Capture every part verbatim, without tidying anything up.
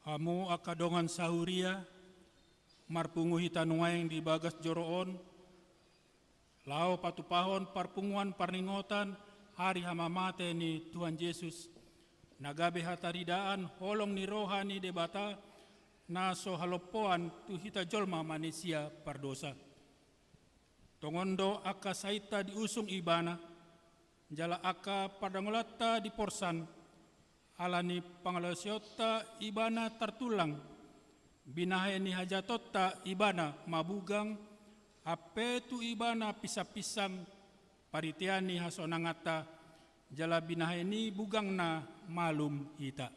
Hamu angka dongan sahuria, marpungu hita nuaeng di bagas joro on, laho patupahon parpunguan parningotan ari hamamate ni Tuhan Jesus, na gabe hataridaan holong ni roha ni Debata, na so halompoan tu hita jolma manisia pardosa. Tongon do angka sainta diusung Ibana, jala angka pardangolanta diporsan, ala ni pangalaosionta Ibana tartulang, binahen ni hajahatonta Ibana mabugang, hape tu Ibana pinsangpinsang, paritean ni hasonanganta, jala binahen ni bugangna malum hita.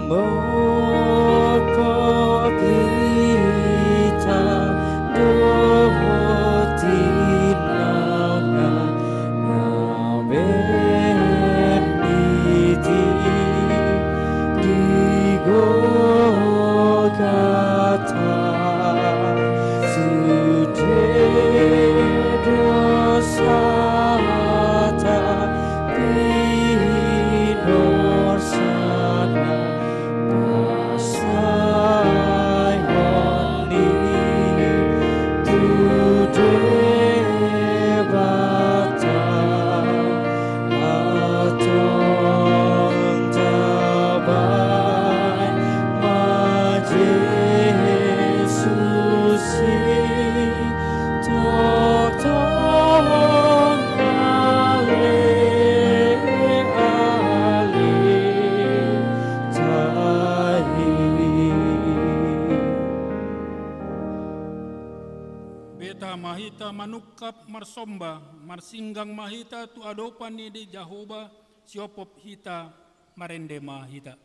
Umboto hita dohot tinangna na benditi di Golgota. Sude dosanta pinorsana pasaehon ni tu Debata. Antong tabaen ma Jesus i, tongtong ale, ale ta i. Beta ma hita manungkap marsomba, marsinggang ma hita tu adopan ni Jahowa, siompop hita, marende ma hita.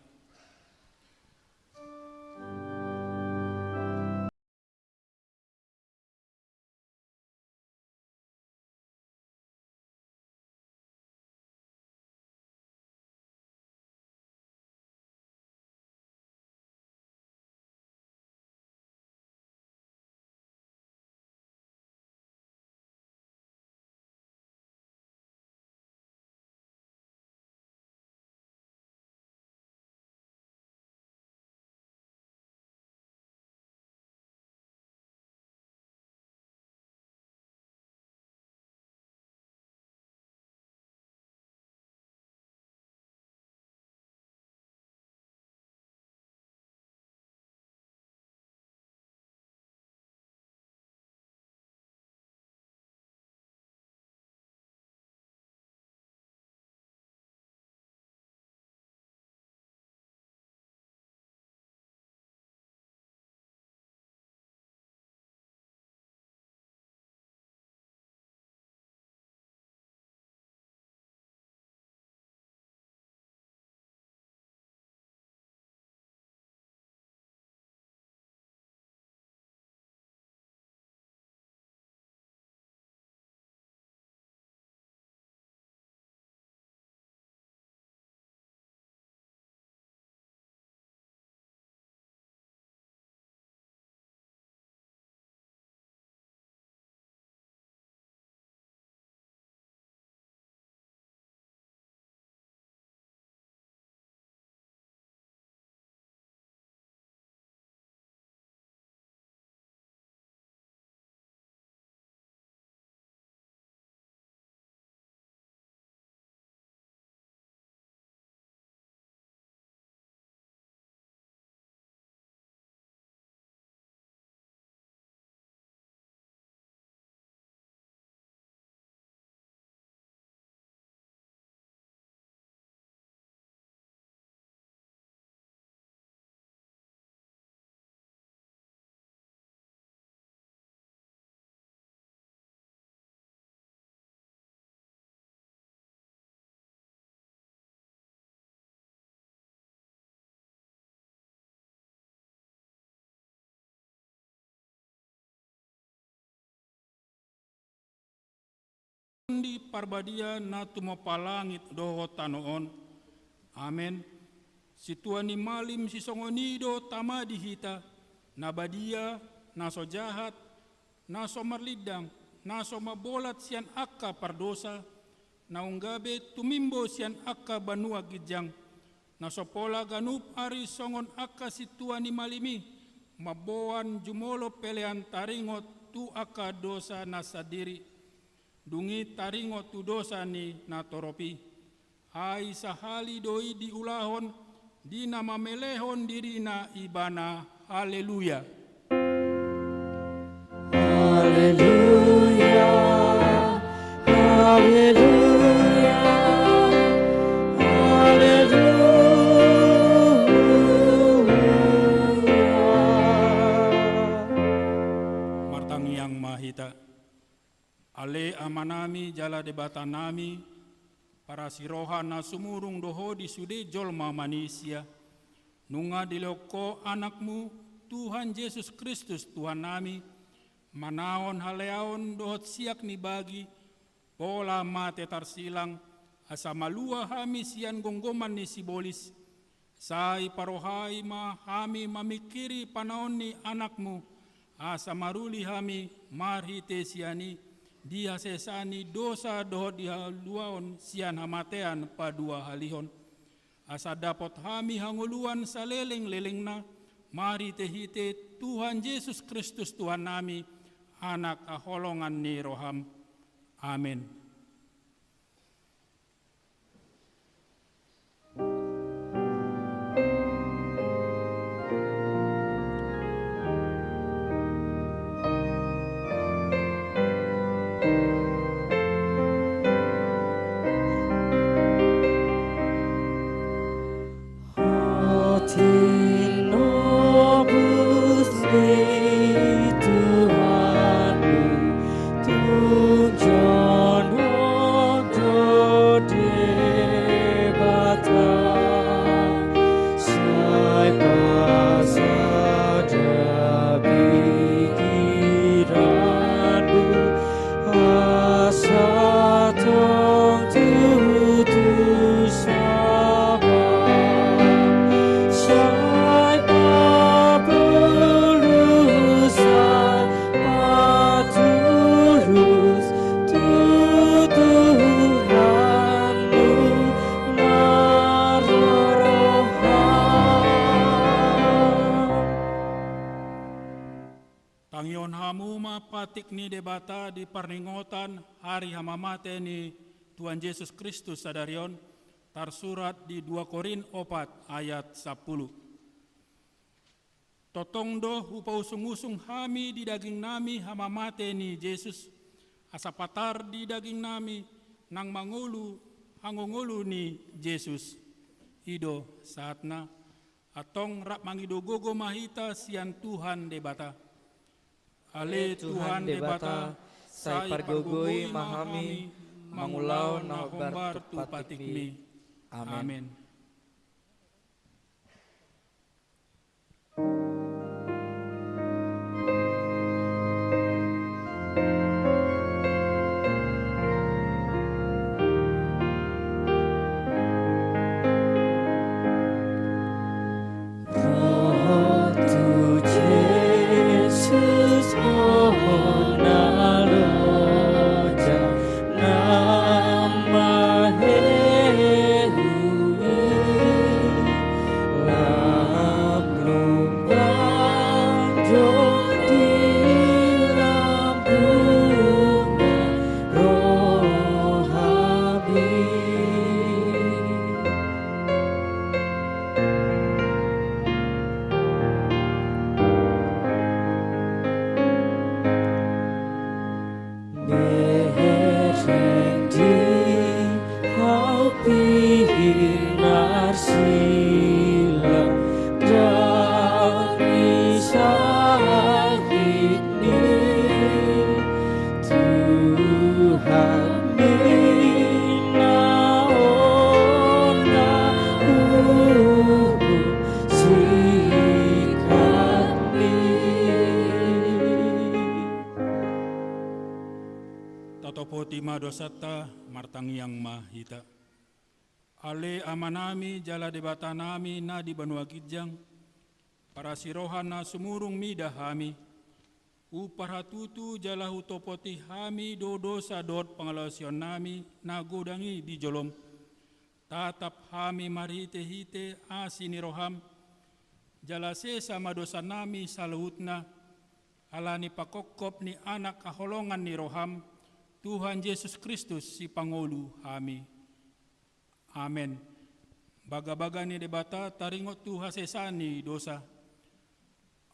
Di Parbadia na tumompa langit dohot tano on. Amen. Sintua ni malim sisongon i do Tama di hita, na badia, na so jahat, na so marlindang, na so mambolat sian angka pardosa, naung gabe tumimbo sian angka banua ginjang, na so pola ganup ari songon angka sintua ni malim i, mamboan jumolo pelean taringot tu angka dosa na sandiri, dung i taringot tu dosa ni natorop i. Ai sahali do i diulahon, di na mamelehon dirina ibana. Haleluya. Haleluya, haleluya, haleluya. Martangiang ma hita. Ale Amanami jala Debatanami, parasiroha na sumurung do Ho di sude jolma manisia, nunga dilehon Ho Anakmu, Tuhan Jesus Kristus Tuhannami, manaon haleaon dohot siak ni bagi, pola mate tarsilang, asa malua hami sian gomgoman ni sibolis. Sai parohai ma hami mamingkiri panaon ni Anakmu, asa maruli hami marhite sian i di hasesaan ni dosa dohot di haluaon sian hamatean paduahalihon. Asa dapot hami hangoluan salelenglelengna, marhitehite Tuhan Jesus Kristus Tuhannami, Anak haholongan ni roham. Amen. Ho tinobus ni Tuhanmu, tung jonok do Debata, sai pasada pikiranmu, asa tong tutu sabar, sai pabolusas paturus tu Tuhanmu na ro roham. Tangihon hamu ma patik ni Debata di parningotan hari hamamate ni Tuhan Jesus Kristus sadari on, tarsurat di dua Korint opat ayat sampulu. Tongtong do hupausung-usung hami di dagingnami hamamate ni Jesus, asa patar di dagingnami nang mangolu hangoluan ni Jesus. I do sahatna. Antong rap mangido gogo ma hita sian Tuhan Debata. Ale Tuhan Debata, sai pargogoi ma hami mangulahon na hombar tu patikmi. Amen. Amen. Ro tu Jesus, ho na loja na mahehu i, lam lumbang do di lambungna rohami. Bereng di hau pinarsilang, dang disahit ni Tuhan ni na ona uhum sikatmi. Tatopoti ma dosanta, martangiang ma hita. Ale Amanami jala Debatanami na di banua ginjang, parasiroha na sumurung mida hami, huparhatutu jala hutopoti hami do dosa dohot pangalaosionnami na godang i di jolom. Tatap hami marhite-hite asi ni roham, jala sesa ma dosanami saluhutna, ala ni pangkophop ni Anak haholongan ni roham, Tuhan Jesus Kristus, Sipangolu hami. Amen. Bagabaga ni Debata taringot tu hasesaan ni dosa.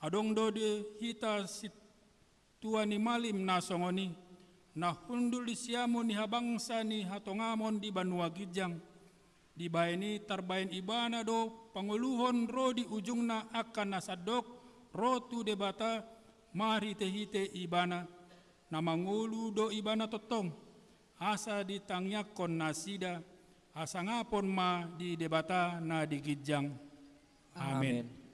Adong do di hita sintua ni malim na songon i, na hundul di siamun ni habangsa ni hatongamon di banua ginjang. Dibahen i tarbahen Ibana do pangoluhon ro di ujungna angka na sandok ro tu Debata marhite-hite Ibana, na mangolu do Ibana tongtong, asa ditangiangkon nasida, hasangapon ma di Debata na di ginjang. Amen. Amen.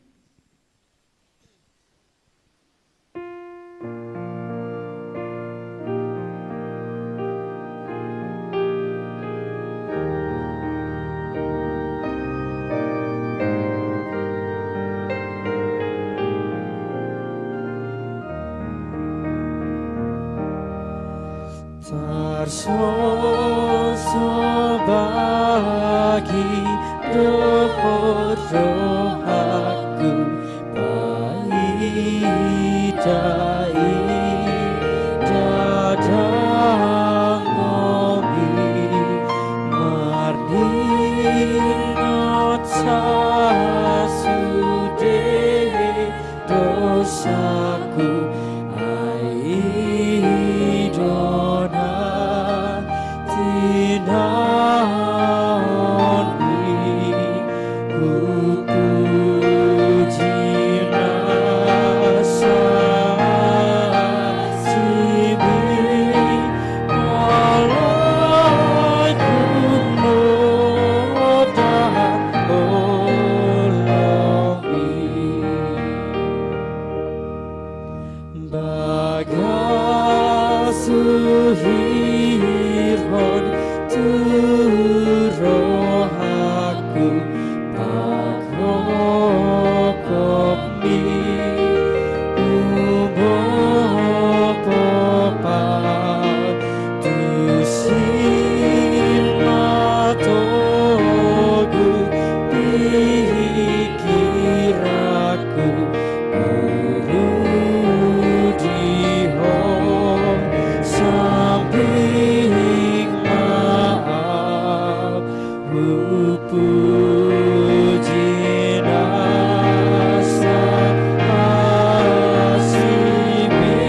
Tarsoso bagi dohot rohangku, paida-ida dangolmi, mardingot sasude dosaku, ai i do na tinaon ni hupuji nasa sibi. Alai kumodang olomi, bagas huhirhon tu rohangku pangkophop ni ubo popa, tusi ma togu pingkiranku, urupi ho sambing ma au. Hupuji nasa asi be,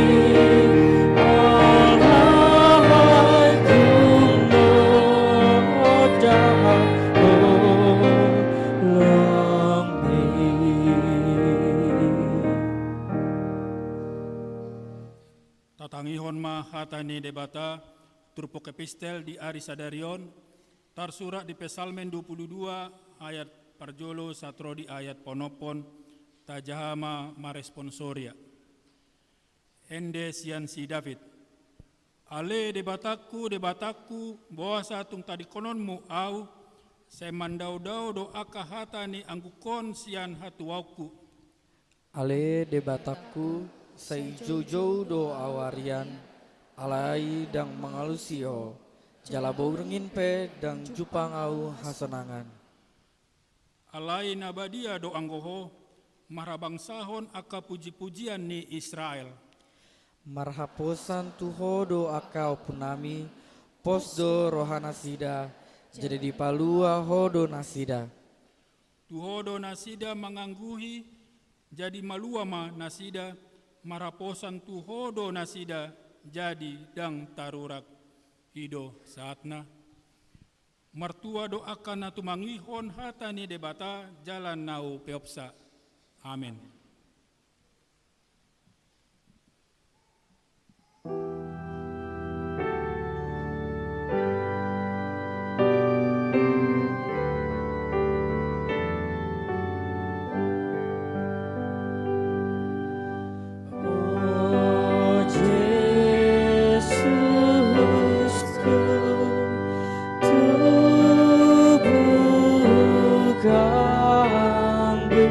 alai kumodang olomi. Tatangihon ma hata ni Debata, turpuk epistel di ari sadari on, tarsurat di Psalmen dua puluh dua ayat parjolo sahat ro di ayat paonomhon, tajaha ma maresponsoria. Ende sian si David. Ale Debatangku, Debatangku, boasa tung tadingkononmu au, sai mandao-dao do angka hata ni anggukon sian hatuaonku. Ale Debatangku, sai joujou do au arian, alai ndang mangalusi ho, jala borngin pe ndang jumpang au hasonangan. Alai na badia do anggo ho, marhabangsahon angka puji-pujian ni Israel. Marhaposan tu ho do angka ompunami, pos do rohanasida, jadi dipalua ho do nasida. Tu ho do nasida mangangguhi, jadi malua ma nasida, marhaposan tu ho do nasida, jadi ndang tarurak. I do sahatna. Martua do angka na tumangihon hata ni Debata jala na hupeopsa. Amen. O Jesusku, tubu Hanggo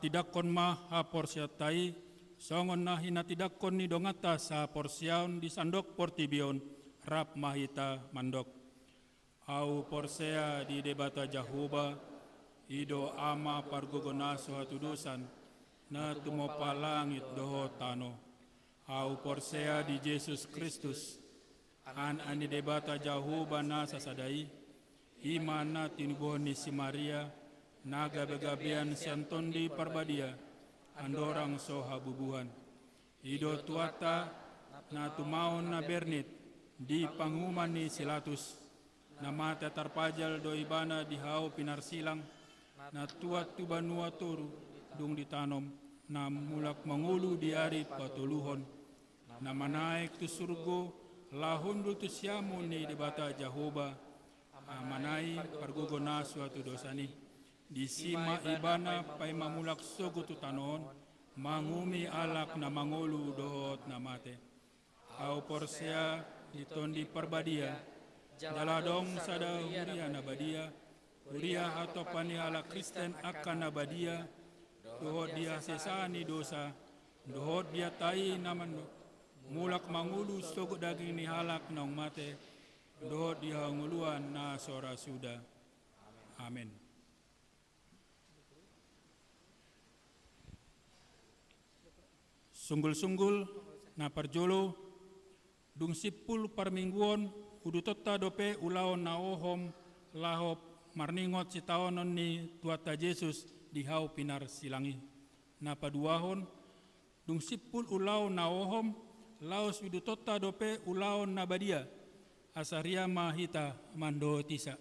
Tindanghon ma haporseaonta i, songon na hinatindangkon ni donganta sahaporseaon di sandok portibi on. Rap ma hita mandok. Ahu porsea di Debata Jahowa, i do Ama pargogo na so hatudosan, na tumompa langit dohot tano. Ahu porsea di Jesus Kristus, Anak ni Debata Jahowa na sasada i, i ma na tinubuhon ni si Maria, na gabegabean sian Tondi Parbadia, andorang so habubuhan. I do Tuhanta, na tumaon na bernit di panguhuman ni si Latus, na mate tarpajal do Ibana di hau pinarsilang, na tuat tu banua toru, dung ditanom, na mulak mangolu di ari patoluhon, na manaek tu surgo, laho hundul tu siamun ni Debata Jahowa, Amana i pargogo na so hatudosan i. Disi ma Ibana paima mulak sogot tu tano on, manguhumi halak na mangolu dohot na mate. Ahu porsea di Tondi Parbadia, jala adong sada huria na badia, huria hatopan ni halak Kristen angka na badia, dohot di hasesaan ni dosa, dohot di atai na mandok, mulak mangolu sogot daging ni halak naung mate, dohot di hangoluan na so ra suda. Amen. Sunggul-sunggul na parjolo, dung simpul parmingguon, udutonta dope ulaon na ohom laho marningot sitaonon ni Tuhanta Jesus di hau pinarsilang i. Na paduahon, dung simpul ulaon na ohom, laos udutonta dope ulaon na badia, asa ria ma hita mandohotisa.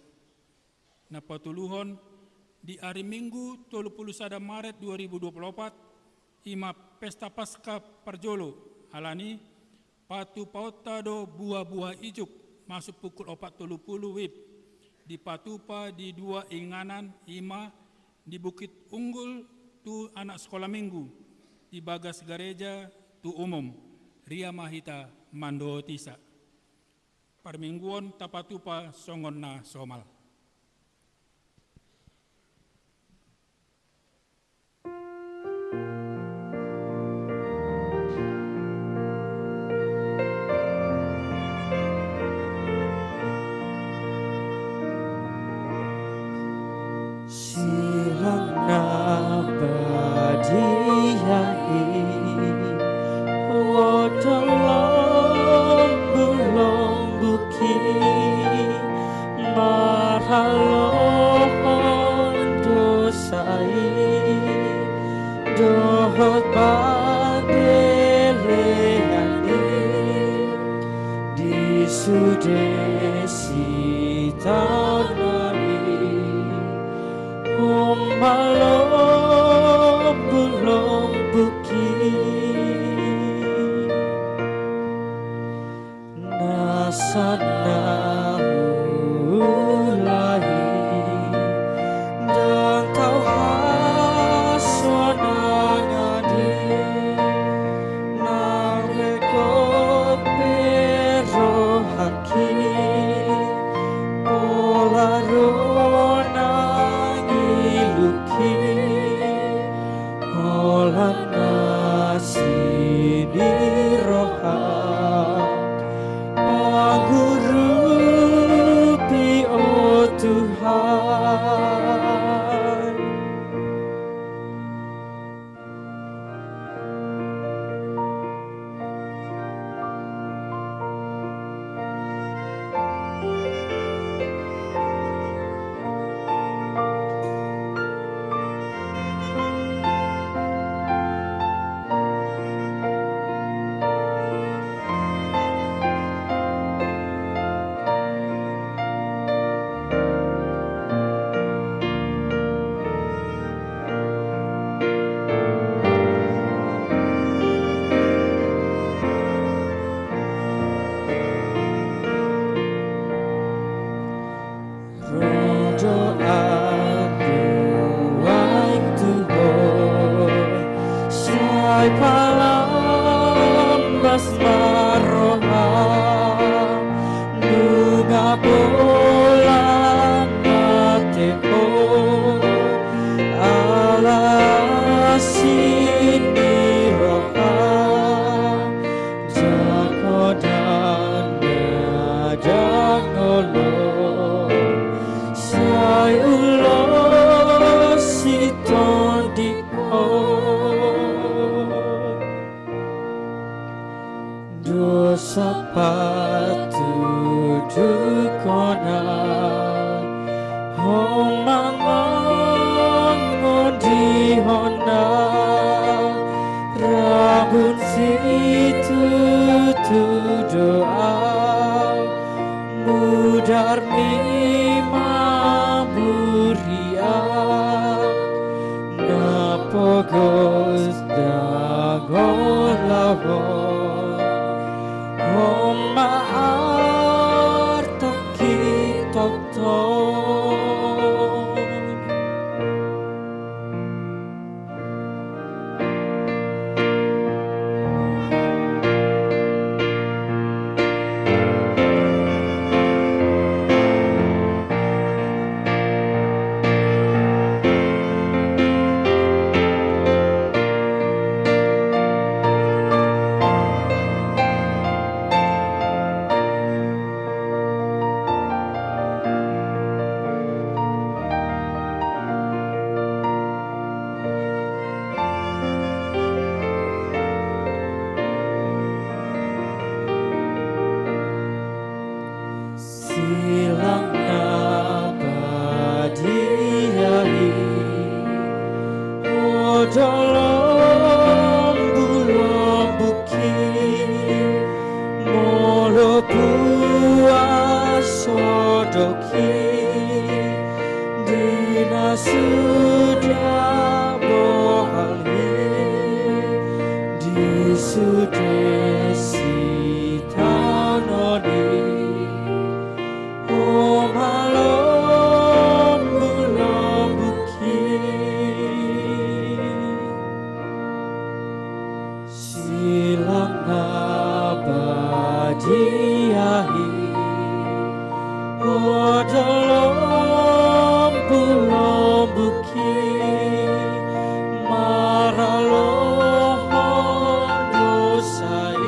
Na patoluhon, di ari Minggu tolu pulu sada Maret dua ribu dua pulu opat, i ma pesta Paska parjolo, alani patupaonta do buha-buha ijuk masuk pukul opat tolu pulu wib, dipatupa di dua inganan, i ma di Bukit Unggul tu anak sekolah Minggu, di bagas gareja tu umum. Ria ma hita mandohotisa. Parmingguon tapatupa songon na somal. Silang na badia i, odol lombu-lombuk i, maralohon dosa i, dohot pambelean i, di sude sitaonon i, on ma lombu-lombuk i. Na sana ulahi, ndang tau hasonangan i, na rek dope rohangki, pola ro nang ilungki, Homa mangondihon na rabun situtu do au, mudarmi ma burian na pogos dang ulaon. Homa artangkitongtong. Silang na badia i, odo lombulombuk i, molo puas sodok i, di na suda bohal i, di sude sitaonon i, homa lombulombuk i. Silang na badia i, odo lombulombuk i, maralohon dosa i,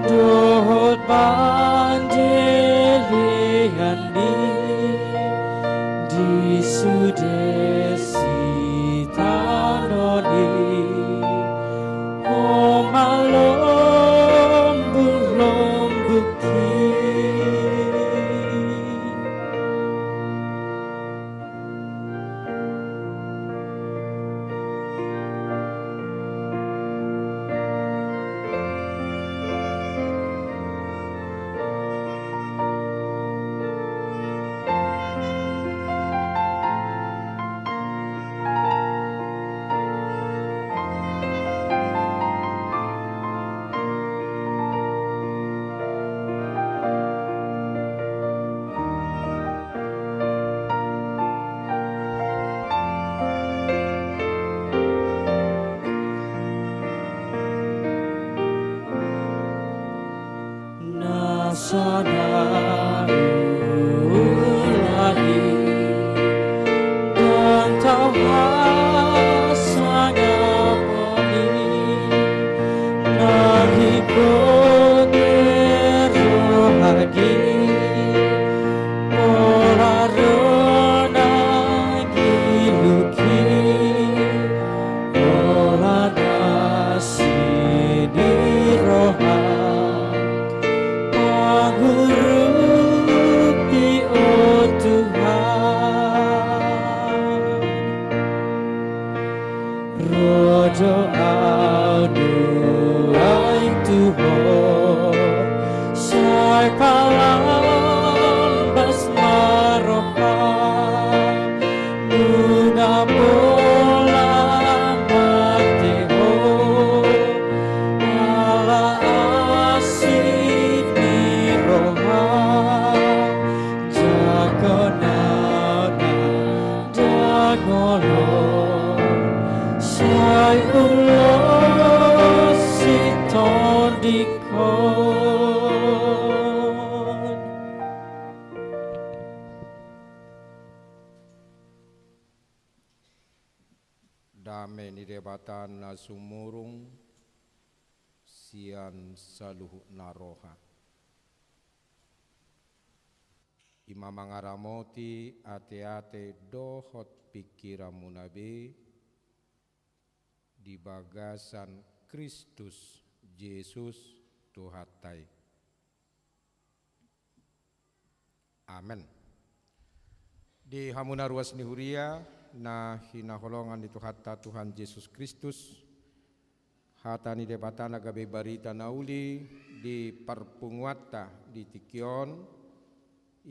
dohot pandilean i, di sude sitaonon i, homa lombulombuk i. Na so na ulahi, ndang tau hasangapon i, na diboto roha i, pola ro na giluk i, pola na sini roha, pangurupi, o Tuhan. Ro do au nuaeng tu Ho, sai palambas ma roham, nunga pola mate Ho, ala asi ni roha, jangkon au na ndang olo, sai ulos sitondingkon. Dame ni Debata na sumurung sian saluhutna roha, i ma mangaramoti ateate dohot pingkiranmuna be di bagasan Kristus Jesus Tuhanta i. Amen. Di hamu na ruas ni huria, na hinaholongan ni Tuhanta Tuhan Jesus Kristus, hata ni Debata na gabe barita na uli di parpunguanta di tingki on,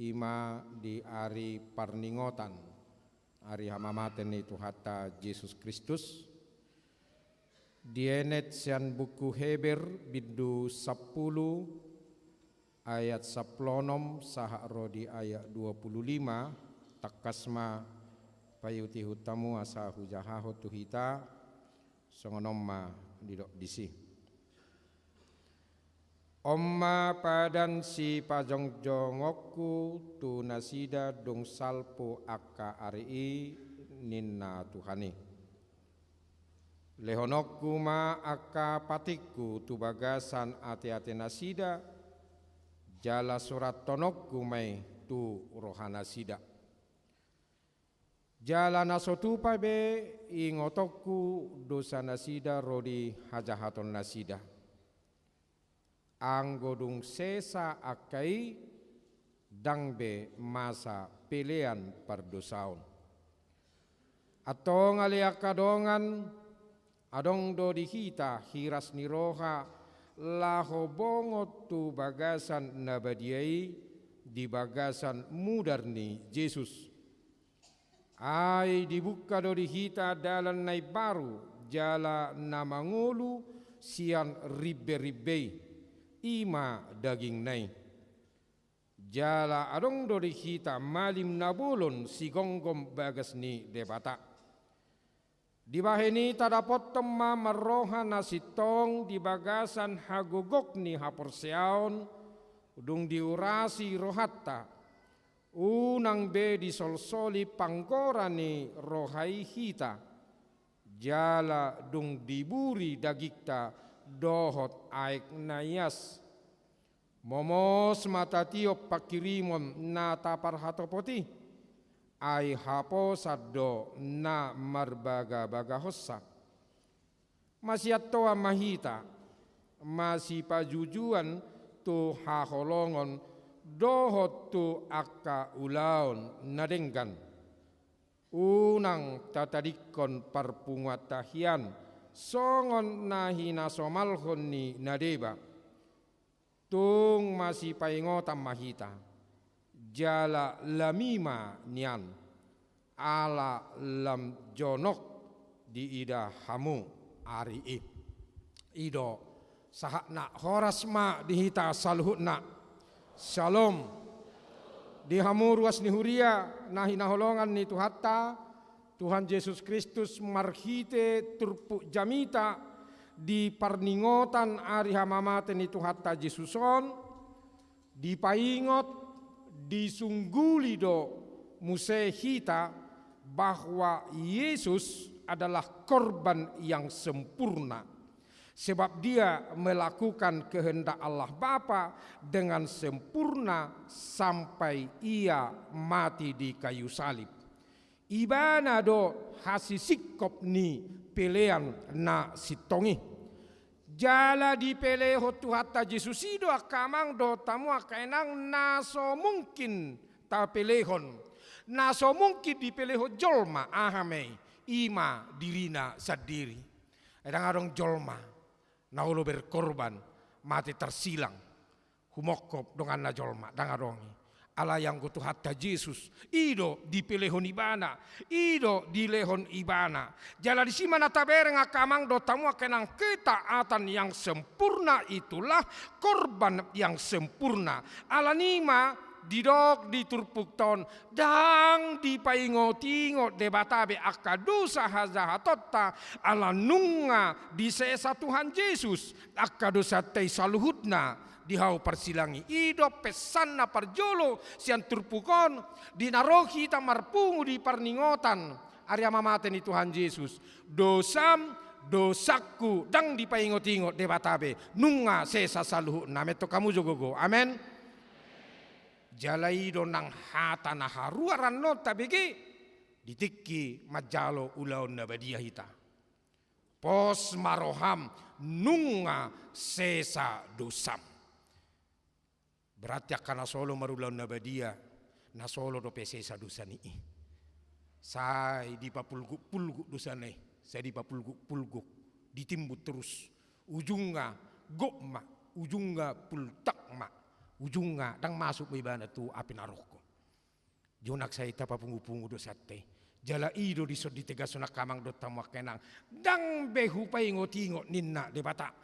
i ma di ari parningotan, ari hamamate ni Tuhanta Jesus Kristus. Dienet sian buku Heber bindu sampulu ayat sampulu onom sahat ro di ayat dua pulu lima, tangkas ma paihutihut hamu asa hujahahon tu hita, songon on ma didok disi. On ma padan sipajongjongonku tu nasida dung salpu angka ari i, ninna Tuhan i. Lehononku ma angka patikku tu bagasan ateate nasida, jala surathononku ma i tu roha nasida. Jala na so tupa be ingotonku dosa nasida ro di hajahaton nasida. Anggo dung sesa angka i, ndang be masa pelean pardosaon. Antong ale angka dongan, adong do di hita hiras ni roha laho bongot tu bagasan na badia i di bagasan mudar ni Jesus. Ai dibuka do di hita dalan na imbaru jala na mangolu sian rimberimbei, i ma dagingna i. Jala adong do di hita malim na bolon sigomgom bagas ni Debata. Dibahen i tadapothon ma marroha na sintong di bagasan hagogok ni haporseaon, dung diurasi rohanta. Unang be disolsoli panggora ni roha i hita, jala dung diburi dagingta dohot aek na ias. Momos ma tatiop pangkirimon na taparhatopot i, ai haposan do na marbagabagahonsa. Masiantoan ma hita, masipajujuan tu haholongon dohot tu angka ulaon na denggan. Unang tatadingkon parpunguanta hian songon na hinasomalhon ni na deba. Tung masipaingotan ma hita, jala lam i ma nian, ala lam jonok diida hamu ari i. I do sahatna, horas ma di hita saluhutna. Syalom. Di hamu ruas ni huria na hinaholongan ni Tuhanta, Tuhan Jesus Kristus, marhite turpuk jamita di parningotan ari hamamate ni Tuhanta Jesus on, dipaingot, disungguli do muse hita bahwa Yesus adalah korban yang sempurna. Sebab Dia melakukan kehendak Allah Bapa dengan sempurna sampai Ia mati di kayu salib. Ibana do hasisingkop ni pelean na sintong i. Jala dipelehon Tuhanta Jesus i do angka amang dohot hamu angka inang na so mungkin tapelehon, na so mungkin dipelehon jolma, aha ma i, i ma dirina sandiri. Ai ndang adong jolma na olo berkorban, mate tarsilang, humongkop donganna jolma, ndang adong i. Alai anggo Tuhanta Jesus, i do dipelehon Ibana, i do dilehon Ibana. Jala disi ma na tabereng angka amang dohot hamu angka inang, ketaatan yang sempurna itulah korban yang sempurna. Alani i ma didok di turpukta on, ndang dipaingotingot Debata be angka dosa hajahatonta, ala nunga disesa Tuhan Jesus angka dosanta i saluhutna di hau parsilang i. I do pesanna parjolo sian turpuk on, di na ro hita marpungu di parningotan ari hamamate ni Tuhan Jesus. Dosam, dosangku ndang dipaingotingot Debata be, nunga sesa saluhutna. Amen, tong hamu jo gogo. Amen. Jala i do nang hata na haruar annon tabege di tingki manjalo ulaon na badia hita. Pos ma roham, nunga sesa dosam. Berarti angka na so olo marulaon na badia, Na solo dope sesa dosana i. Sai dipapulguk-pulguk dosana i, sai dipapulguk-pulguk, ditimbun torus. Ujungna gok ma, ujungna pultak ma, ujungna ndang masuk ma ibana tu api naroko. Jonang sai tapapungu-pungu dosanta i. Jala i do dison ditegashon angka amang dohot hamu angka inang. Ndang be hupaingot-ingot ninna Debata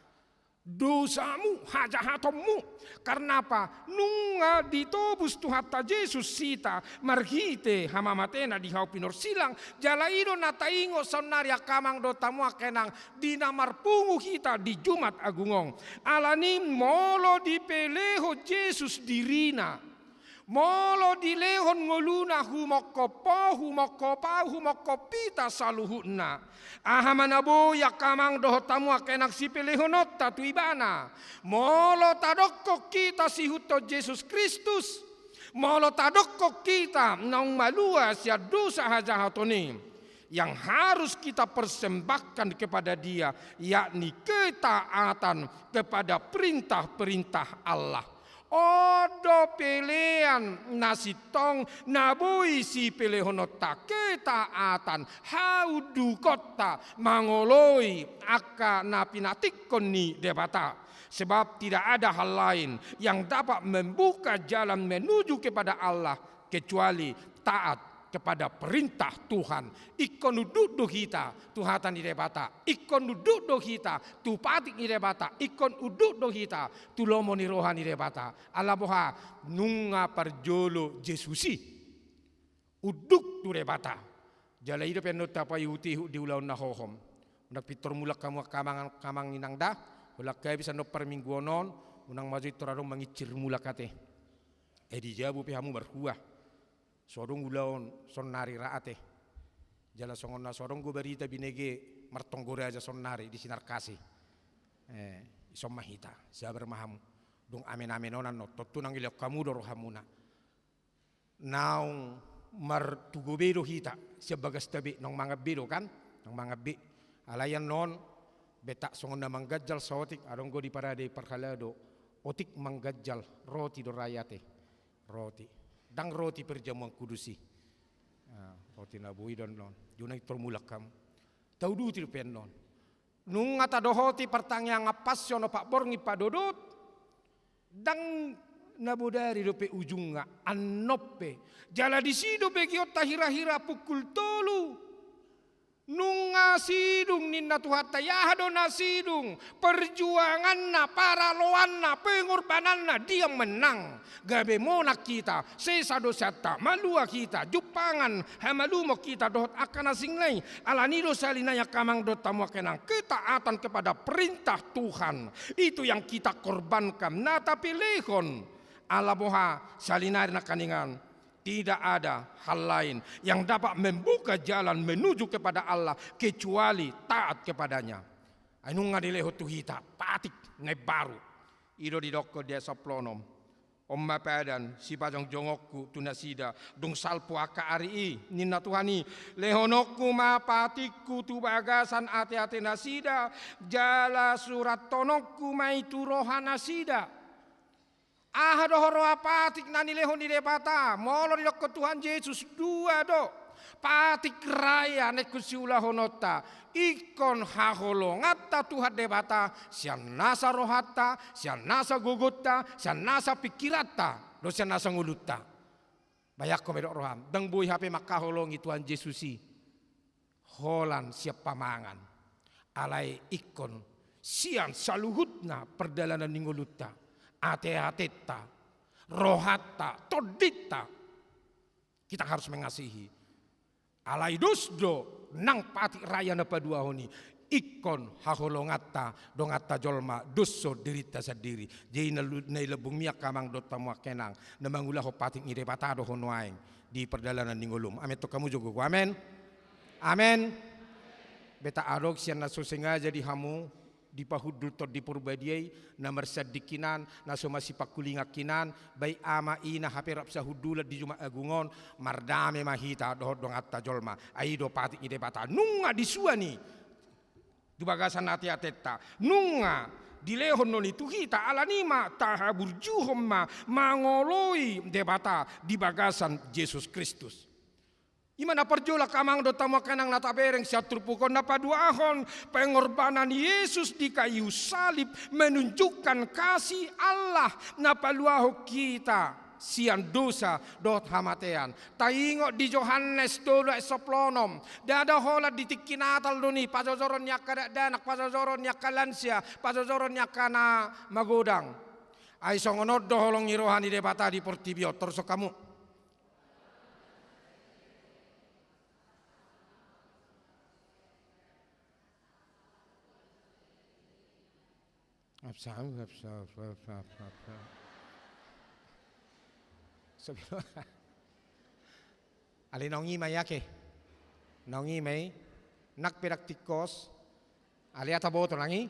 dosamu, hajahatonmu. Karna apa? Nunga ditobus Tuhanta Jesus hita marhite hamamatena di hau pinorsilang. Jala i do na taingot saonnari angka amang dohot hamu angka inang di na marpungu hita di Jumat Agung on. Alani molo dipelehon Jesus dirina, molo dilehon ngoluna humongkop ho, humongkop ahu, humongkop hita saluhutna, aha ma na boi angka amang dohot hamu angka inang sipelehononta tu ibana? Molo tadokkon hita siihuthon Jesus Kristus, molo tadokkon hita naung malua sian dosa hajahaton i, yang harus kita persembahkan kepada Dia, yakni ketaatan kepada perintah-perintah Allah. On do pelean na sintong na boi sipelehononta, ketaatan, haundukonta mangoloi angka na pinatingkon ni Debata. Sebab tidak ada hal lain yang dapat membuka jalan menuju kepada Allah kecuali taat kepada perintah Tuhan. Ingkon unduk do hita tu hata ni Debata, ingkon unduk do hita tu patik ni Debata, ingkon unduk do hita tu lomo ni roha ni Debata. Ala boha? Nunga parjolo Jesus i unduk tu Debata. Jala i do pe annon tapaihut-ihut di ulaon na hohom. Unang pintor mulak hamu angka amang, angka amang inang da, holan habis annon parmingguon on, unang ma jo pintor adong mangincir mulak ate. Ai di jabu pe hamu marhua. So adong ulaon saonnari ra ate. Jala songon na so adong do barita binege martonggo raja saonnari di Sinarkasi. Eh, ison ma hita, sabar ma hamu. Dung amen-amen on annon, tontu nang dilehon hamu do rohamuna. Naung martugo be do hita, sian bagasta be, naung mangan be do kan? Naung mangan be. Alai annon, betak songon na mangganjal saotik, adong do diparade parhalado, otik mangganjal, roti do ra i ate. Roti. Ndang roti perjamuan kudus i. Ah, roti na boi do annon. Unang pintor mulak hamu. Tauduti dope annon. Nunga tadohoti partangiangan Pasion opat borngin padodot. Ndang na bodari dope ujungna, annon pe. Jala disi do begeonta hira-hira pukul tolu. Nunga sidung ninna Tuhanta, i aha do na sidung? Perjuanganna, paraloanna, pengorbananna, dia menang. Gabe monang hita, sesa dosanta, malua hita, jumpangan hamalumon hita dohot angka na asing na i. Alani do sahali nai angka amang dohot hamu angka inang, ketaatan kepada perintah Tuhan. Itu yang kita korbankan. Na tapelehon. Ala boha? Sahali nai nangkaningan. Tidak ada hal lain yang dapat membuka jalan menuju kepada Allah kecuali taat kepada-Nya. Ai nunga dilehon tu hita patik na imbaru. I do didokkon di ayat sampulu onom. On ma padan sipajongjongkonku tu nasida dung salpu angka ari i, ninna Tuhan i. Lehononku ma patikku tu bagasan ate-ate nasida, jala surathononku ma i tu roha nasida. Aha do roha patik na nilehon ni Debata? Molo didokkon Tuhan Jesus, dua do. Patik raya na ingkon siulahononta, ingkon haholonganta Tuhan Debata sian nasa rohanta, sian nasa gogonta, sian nasa pingkiranta, dohot sian nasa ngolunta. Bayangkon ma, didok roham, ndang boi hape mangkaholongi Tuhan Jesus i holan sian pamangan. Alai ingkon sian saluhutna pardalanan ni ngolunta, ate-atenta, rohanta, tondinta. Kita harus mengasihi. Alai dos do nang patik raya na paduahon i, ingkon haholonganta donganta jolma, dos do dirinta sandiri. Jadi na lu-, na i lambungmi angka amang dohot hamu angka inang, na mangulahon patik ni Debata do ho nuaeng di pardalanan ni ngolum. Amen, tong hamu jo gogo. Amen. Amen. Betak adong sian na so sengaja di hamu dipahundul Tondi Porbadia i, na marsanding hinan, na so masipangkulingan hinan, baik ama ina hape rap sahundulan di Jumat Agung on, mardame ma hita dohot donganta jolma. Ai i do patik ni Debata. Nunga disuan i tu bagasan ate-atenta. Nunga dilehon do i tu hita, alani i ma tahaburjuhon ma mangoloi Debata di bagasan Jesus Kristus. I ma na parjolo angka amang dohot hamu angka inang na tabereng sian turpuk on, na paduahon pengorbanan Yesus di kayu salib menunjukkan kasih Allah na paluahon hita sian dosa dohot hamatean. Taingot di Johannes tolu ayat sampulu onom, ndada holan di tingki Natal do i pajojoron ni angka dakdanak, pajojoron ni angka lansia, pajojoron ni angka na magodang. Ai songon on do holong ni roha ni Debata di portibi on, torus hamu. Apsa, apsa, apsa, apsa, apsa. Sabi-, ale naung i ma i ake. Naung i ma i. Nang pe ndang tingkos. Ale hata boto nang i.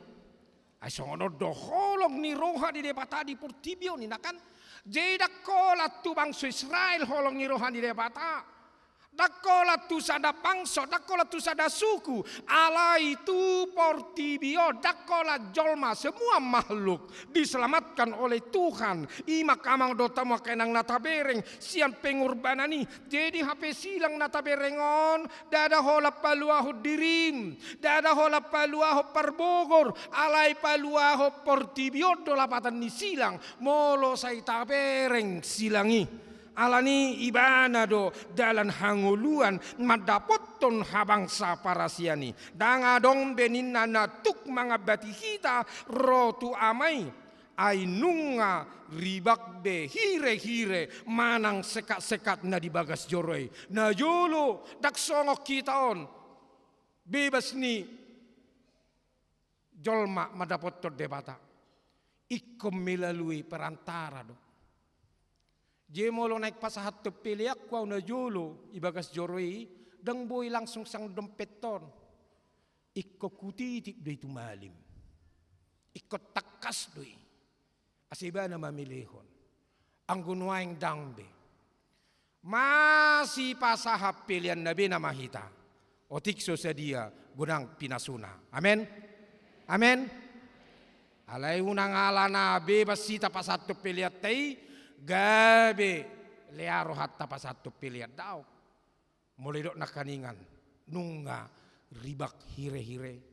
Ai songon on do holong ni roha ni Debata di portibi on, ninna kan. Jadi ndang holan tu bangso Israel holong ni roha ni Debata. Ndang holan tu sada bangso, ndang holan tu sada suku, alai tu portibi on, ndang holan jolma, semua makhluk diselamatkan oleh Tuhan. I ma angka amang dohot hamu angka inang na tabereng sian pengorbanan i. Jadi hape silang na tabereng on, ndada holan paluahon dirim, ndada holan paluahon parbogor, alai paluahon portibi on do lapatan ni silang, molo sai tabereng silang i. Alani i ibana do dalan hangoluan mandapothon habangsa parasian i. Ndang adong be ninna na tuk mangambati hita ro tu Ama i, ai nunga ribak be hire-hire manang sekat-sekat na di bagas joro i. Na jolo, ndang songon hita on bebas ni jolma mandapothon Debata. Ingkon melalui perantara do. Jadi molo naeng pasahathon peleanku au na jolo i bagas joro i, ndang boi langsung sian dompet on. Ingkon hutitip do i tu malim. Ingkon tangkas do i. Asa ibana ma melehon. Anggo nuaeng ndang be masipasahat peleanna be nama hita, otik so sadia godang pinasuna. Amen. Amen. Alai unang ala na bebas hita pasahathon peleanta i, gabe lea rohanta pasahathon pelean, daong. Molo didok nangkiningan, nunga ribak hire-hire.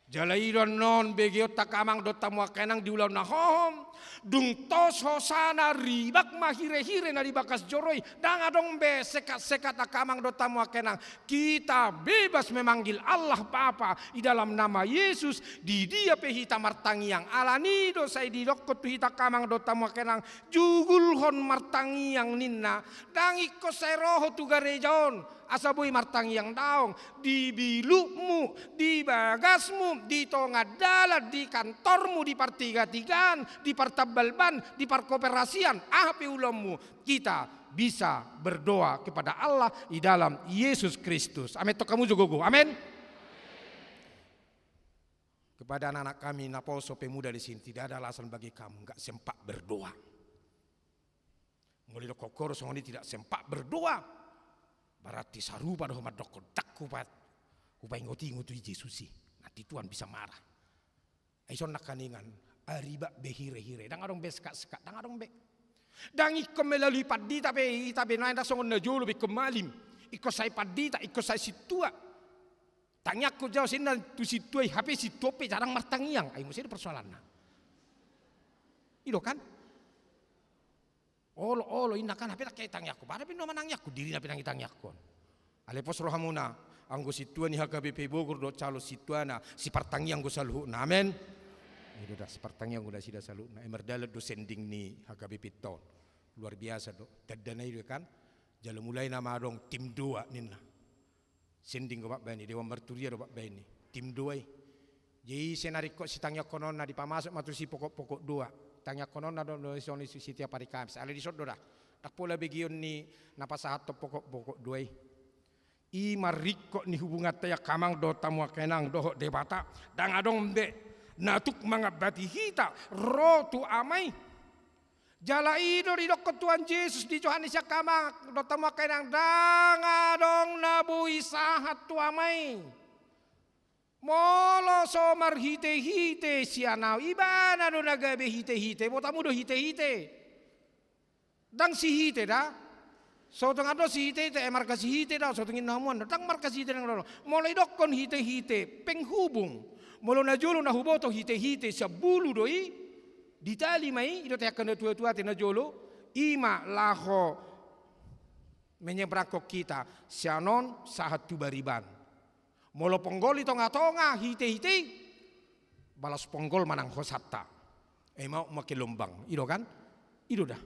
Jala i do annon begeonta angka amang dohot hamu angka inang di ulaon na hohom, dung tos hosana ribak ma hire-hire na di bagas joro i, ndang adong be sekat-sekat angka amang dohot hamu angka inang. Kita bebas memanggil Allah Bapa di dalam nama Yesus, di dia pe hita martangiang. Alani i do sai didokkon tu hita angka amang dohot hamu angka inang, jugulhon martangiang ninna. Ndang ingkon sai ro ho tu gareja on asa boi martangiang, daong. Di bilukmu, di bagasmu, di tonga dalan, di kantormu, di partiga-tigaan, di partambal ban, di parkoperasian, aha pe ulaonmu, kita bisa berdoa kepada Allah di dalam Yesus Kristus. Amen, tong hamu jo gogo. Amen. Kepada anak-anak kami, naposo pemuda di sini, tidak ada alasan bagi kamu nggak sempat berdoa. Molo didokkon ho do songon i tidak sempat berdoa, berarti sarupa do ho mandokkon ndang hupa-, hupaingot-ingot tu Jesus i. Nanti Tuhan bisa marah. Ai songon nangkiningan, ribak be hire-hire, ndang adong be sekat-sekat, ndang adong be. Ndang ingkon melalui pandita be, hita be nuaeng ndang songon na jolo be ingkon malim. Ingkon sai pandita, ingkon sai sintua. Tangiangkon jo au, sai ninna tu sintua i, hape sintua on pe jarang martangiang. Ai muse do persoalanna. I do kan? Olo, olo, ninna kan, hape ndang hea tangiangkon. Padahal pe nunga manangiangkon, dirina pe ndang ditangiangkon. Alai pos rohamuna, anggo sintua ni H K B P Bogor dohot calon sintuana, sipartangiang do saluhutna. Amen. I do da, sipartangiang do nasida saluhutna. Ai mardalan do sending ni H K B P on. Luar biasa do. Tandana i do kan. Jala mulai nama adong tim doa ninna. Sending do baen i, Dewan Marturia do baen i. Tim doa i. Jadi ise na ringkot sitangiangkononna, dipamasuk ma tusi pokok-pokok doa. Tangiangkononna do, do songon i setiap hari Kamis. Alai dison do da. Ndang pola begeon ni na pasahathon pokok-pokok doa i. I ma ringkot ni hubunganta i angka amang dohot hamu angka inang dohot Debata. Ndang adong be na tuk mangambati hita ro tu Ama i. Jala i do didokkon Tuhan Jesus di Johannes i angka amang dohot hamu angka inang, ndang adong na boi sahat tu Ama i. Molo so marhite-hite sian ahu, ibana do na gabe hite-hite, botamu do hite-hite. Ndang sihite da. So tung adong sihite-hite, eh, marga sihite da, so tung i na hamuan da, ndang marga sihite ndang adong. Molo idokkon hite-hite, penghubung. Molo najolo na huboto hite-hite, sian bulu do i, ditali ma i, i do teakan na tua-tua te najolo, i ma laho menyeberangkon hita, sian on sahat tu bariban. Molo ponggol i tonga-tonga, hite-hite i, balas ponggol ma nang hosanta. Ai mau make lombang, i do kan? I do da.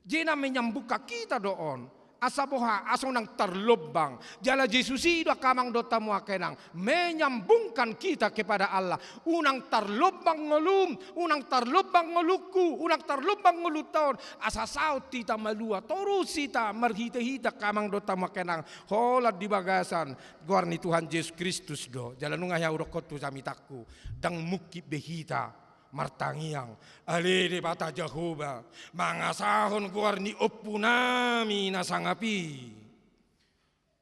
Jadi na menyambungkan kita do on. Asa boha, asa unang tarlombang. Jala Jesus i do angka amang dohot hamu angka inang. Menyambungkan kita kepada Allah. Unang tarlombang ngolum, unang tarlombang ngolungku, unang tarlombang ngolunta on. Asa saut hita malua, torus hita marhite-hite angka amang dohot hamu angka inang. Holan di bagasan goar ni Tuhan Jesus Kristus do. Jala nunga hea hudokkon tu jamitangku, ndang mungkin be hita martangiang, ale Debata Jahowa, mangasahon goar ni ompunami na sangap i.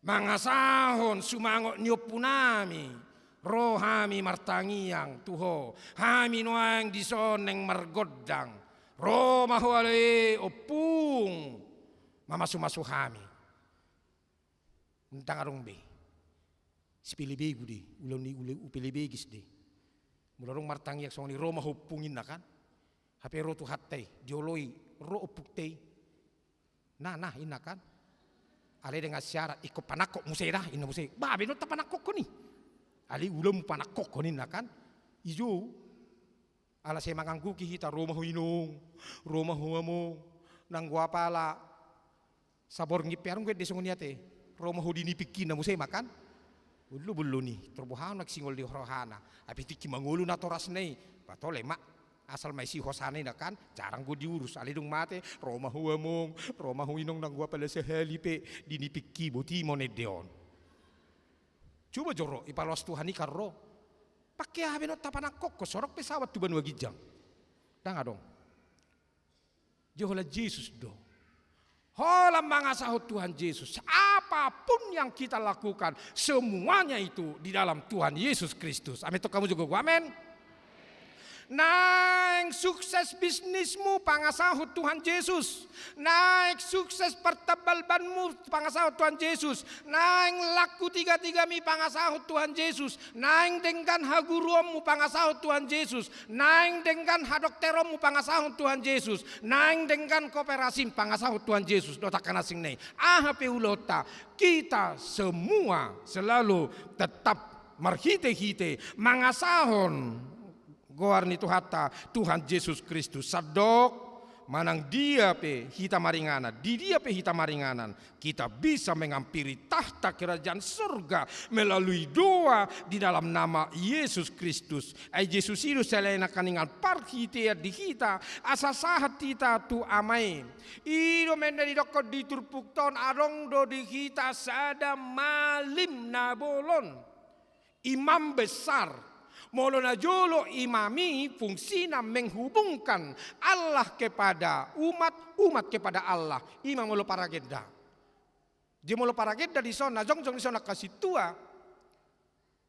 Mangasahon sumangot ni ompunami, ro hami martangiang tu Ho, hami nuaeng dison naeng margondang. Ro ma Ho ale Ompung, mamasu-masu hami. Ndang adong be. Sipelebegu do i, ulaon ni ulaon upelebegis do i. Molo adong martangiang songon i, ro ma Ho Ompung, inna kan. Hape ro Tuhanta i, dioloi, ro ompungta i. Nah, nah, inna kan. Alai dengan syarat, ingkon panangkok muse da, inna muse. Bah, bahen do tapanangkokhon i. Alai ulaonmu panangkokhon, inna kan. Ijo. Ala sai mangangguhi hita, ro ma Ho Inong, ro ma Ho Among, nanggo apala saborngin pe adong do ende songon i ate, ro ma Ho di nipingki, inna muse ma kan. Bolon, bolon i, tor boha nang singol di rohana. Hape tingki mangolu natorasna i, patole ma. Asal ma isi hosana, inna kan, jarang do diurus, alai dung mate, ro ma Ho Among, ro ma Ho Inong, nanggo apala sahali pe di nipingki, boti ma on ende on. Coba jo ro, ipaloas Tuhan i kan ro. Pangke aha bahen on tapanangkokhon, so adong pe saobat tu banua ginjang. Ndang adong. Dia holan Jesus do. Holan mangasahon Tuhan Jesus. Apapun yang kita lakukan, semuanya itu di dalam Tuhan Yesus Kristus. Amin, tong hamu jo gogo, amin. Naeng sukses bisnismu, pangasahon Tuhan Jesus. Naeng sukses partambal banmu, pangasahon Tuhan Jesus. Naeng laku tiga-tigami, pangasahon Tuhan Jesus. Naeng denggan haguruonmu, pangasahon Tuhan Jesus. Naeng denggan hadokteronmu, pangasahon Tuhan Jesus. Naeng denggan koperasim, pangasahon Tuhan Jesus. Dohot angka na asing na i. Aha pe ulaonta, kita semua selalu tetap marhite-hite mangasahon goar ni Tuhanta, Tuhan Jesus Kristus. Sandok manang dia pe hita maringanan, di dia pe hita maringanan, kita bisa menghampiri tahta kerajaan surga melalui doa di dalam nama Yesus Kristus. Ai Jesus i do siala ni na hinaningan parhitean di hita, asa sahat hita tu Ama i. I do umbahen na didokkon di turpukta on, adong do di hita sada malim na bolon. Imam besar. Molo najolo imam i fungsina menghubungkan Allah kepada umat, umat kepada Allah. I ma molo paragenda. Jadi molo paragenda dison, na jongjong dison angka sintua.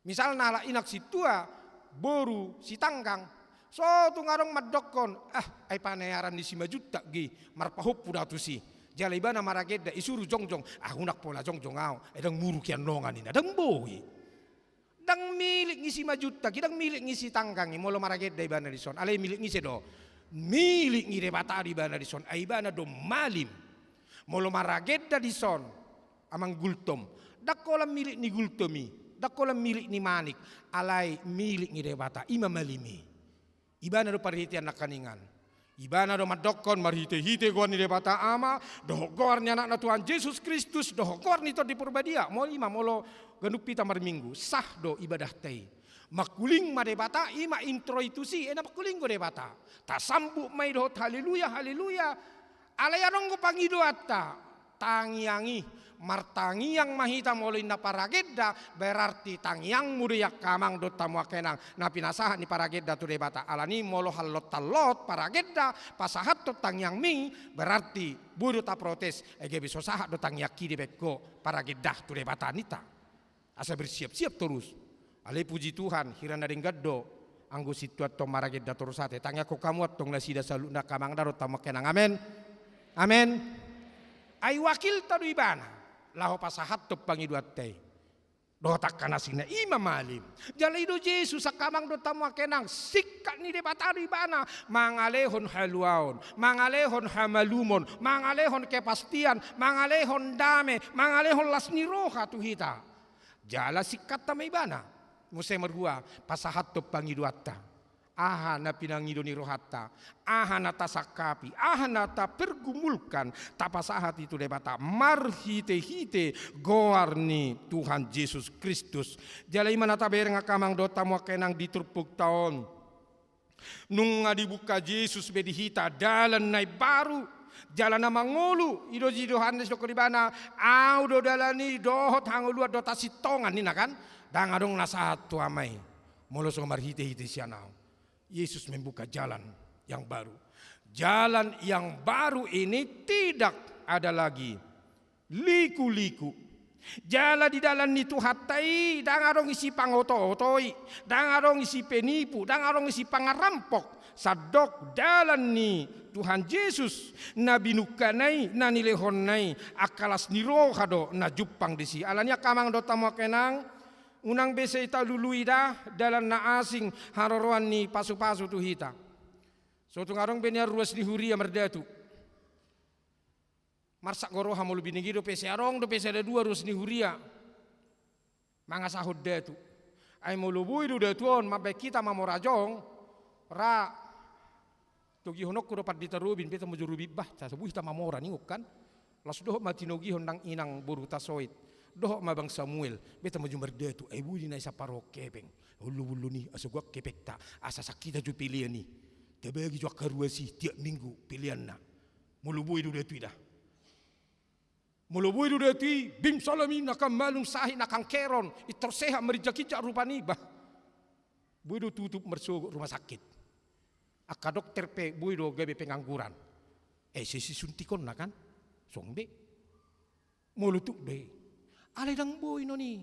Misalna halak inang sintua, boru Sitanggang. So tung adong mandokkon, ah, ai panearan ni Simanjuntak ge, marpahompu da tusi. Jala ibana maragenda, isuru jongjong, ah, unang pola jongjong ahu, ai ndang muruk i annon, ninna, ndang boi. Ndang milik ni Simanjuntak i, ndang milik ni Sitanggang i, molo maragenda ibana dison. Alai milik ni ise do? Milik ni Debata do ibana dison, ai ibana do malim. Molo maragenda dison, Amang Gultom, ndang holan milik ni Gultom i, ndang holan milik ni Manik, alai milik ni Debata, i ma malim i. Ibana do parhitean nangkiningan. Ibana do mandokkon marhite-hite goar ni Debata Ama, dohot goar ni Anakna Tuhan Jesus Kristus, dohot goar ni Tondi Porbadia. Molo i ma, molo ganup hita marminggu, sah do ibadahta i. Mangkuling ma Debata, i ma introitusi, ai na mangkuling do Debata. Tasambut ma i dohot haleluya, haleluya. Alai adong do pangidoanta. Tangiang i, martangiang ma hita molo inna paragenda, berarti tangiangmu do i angka amang dohot hamu angka inang, na pinasahat ni paragenda tu Debata. Alani molo hallot-hallot paragenda, pasahathon tangiangmi, berarti boi do taprotes, ai gabe so sahat do tangiangki dibahen ho paragenda tu Debata ninta. Asa bersiap-siap torus. Alai puji Tuhan, hira na denggan do anggo sintua antong maragenda torus ate. Tangiangkon hamu antong nasida saluhutna angka amang da dohot hamu angka inang. Amen. Amen. Ai wakilta do ibana laho pasahathon pangidoanta i dohot angka na asingna, i ma malim. Jala i do Jesus angka amang dohot hamu angka inang, singkat ni Debata do ibana, mangalehon haluaon, mangalehon hamalumon, mangalehon kepastian, mangalehon dame, mangalehon las ni roha tu hita. Jala singkatta ma ibana muse marhua pasahathon pangidoanta. Aha na pinangido ni rohanta, aha na tasangkapi, aha na tapergumulkan, tapasahat i tu Debata marhitehite goar ni Tuhan Jesus Kristus. Jala i ma na tabereng angka amang dohot hamu angka inang di turpukta on. Nunga dibuka Jesus be di hita dalan na imbaru, jala na mangolu. I do si Johannes, didok ibana, au do dalan i dohot hangoluan dohot hasintongan, ninna kan? Ndang adong na sahat tu Ama i molo so marhitehite sian ahu. Yesus membuka jalan yang baru. Jalan yang baru ini tidak ada lagi liku-liku. Jala di dalan ni Tuhanta i ndang adong isi pangoto-otoi, ndang adong isi penipu, ndang adong isi pangarampok. Sandok dalan ni Tuhan Jesus na binungkana i, na nilehonna i, angka las ni roha do na jumpang disi. Alani i angka amang dohot hamu angka inang, unang be sai talului da dalan na asing haroroan ni pasu-pasu tu hita. So tung adong be nian ruas ni huria mardatu. Marsak do roha molo binege dope sai adong dope sada dua ruas ni huria mangasahon datu. Ai molo boi do datu on mambahen hita mamora jong, ra togihononku do pandita Robin, beta ma jo Robin bah, sa boi hita mamora ningon kan. Laos dohot ma tinogihon nang inang boruta Soit, dohot ma bang Samuel, beta ma jo mardatu, ai boi do na i saparohon hepeng. Olo, olo ni, asa goat hepengta, asa sangkita jo pelean i. Tabagi jo angka ruas i tiap minggu peleanna. Molo boi do datu i da. Molo boi do datu i, bim salam i na kan malum sahit na kan keron, intor sehat marinjak-injak rupani, bah. Boi do tutup marsogot rumah sakit. Angka dokter pe boi do gabe pengangguran. Eh, sesi suntikonna kan? Song be. Molo tuk do i. Alai ndang boi non i.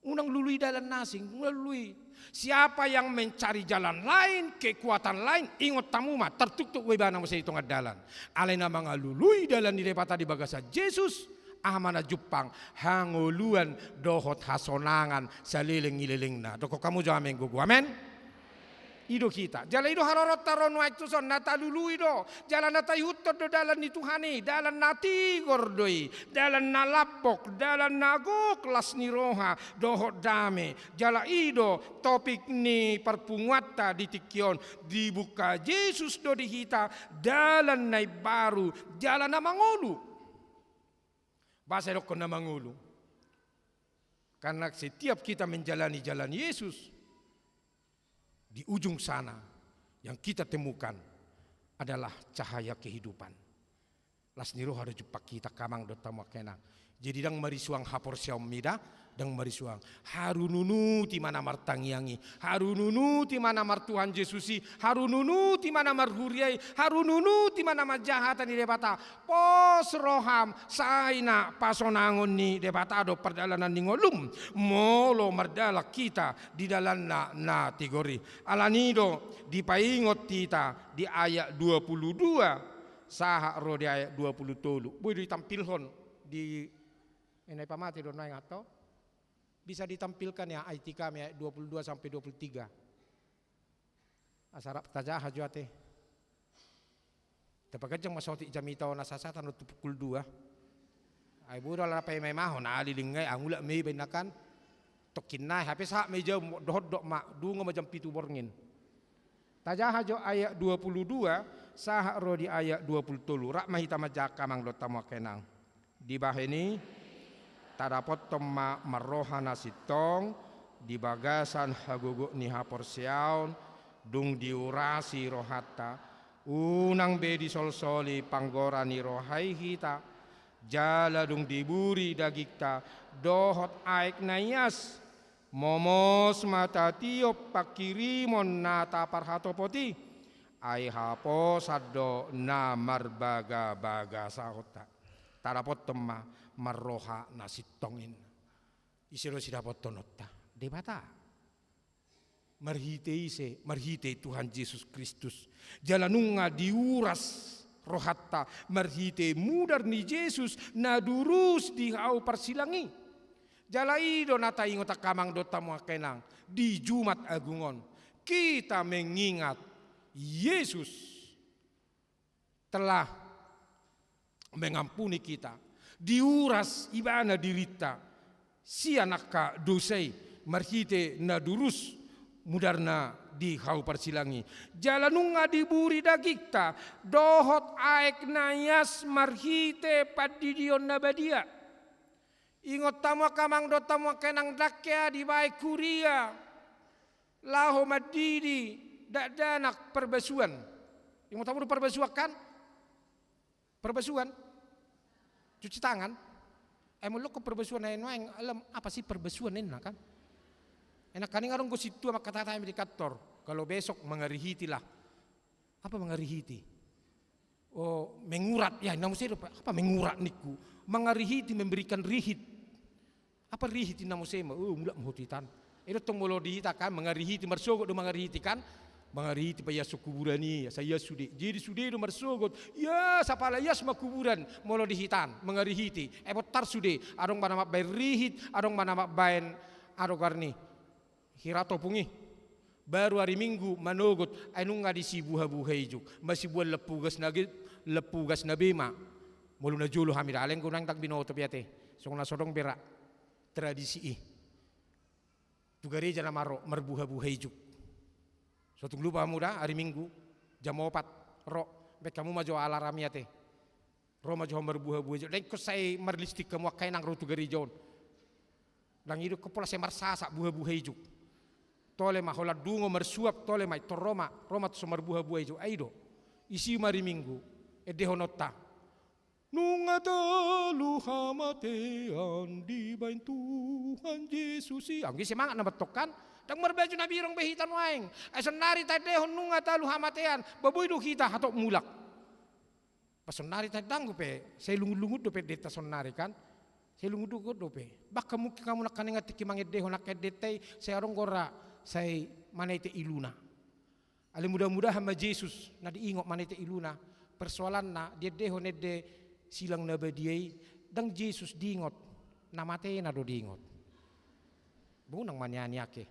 Unang lului dalan na asing, unang lului. Siapa yang mencari jalan lain, kekuatan lain, ingot hamu ma, tartuktuk do ibana muse di tonga dalan. Alai na mangalului dalan ni Debata di bagasan Jesus, aha ma na jumpang, hangoluan dohot hasonangan saleleng ni lelengna. Dokkon hamu jo amen gogo, amen. I do hita. Jala i do haroronta ro nuaeng tuson, na talului do. Jala na taihuthon do dalan ni Tuhan i, dalan na tigor do i, dalan na lambok, dalan na gok las ni roha dohot dame. Jala i do topik ni parpunguanta di tingki on. Dibuka Jesus do di hita dalan na imbaru, jala na mangolu. Boasa didokkon na mangolu? Karena setiap kita menjalani jalan Yesus, di ujung sana yang kita temukan adalah cahaya kehidupan. Las ni roha do jumpang hita angka amang dohot hamu angka inang. Jadi ndang marisuang haporseaonmi da, ndang marisuang. Harununuti ma na martangiang i, harununuti ma na marTuhan Jesus i, harununuti ma na marhuria i, harununuti ma na manjaha hata ni Debata. Pos roham, sai na pasonangon ni Debata do pardalanan ni ngolum, molo mardalan hita di dalanna na tigor i. Alani do dipaingot hita di ayat dua puluh dua sahat ro di ayat dua puluh tolu. Boi do ditampilhon di, eh, na ipamate do nuaeng ato. Bisa ditampilkan ya, I T K mi, ayat dua puluh dua sampai dua puluh tiga. Asa rap tajaha jo ate. Tapaganjang ma sotik jamita on, asa satan do tu pukul dua. Ai boi do ala paima-imahon, ala lilingai, angulak ma iba inna kan. Tokkin nai, hape sahat ma i jam, dohot dok ma, dungo ma jam pitu borngin. Tajaha jo ayat dua puluh dua sahat ro di ayat dua puluh tolu. Rap ma hita manjaha angka amang dohot hamu angka inang. Dibahen i, tadapothon ma marroha na sintong di bagasan hagogok ni haporseaon, dung diurasi rohanta, unang be disolsoli panggora ni roha i hita, jala dung diburi dagingta dohot aek na ias, momos ma tatiop panghirimon na taparhatopot i, ai haposan do na marbagabagashonta. Tadapothon ma marroha na sintong i. Ise do sidapothononta? Debata. Marhite ise? Marhite Tuhan Jesus Kristus. Jala nunga diuras rohanta marhite mudar ni Jesus na durus di hau parsilang i. Jala i do na taingot angka amang dohot hamu angka inang di Jumat Agung on. Kita mengingat Yesus telah mengampuni kita. Diuras ibana dirinta sian angka dosa i marhite na durus mudarna di hau parsilang i. Jala nunga diburi dagingta dohot aek na ias marhite pandidion na badia. Ingot hamu angka amang dohot hamu angka inang, ndang hea dibaen huria laho mandidi dakdanak parbasuan. Ingot hamu do parbasuan kan? Parbasuan? Cuci tangan? Eh, molo ingkon parbasuan, eh, nuaeng, alam, apa sih parbasuan ninna kan? Enak kan, adong do sintua mangkatai hami di kantor, kalau besok mengarihiti lah. Apa mengarihiti? Oh, mengurat. Ya, ninna muse dope, apa mengurat ningku? Mengarihiti, memberikan rihit. Apa rihit ninna muse ma? Oh, mulak ma ho tu hita an. I do tong molo di hita kan, mengarihiti, marsogot do mengarihiti kan? Mengarihiti paiashon kuburan i, asa ias sude. Jadi sude do marsogot. Ias, apala ias ma kuburan molo di hita an, mengarihiti. Eh, bontar sude. Adong ma na mambaen rihit, adong ma na mambaen, adong goarna i, hira topung i. Baru ari Minggu manogot, ai nunga disi buhabuha ijuk. Masibuan lampu gas na ge-, lampu gas na be ma. Molo na jolo hami da, alai anggo nuaeng ndang binoto be ate. Songon na so adong be ra tradisi i. Tu gareja nama ro marbuhabuha ijuk. So tung lupa hamu da, ari Minggu jam opat ro, baen hamu ma jo alarm i ate. Ro ma jo hamu marbuhabuha ijuk. Ndang ingkon sai marlistik hamu angka inang ro tu gareja on. Ndang i do ingkon pola sai marsasak buhabuha ijuk. Tole ma holan dungo marsuap, tole ma, ingkon ro ma, ro ma tu so marbuhabuha ijuk. Ai i do. Isi ma ari Minggu endehononta. Nunga talu hamatean dibaen Tuhan Jesus i. Anggo i semangat nama tong kan. Ndang marbaju na birong be hita nuaeng. Ai saonari taendehon nunga talu hamatean. Ba boi do hita hatop mulak. Pas saonari taendang dope, sai lungun-lungun dope endenta saonari kan. Sai lungun-lungun dope. Bahkan mungkin hamu nangkaning tingki mangendehon angka endenta i, sai adong do ra sai manete iluna. Alai mudah-mudahan ma Jesus na diingot manete iluna. Persoalanna, diendehon ende silang na badia i, ndang Jesus diingot na matena do diingot. Bo unang ma nian i ate.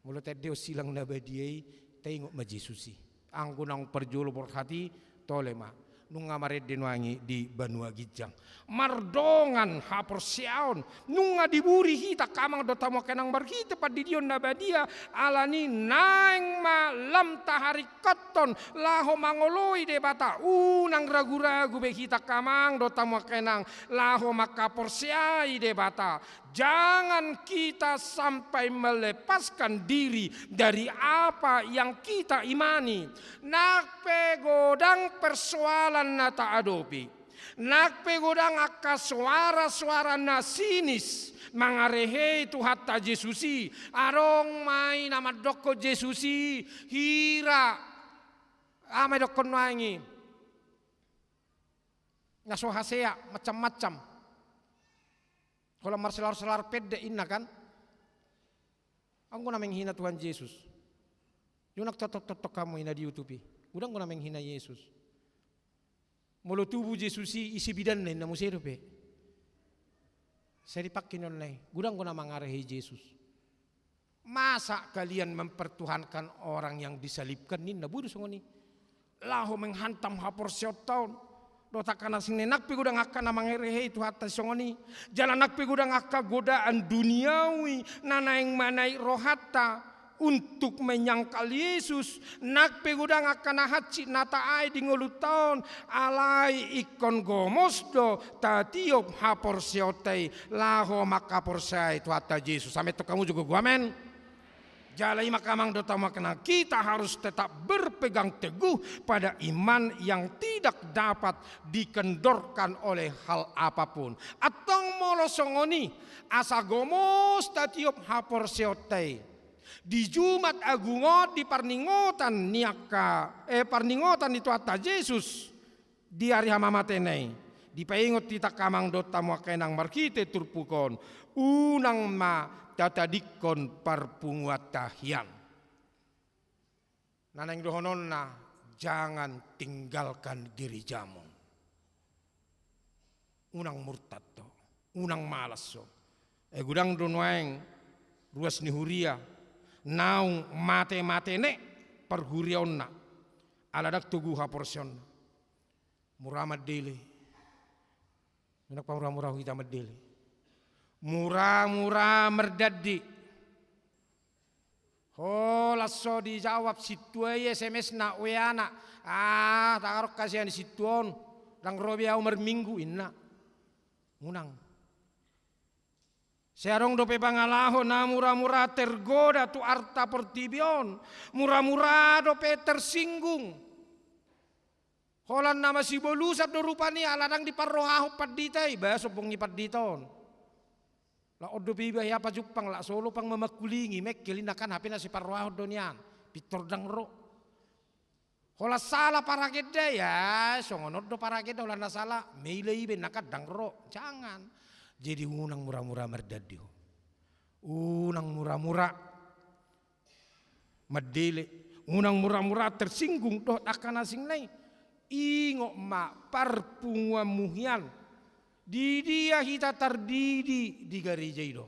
Molo taendehon silang na badia i, taingot ma Jesus i. Anggo naung parjolo borhat i, tole ma. Nunga marende nuaeng i di banua ginjang. Mardongan haporseaon, nunga diburi hita angka amang dohot hamu angka inang marhite pandidion na badia, alani naeng ma lam taharingkothon laho mangoloi Debata, unang ragu-ragu be hita angka amang dohot hamu angka inang laho mangkaporseai Debata. Jangan kita sampai melepaskan diri dari apa yang kita imani. Nang pe godang persoalan na taadopi, nang pe godang angka soara-soara na sinis mangarehei Tuhanta Jesus i, adong ma i na mandokkon Jesus i, hira, aha ma didokkon nuaeng i, na so hasea, macam-macam. Holan marselar-selar pendek inna kan. Anggo na menghina Tuhan Jesus. Unang tottok-tottok hamu i na di YouTube i. Godang do na menghina Jesus. Molo tubu Jesus i, ise bidanna inna muse dope. Sai dipangke ninna i. Godang do na mangarehei Jesus. Masa kalian mempertuhankan orang yang disalibkan ninna, boi do songon i. Laho menghantam haporseaonta on. Dohot angka na asing nai, nang pe godang angka na mangarehei Tuhanta songon i. Jala nang pe godang angka godaan duniawi na naeng manaek rohanta untuk menyangkal Jesus. Nang pe godang angka na hansit na taai di ngolunta on, alai ingkon gomos do tatiop haporseaonta i laho mangkaporseai Tuhanta Jesus. Amen, tong hamu jo gogo amen. Jala i ma angka amang dohot hamu angka inang, kita harus tetap berpegang teguh pada iman yang tidak dapat dikendorkan oleh hal apapun. Antong molo songon i, asa gomos tatiop haporseaonta i. Di Jumat Agung on, di parningotan ni angka, eh, parningotan ni Tuhanta Jesus, di ari hamamatena i, dipaingot hita angka amang dohot hamu angka inang marhite turpuk on, unang ma tatadingkon parpunguanta hian. Na naeng dohononna, jangan tinggalkan gerejamu. Unang murtad ho, unang malas ho. Ai godang do nuaeng ruas ni huria naung mate-mate ne parhuriaonna, ala ndang togu haporseaonna. Mura mandele. Unang pamura-mura ho hita mandele. Mura-mura mardandi. Holan so dijawab sintua i S M S-na, W A-na. Ah, ndang adong hasian ni sintua on. Ndang ro be ahu marminggu, inna. Unang. Sai adong dope pangalaho na mura-mura tergoda tu arta portibi on. Mura-mura dope tersinggung. Holan na masibolusan do rupani ala ndang diparrohahon pandita i, bah, sombong ni pandita on. Lak on dope iba hea pajumpang, lak solo pang mamangkulingi, mengkel inna kan, hape na siparrohahon do nian, pintor ndang ro. Holan sala paragenda, ya, songon on do paragenda, holan na sala, maila iba inna kan ndang ro, jangan. Jadi unang mura-mura mardandi ho. Unang mura-mura mandele, unang mura-mura tersinggung dohot angka na asingna i. Ingot ma parpunguanmu hian. Di dia hita tardidi, di gareja i do.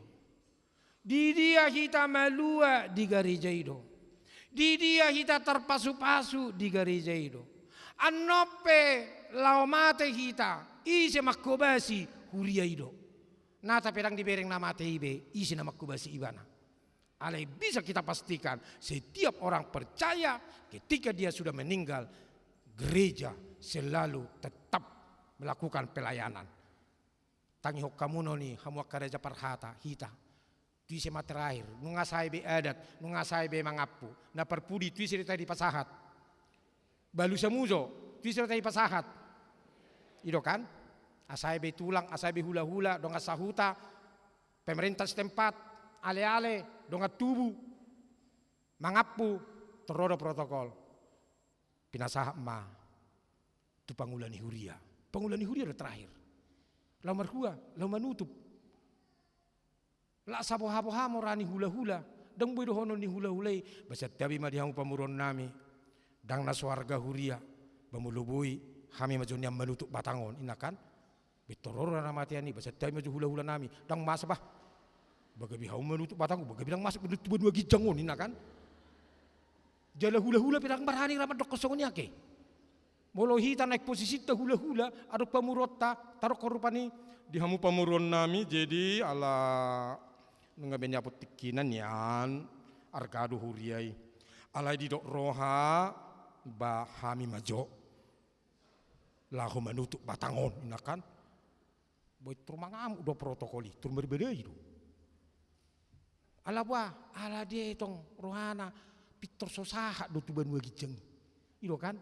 Di dia hita malua, di gareja i do. Di dia hita tarpasu-pasu, di gareja i do. Annon pe laho mate hita, ise manghobasi? Huria i do. Nata pe ndang dibereng na mate i be, ise na manghobasi ibana? Alai bisa kita pastikan, setiap orang percaya ketika dia sudah meninggal, gereja selalu tetap melakukan pelayanan. Tangihon hamu non i, hamu angka raja parhata, hita. Tu ise ma terakhir, nunga sae be adat, nunga sae be mangampu. Na parpudi tu ise do tahe dipasahat? Balu Samujo, tu ise do tahe dipasahat? I do kan? Asae be tulang, asae be hula-hula, dongan sahuta, pemerintah setempat, ale-ale, dongan tubu, mangampu, tor ro do protokol. Pinasahat ma tu pangula ni huria. Pangula ni huria do terakhir. Laho marhua, laho manutup. Lak saboha-boha mora ni hula-hula, ndang boi dohonon ni hula-hula i, "Bahen tabi ma di hamu pamoruonnami, ndang na so arga huria, ba molo boi, hami ma jo nian manutup batang on," inna kan? Pintor ro do na matean i, "Bahen tabi ma jo hula-hula nami, ndang masa bah. Ba gabe hamu manutup batang on, ba gabe ndang masuk tu banua ginjang on," inna kan? Jala hula-hula pe ndang barani ra mandokkon songon i ate. Molo hita naeng posisinta hula-hula, adong pamoruonta, tadokkon rupani, "Di hamu pamoruonnami, jadi ala nunga be niapot tingkina nian, arga do huria i. Alai didok roha, ba hami ma jo laho manutup batang on," inna kan? Boi tor mangamuk do protokol i, tor marbadai do. Ala boha, ala dia tong rohana, pintor so sahat do tu banua ginjang i. I do kan?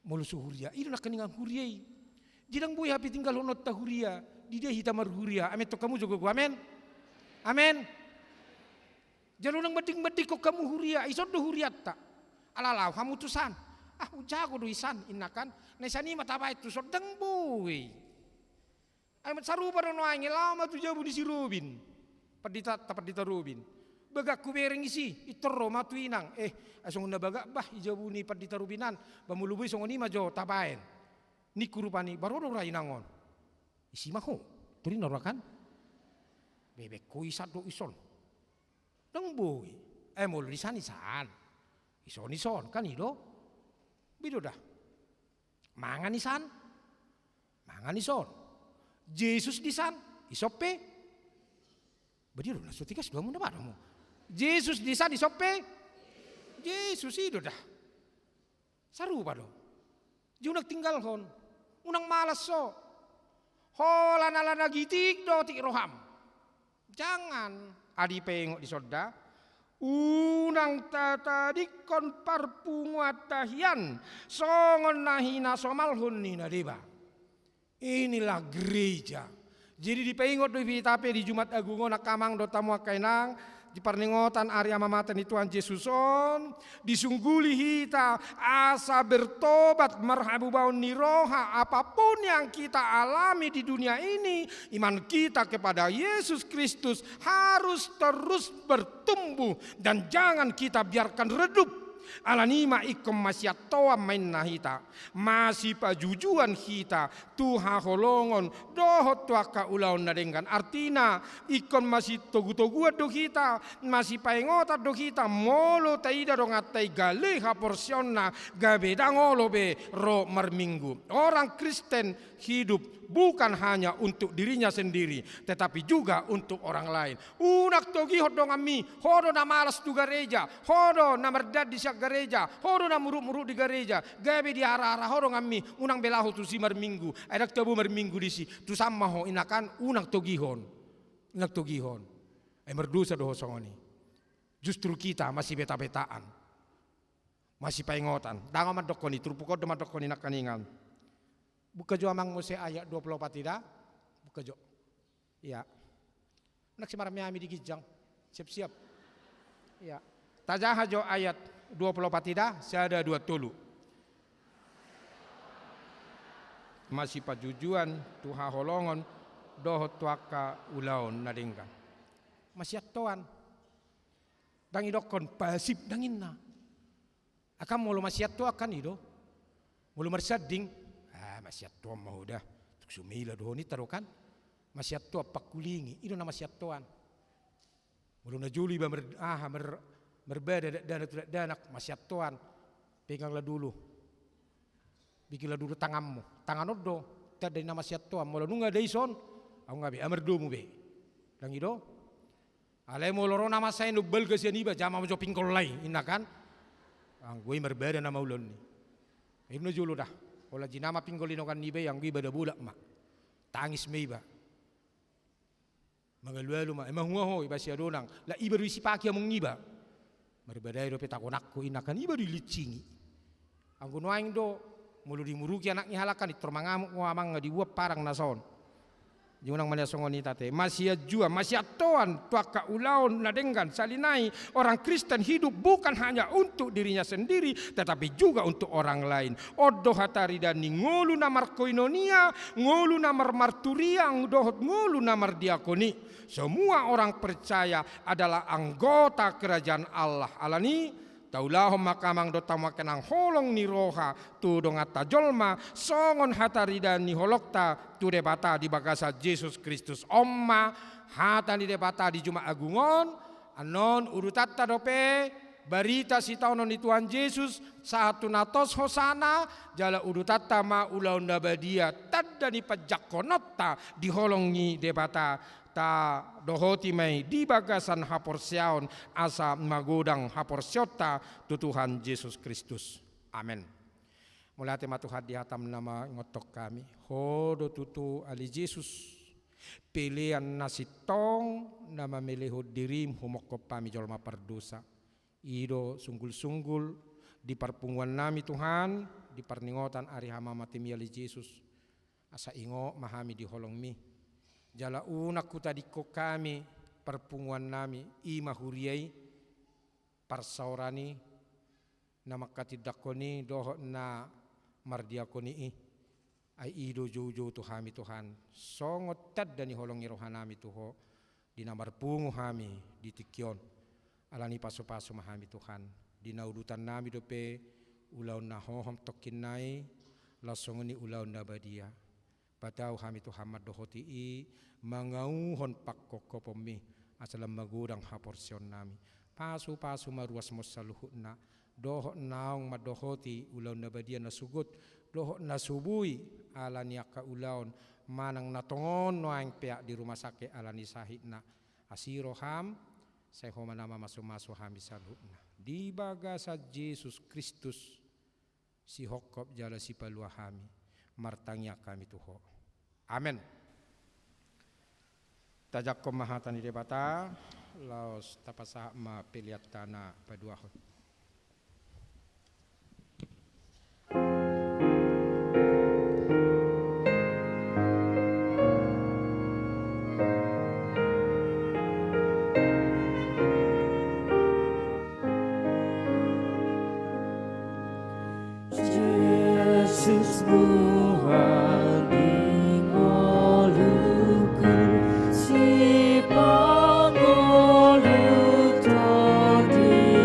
Molo so huria, i do nangkiningan huria i. Jadi ndang boi hape tinggalhononta huria, di dia hita marhuria. Amen tong hamu jo gogo, amen? Amen. Jala unang manding-mandingkon hamu huria, ison do hurianta. Ala laho hamu tu san. "Ah, hujago do i san," inna kan? Na i san i ma tabahen tu son, ndang boi. Ai sarupa do nuaeng i, laho ma tu jabu ni si Robin. Pandita, ta pandita Robin. "Bagak hubereng isi," pintor ro ma tu inang. "Eh, ai songon na bagak bah i jabu ni pandita Robin an. Ba molo boi songon i ma jo tabahen." Ningku rupani, "Ba ro do ra inang on." "Isi ma ho," tor inna roha kan? "Bebek ho i san do ison." Ndang boi. Eh, molo di san i san. Ison i son, kan i do? Ba i do da. Mangan i san. Mangan i son. Jesus di san. Ison pe. Ba dia do na so tikas do hamu na ba do hamu. Jesus di san, ison pe. Jesus, i do da. Sarupa do. Jadi unang tinggalhon. Unang malas ho. Holan ala na gitik do otik roham. Jangan. Adi pe ingot di son da. Unang tatadingkon parpunguanta hian songon na hinasomalhon ni na deba. Inilah gereja. Jadi dipaingot do hita pe di Jumat Agung on, angka amang dohot hamu angka inang, di parningotan ari amamate ni Tuhan Jesus on, disungguli hita asa bertobat, marhamubaon ni roha, apapun yang kita alami di dunia ini, iman kita kepada Yesus Kristus harus terus bertumbuh dan jangan kita biarkan redup. Alani i ma ingkon masiantoan ma inna hita, masipajujuan hita tu haholongon dohot tu angka ulaon na denggan. Artina, ingkon masitogutoguan do hita, masipaingotan do hita, molo taida donganta i gale haporseaonna, gabe ndang olo be ro marminggu. Orang Kristen hidup bukan hanya untuk dirinya sendiri, tetapi juga untuk orang lain. Unang togihon donganmi, ho do na malas tu gareja, ho do na mardandi sian gareja, ho do na muruk-muruk di gareja, gabe diaraara ho donganmi, unang be laho tusi marminggu, ai ndang tabo marminggu disi, tusan ma ho, inna kan, unang togihon. Unang togihon. Ai mardosa do ho songon i. Justru hita masibetabetaan. Masipaingotan. Ndang au mandokkon i, turpuk on do mandokkon i nangkaningan. Buka jo amang muse ayat dua puluh opat i da. Buka jo. Ia. Nang si marmeami di ginjang. Siap-siap. Ia. Tajaha jo ayat dua puluh opat i da, sada dua tolu. Masipajujuan tu haholongon dohot tu angka ulaon na denggan. Masiantoan. Ndang idokkon pasip, ndang inna. Akan molo masiantoan kan i do. Molo marsanding, ah, masiantoan ma ho da. Tuk sumila do ho ninta do kan. Masiantoan pangkulingi, i do na masiantoan. Molo na jolo iba mer-, aha, mer-, marbada dakdanak tu dakdanak, masiantoan. Peganglah dulu. Bikinlah dulu tanganmu. Tangan on do tanda ni na masiantoan. Molo nunga da ison, au nga be, ah, mardomu be. Ndang i do. Alai molo ro na masa i, umbalga sian iba, jama ma jo pinggol i, inna kan. Anggo i marbada nama ulaon i. Ai na jolo da. Pola jinama pinggol i dongan niba i, anggo i bada bolak ma. Tangis ma iba. Mangalualu ma, emang hua ho, iba siadonang. Lah iba do i sipaki among iba. Marbadai dope takonakku, inna kan iba do i linsingi. Anggo nuaeng do, molo dimuruki anak ni halak kan, intor mangamuk ho amang nga dibuat parang na son. Di unang mania songon i tate. Masianjuan, masiantoan, tu angka ulaon na denggan, sahali nai, orang Kristen hidup bukan hanya untuk dirinya sendiri, tetapi juga untuk orang lain. On do hataridaan ni ngolu na markoinonia, ngolu na marmarturia, dohot ngolu na mardiakoni. Semua orang percaya adalah anggota kerajaan Allah. Alani, taulahon ma hamu amang dohot hamu angka inang holong ni roha tu donganta jolma, songon hataridaan ni holongta tu Debata di bagasan Jesus Kristus. On ma hata ni Debata di Jumat Agung on, annon udutanta dope barita sitaonon ni Tuhan Jesus, sahat tu na tos hosana, jala udutanta ma ulaon na badia, tanda ni panjangkononta di holong ni Debata, tadohoti ma i di bagasan haporseaon, asa magodang haporseaonta tu Tuhan Jesus Kristus. Amen. Mauliate ma Tuhan di hatam na mangontok hami. Ho do tutu ale Jesus, pelean na sintong na mamelehon dirim humophop hami jolma pardosa. I do sunggulsunggul di parpunguan nami Tuhan, di parningotan ari hamamatemi ale Jesus. Asa ingot ma hami di holongmi. Jala unang hutadingkon hami parpunguan nami, i ma huria i, parsaoran i, na mangkatindangkon i dohot na mardiakoni i. Ai i do joujou tu hami Tuhan, songon tanda ni holong ni rohanami tu Ho, di na marpungu hami di tingki on. Alani pasupasu ma hami Tuhan, di na udutannami dope ulaon na hohom tongkin nai, laos songon i ulaon na badia. Patau hami Tuhan mandohoti i, mangauhon pangkophoponmi, asa lam magodang haporseaonnami. Pasupasu ma ruasmon saluhutna, dohot naung mandohoti ulaon na badia na so got, dohot na so boi, ala ni angka ulaon, manang na tongon nuaeng peak di rumah sakit ala ni sahitna. Asi roham, sai Ho ma na mamasumasu hami saluhutna. Di bagasan Jesus Kristus, Sihophop jala Sipalua hami, martangiang hami tu Ho. Amen. Tajangkon ma hata ni Debata, laos tapasahat ma peleanta na paduahon. Jesus buhal di ngolungku, sipangolu todingku.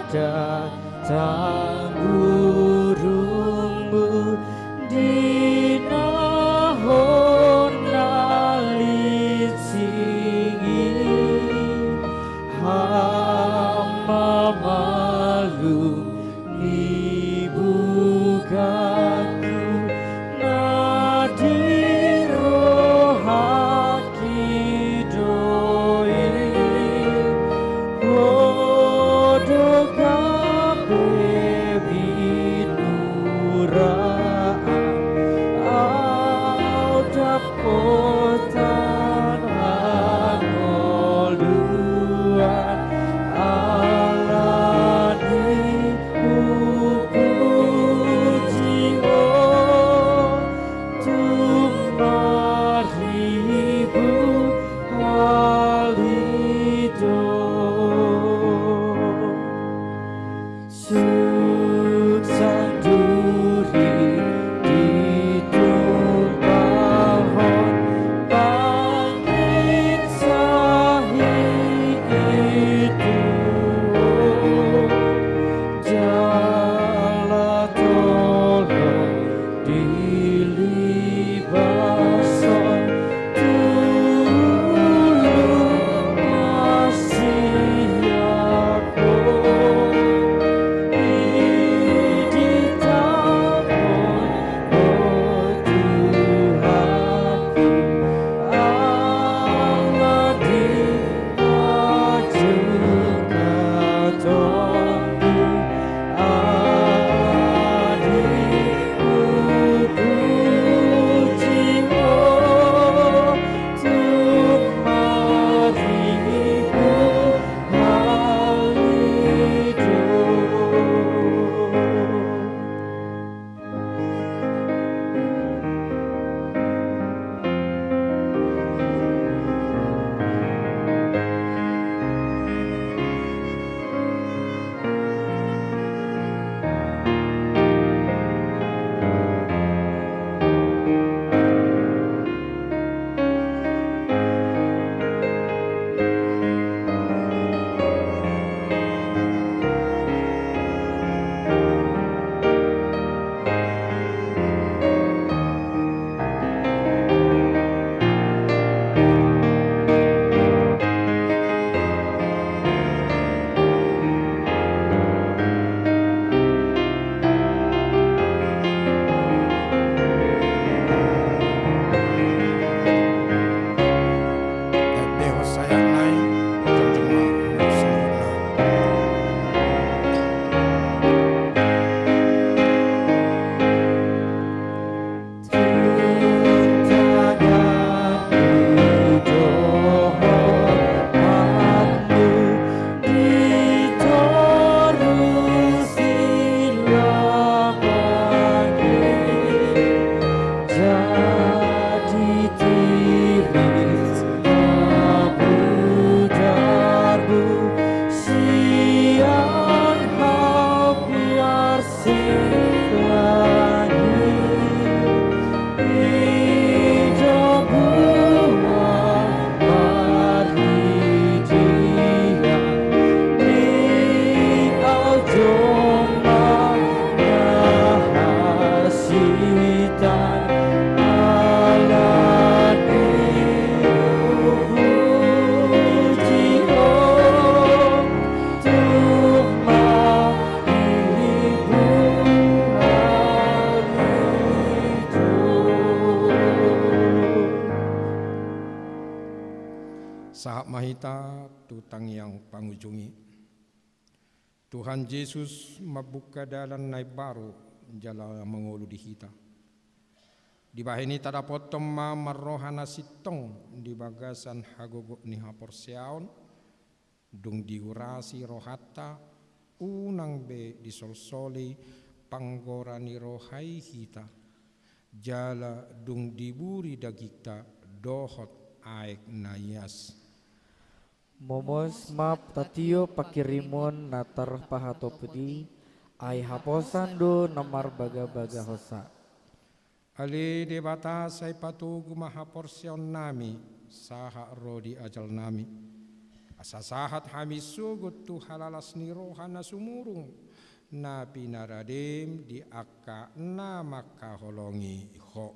Datang burungmu di nahon na linsing i, ham ma malum ni bugatku na di rohangki do i. Ho do gabe binuraan, au dapotan hangoluan, ala ni hupuji ho tung marhibur hali do. Suksang duri ditumpahon pangit sahi i tu ho, jala tolong dilibashon tu ulu na siap ho. Di tanganmu, Tuhanku, ala ni hajungkatonku, ala ni hupuji ho tung marhibur hali do. Jadi tiris na budarmu sian hapiar silangi, i do buah paridian ni au jomma na hasitan, ala ni hupuji ho tung marhibur hali do. Sahat ma hita tu tangiang pangujungi. Tuhan Jesus mambuka dalan na imbaru jala mangolu di hita. Dibahen i tadapothon ma marroha na sintong di bagasan hagogoon ni haporseaon, dung diurasi rohanta, unang be disolsoli panggora ni roha i hita, jala dung diburi dagingta dohot aek na ias. Momos ma tatiop panghirimon na tarpahatopi i, ai haposan do na marbagabaga hosa. Ale Debata, sai patogu ma haporseaonnami sahat ro di ajalnami. Asa sahat hami sogot tu halalas ni roha na sumurung, na pinaradem di angka na mangkaholongi Ho.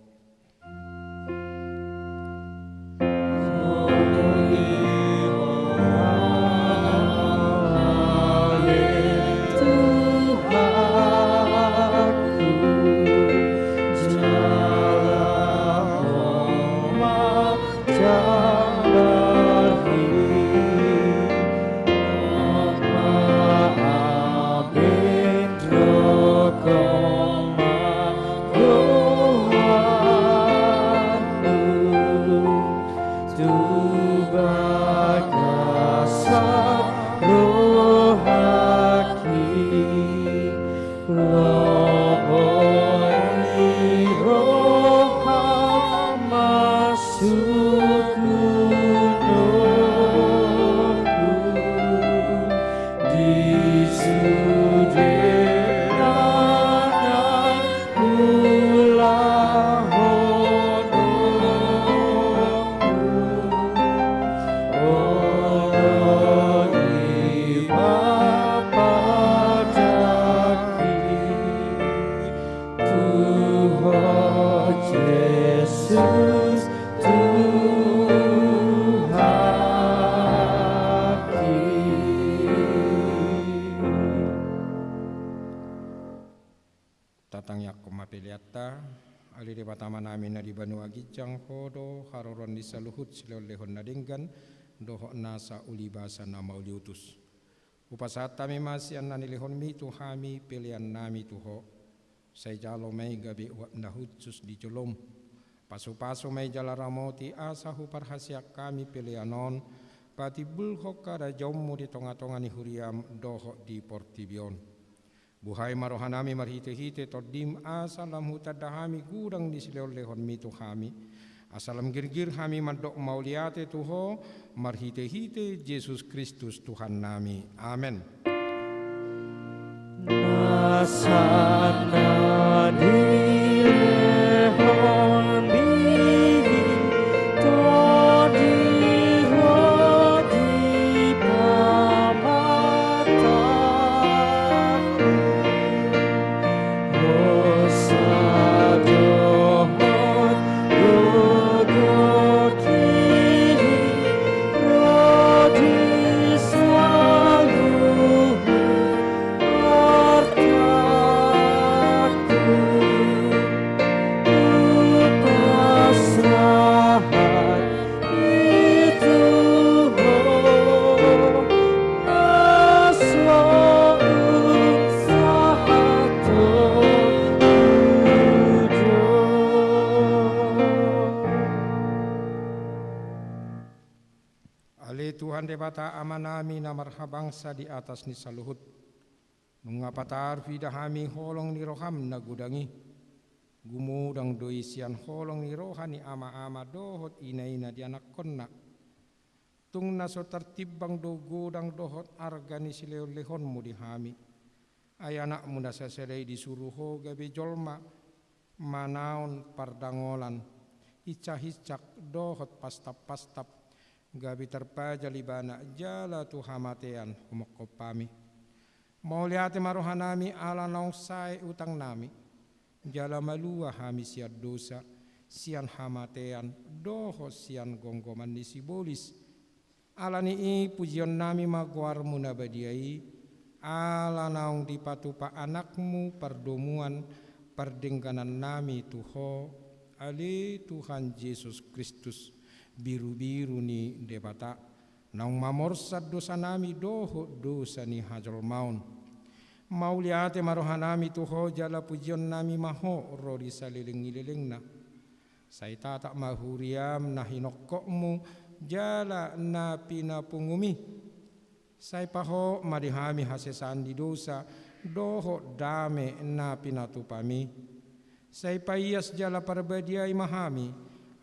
Tatangiangkon ma peleanta. Ale Debata Amanami na di banua ginjang, Ho do haroroan ni saluhut silehonlehon na denggan dohot nasa ulibasa na mauliutus. Hupasahat hami ma sian na nilehonMi tu hami peleannami tu Ho. Sai jalo ma i gabe uap na hushus di joloM. Pasupasu ma i jala ramoti asa huparhaseang hami pelean on patimbulhon harajaonMu di tongatonga ni huriaM dohot di portibi on. Buhai ma rohanami marhitehite TondiM asa lam hutanda hami godang ni silehonlehonMi tu hami. Asa lam girgir hami mandok mauliate tu Ho marhitehite Jesus Kristus Tuhannami. Amen. Ale Tuhan Debata Amanami na marhabangsa di atas ni saluhut. Nunga pataru huida hami holong ni rohaM na godang i. Gumodang do i sian holong ni roha ni amaama dohot inaina di anakkonna. Tung na so tartimbang do godang dohot arga ni silehonlehonMu di hami. Ai AnakMu na sasada i disuru Ho gabe jolma, manaon pardangolan, hinsahinsat dohot pastappastap, gabe tarpajal Ibana jala tu hamatean humongkop hami. Mauliate ma rohanami ala naung sae utangnami, jala malua hami sian dosa, sian hamatean, dohot sian gomgoman ni sibolis. Ala ni i pujionnami ma goarMu na badia i, ala naung dipatupa AnakMu pardomuan pardengganannami tu Ho, ale Tuhan Jesus Kristus, birubiru ni Debata, naung mamorsan dosanami dohot dosa ni hajolmaon. Mauliate ma rohanami tu Ho jala pujionnami ma Ho ro di saleleng ni lelengna. Sai tatap ma huriaM na hinongkopMu jala na pinapungumMi. Sai pahot ma di hami hasesaan ni dosa dohot dame na pinatupamMi. Sai paias jala parbadiai ma hami,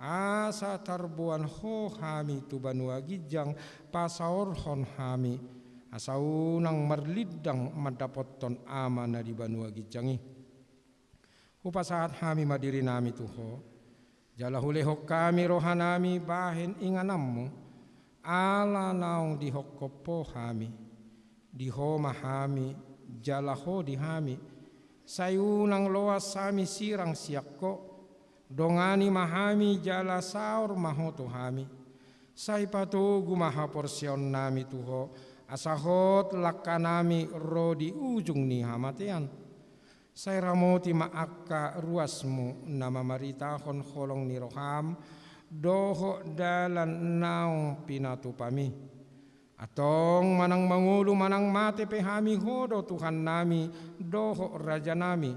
asa tarboan Ho hami tu banua ginjang pasaorhon hami, asa unang marlindang mandapothon Ama na di banua ginjang i. Hupasahat hami ma dirinami tu Ho, jala hulehon hami rohanami bahen ingananMu, Ala naung dihophop Ho hami, di Ho ma hami, jala Ho di hami, sai unang loas hami sirang sian Ho. Dongani ma hami jala saor ma Ho tu hami. Sai patogu ma haporseaonnami tu Ho, asa hot langkanami ro di ujung ni hamatean. Sai ramoti ma angka ruasMu na mamaritahon holong ni rohaM dohot dalan naung pinatupami. Antong manang mangolu manang mate pe hami Ho do Tuhannami dohot Rajanami.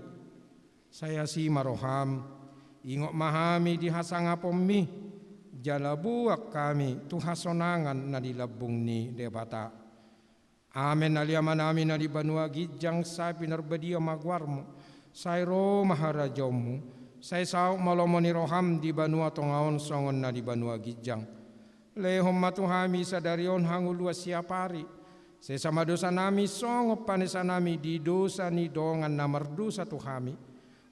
Sai asi ma rohaM, ingot ma hami di hasangaponMi, jala boan hami tu hasonangan na di lambung ni Debata. Amen. Ale Amanami na di banua ginjang, sai pinarbadia ma goarMu, sai ro ma harajaonMu, sai saut ma lomo ni rohaM di banua tonga on songon na di banua ginjang. Lehon ma tu hami sadari on hangoluan siapari. Sesa ma dosanami songon panesanami di dosa ni dongan na mardosa tu hami.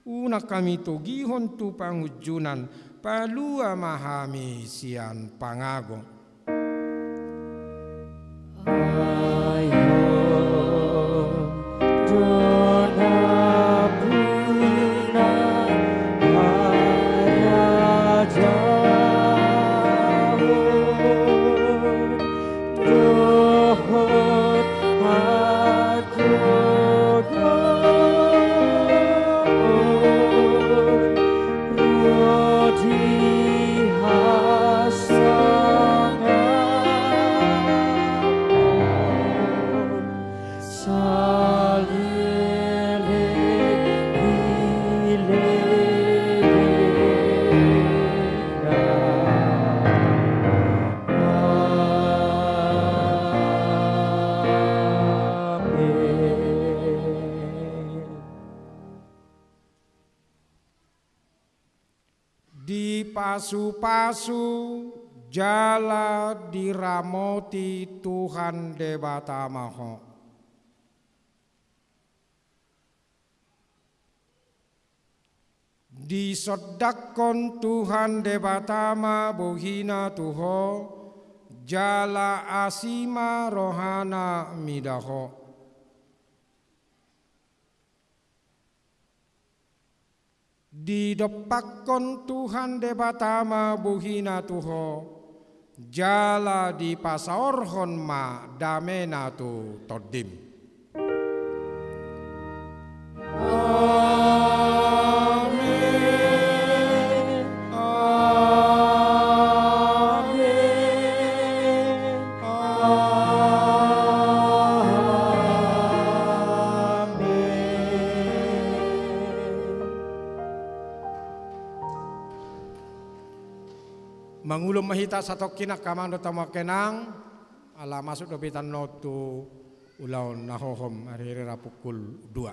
Unang hami togihon tu pangunjunan, palua ma hami sian pangago. Ai Ho do nampuna harajaon dohot hagogoon ro di hasangapon saleleng ni lelengna. Amen. Dipasupasu jala diramoti Tuhan Debata ma ho. Disondangkon Tuhan Debata ma bohina tu ho, jala asi ma rohana mida ho. Didompakkon Tuhan Debata ma bohina tu ho, jala dipasaorhon ma damena tu tondim. Amen. Amen. Amen. Mangulon ma hita satongkin angka amang dohot hamu angka inang, ala masuk dope hita on tu ulaon na hohom ari ra pukul dua.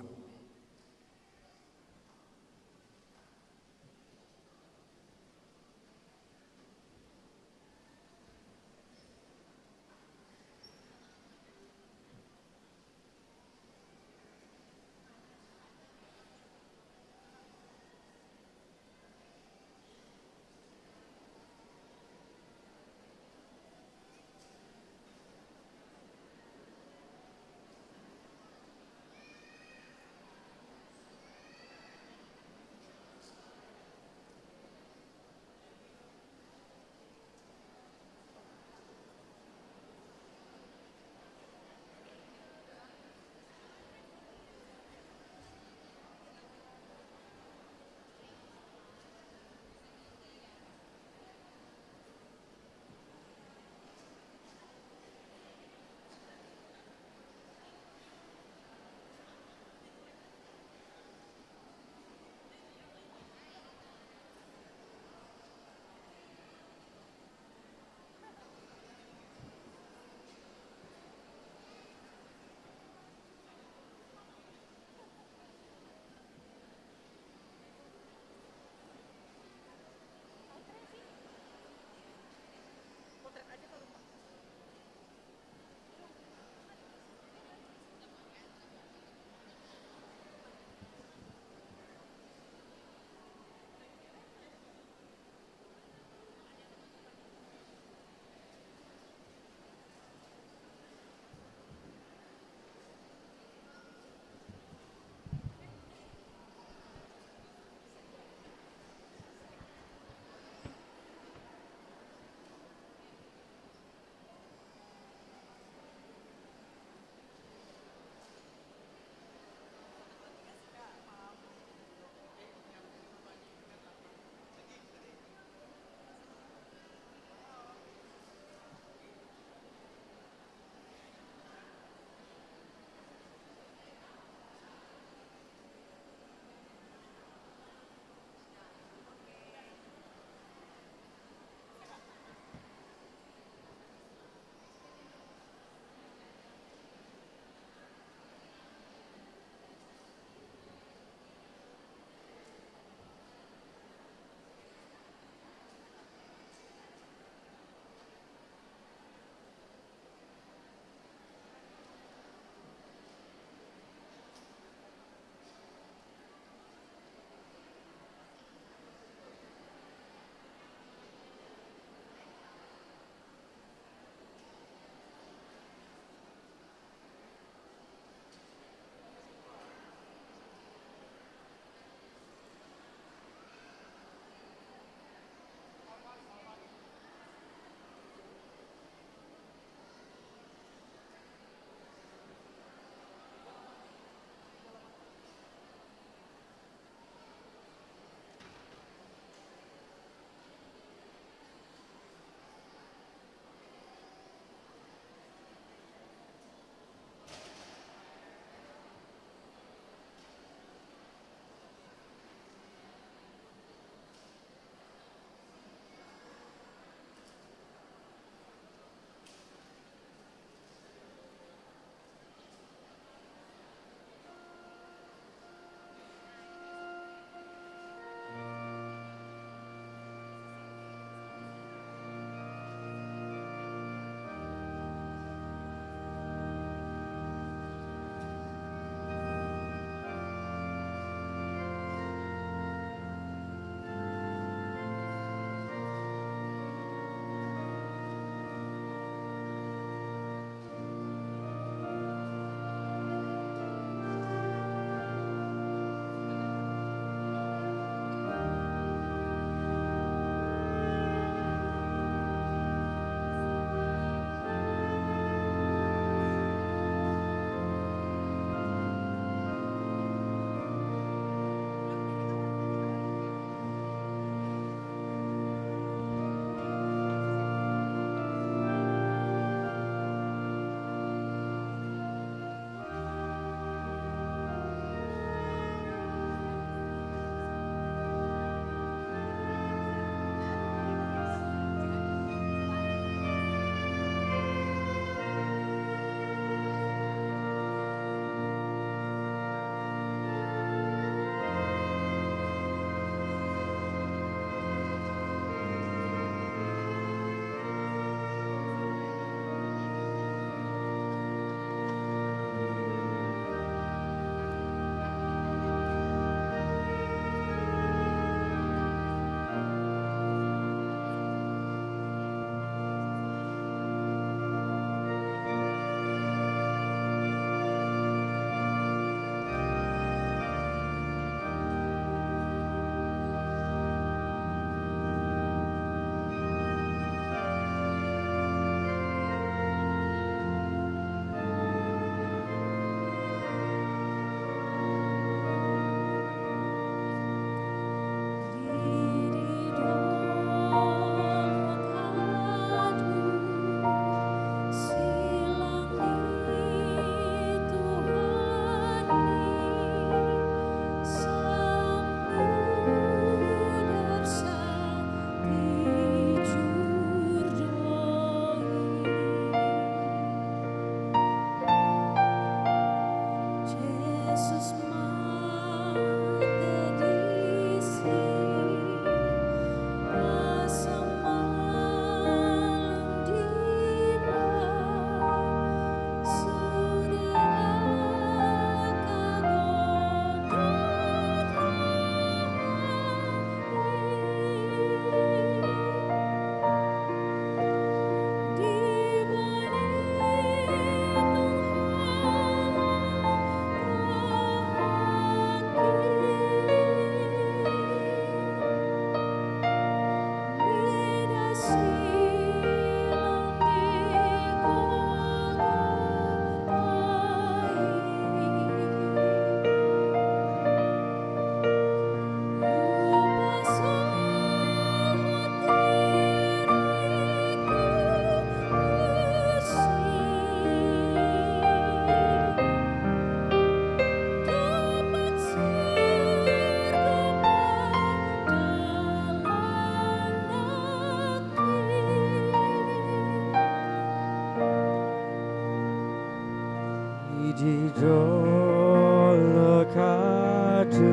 Di dolok ahu,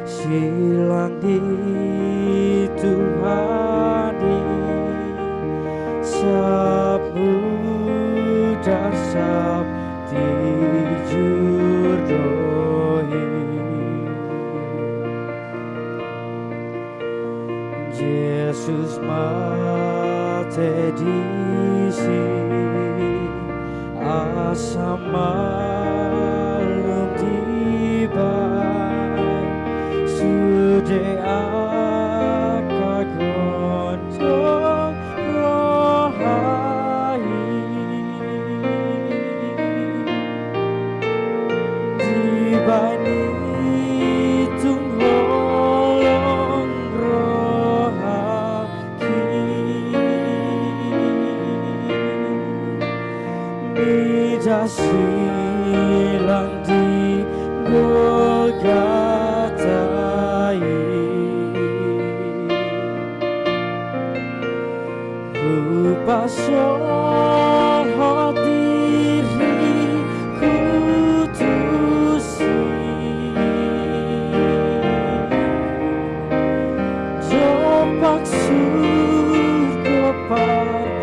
silang di Tuhan i, sap mudar sap tijur do i. Jesus mate disi, asa malum dibahen sude angka gondang roha i. Dibahen i tung holong rohangki, mida silang di Golgata i. Hupasohot diriku tusi, dompak surgo pardalananki.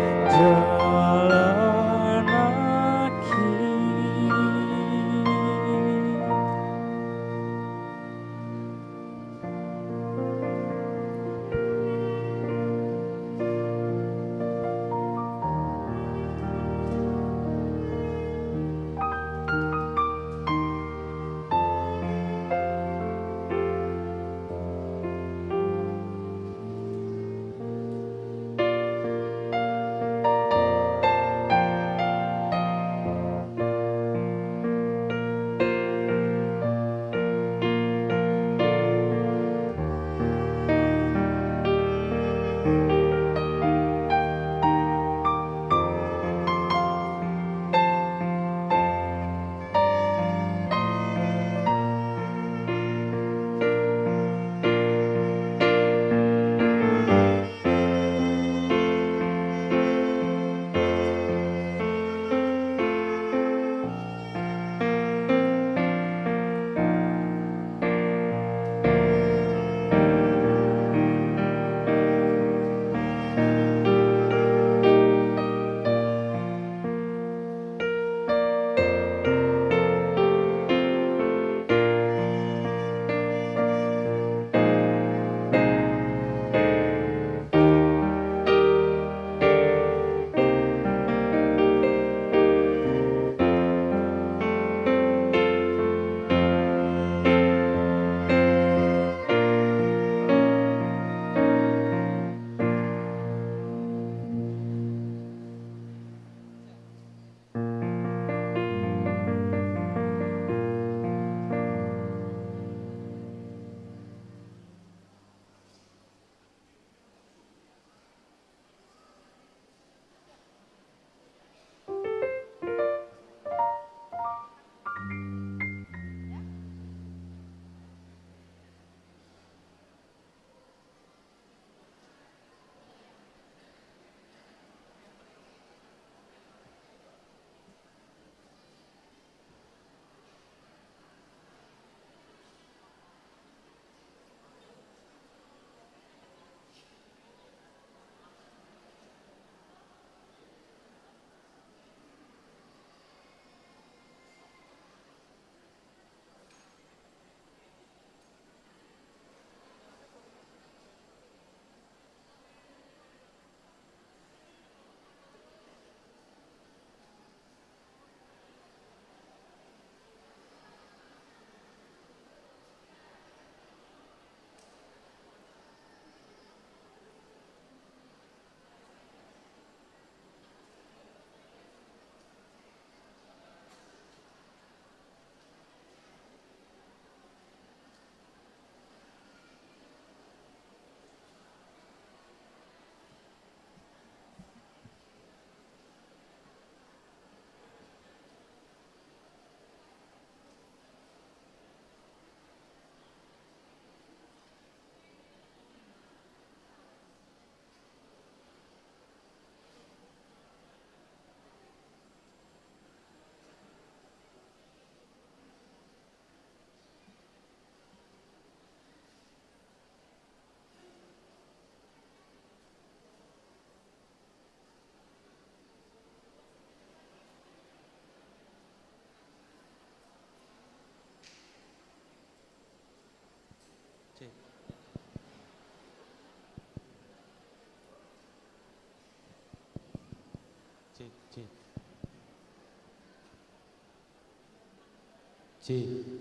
Sip.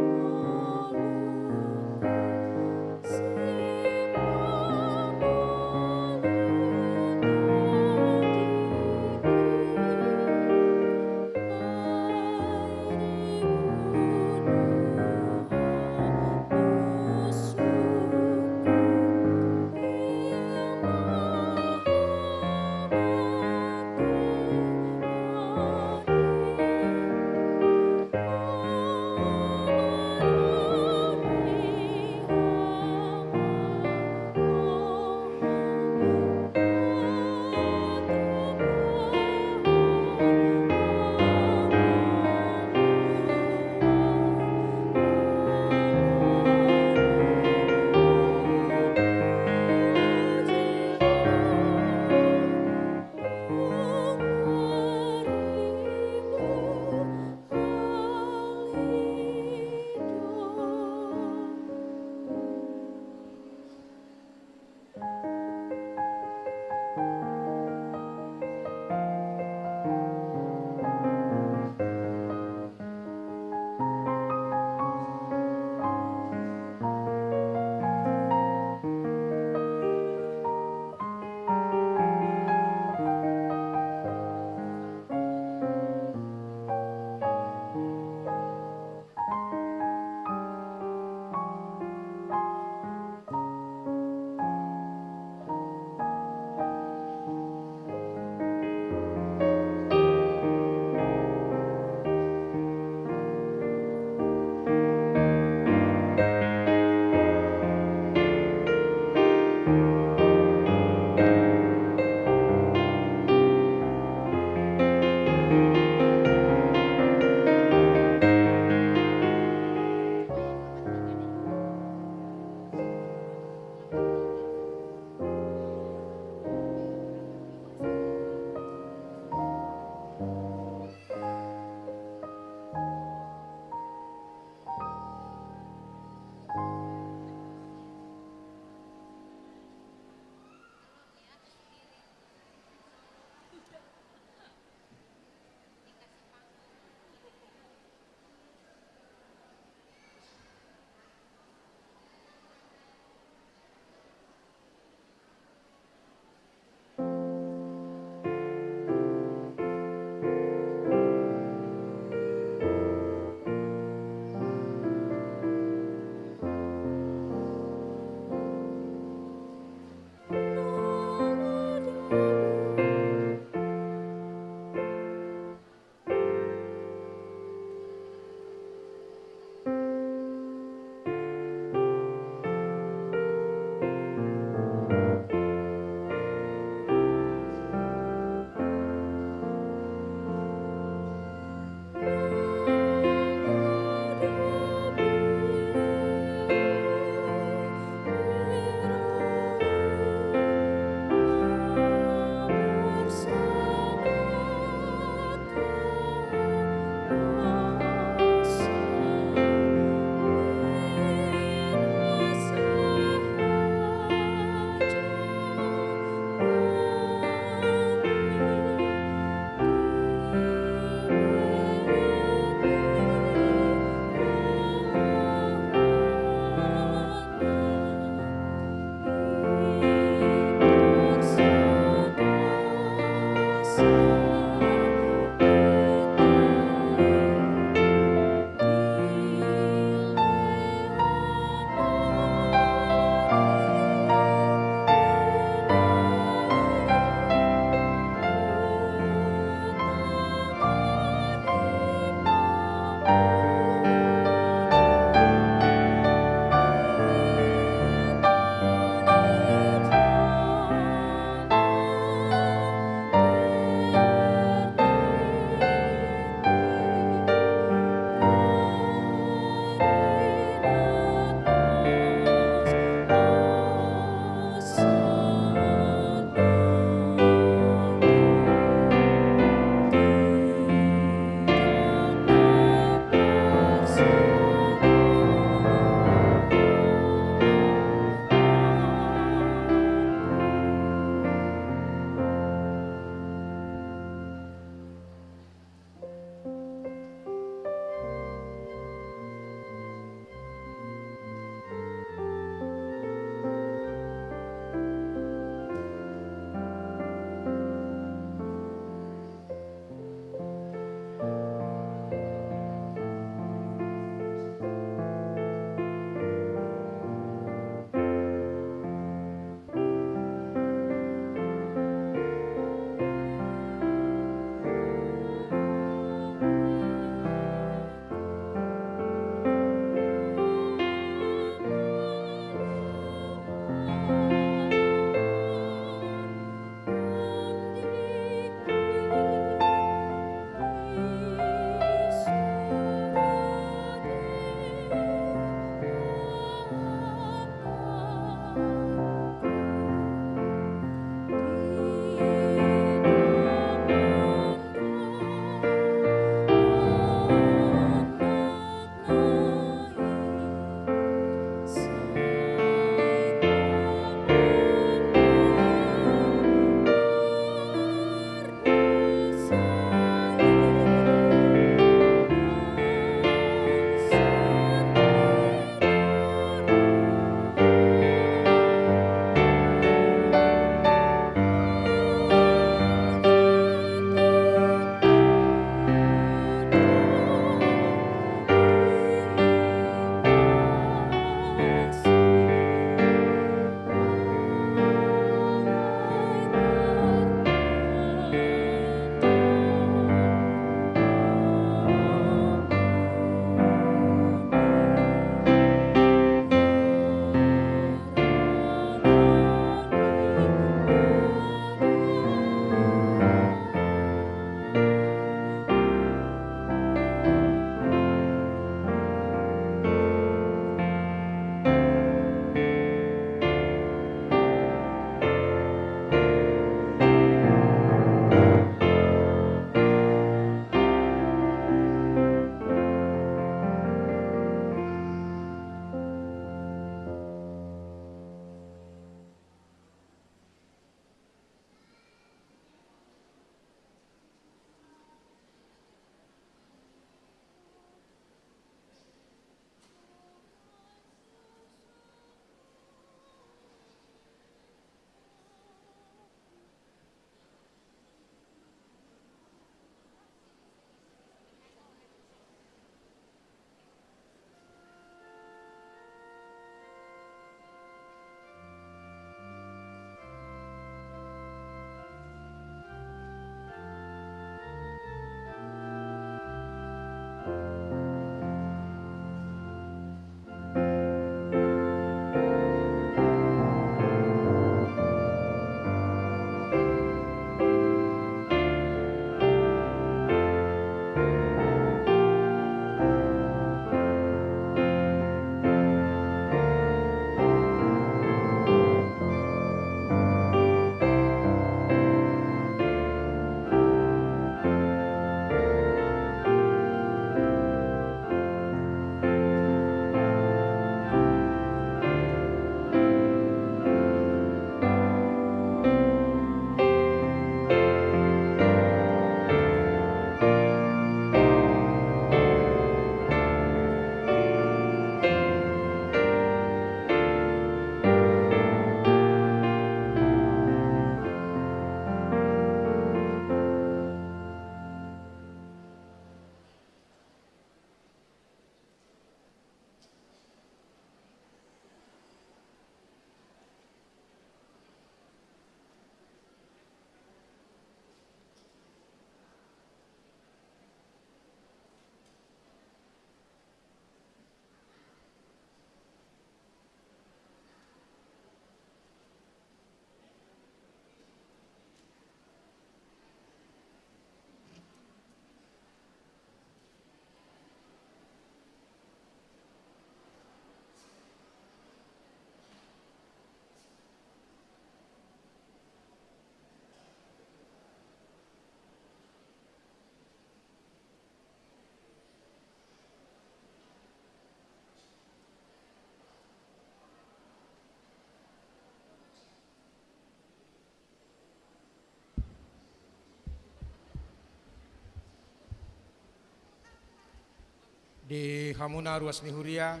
Di hamuna ruas ni huria,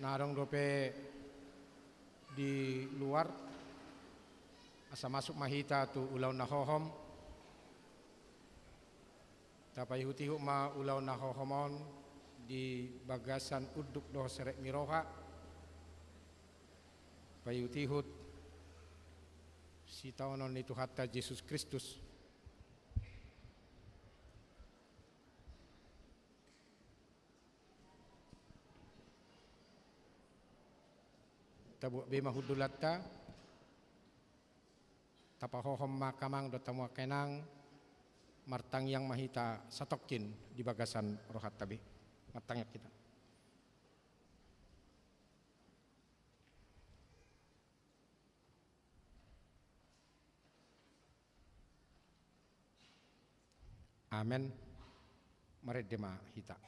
na adong dope di luar, asa masuk ma hita tu ulaon na hohom. Tapaihut-ihut ma ulaon na hohom on di bagasan unduk dohot serep ni roha. Paihut-ihut sitaonon ni Tuhanta Jesus Kristus. Tabuat be ma hundulanta, tapahohom ma angka amang dohot hamu angka inang, martangiang ma hita satongkin di bagasan rohanta be. Martangiang hita. Amen. Marende ma hita.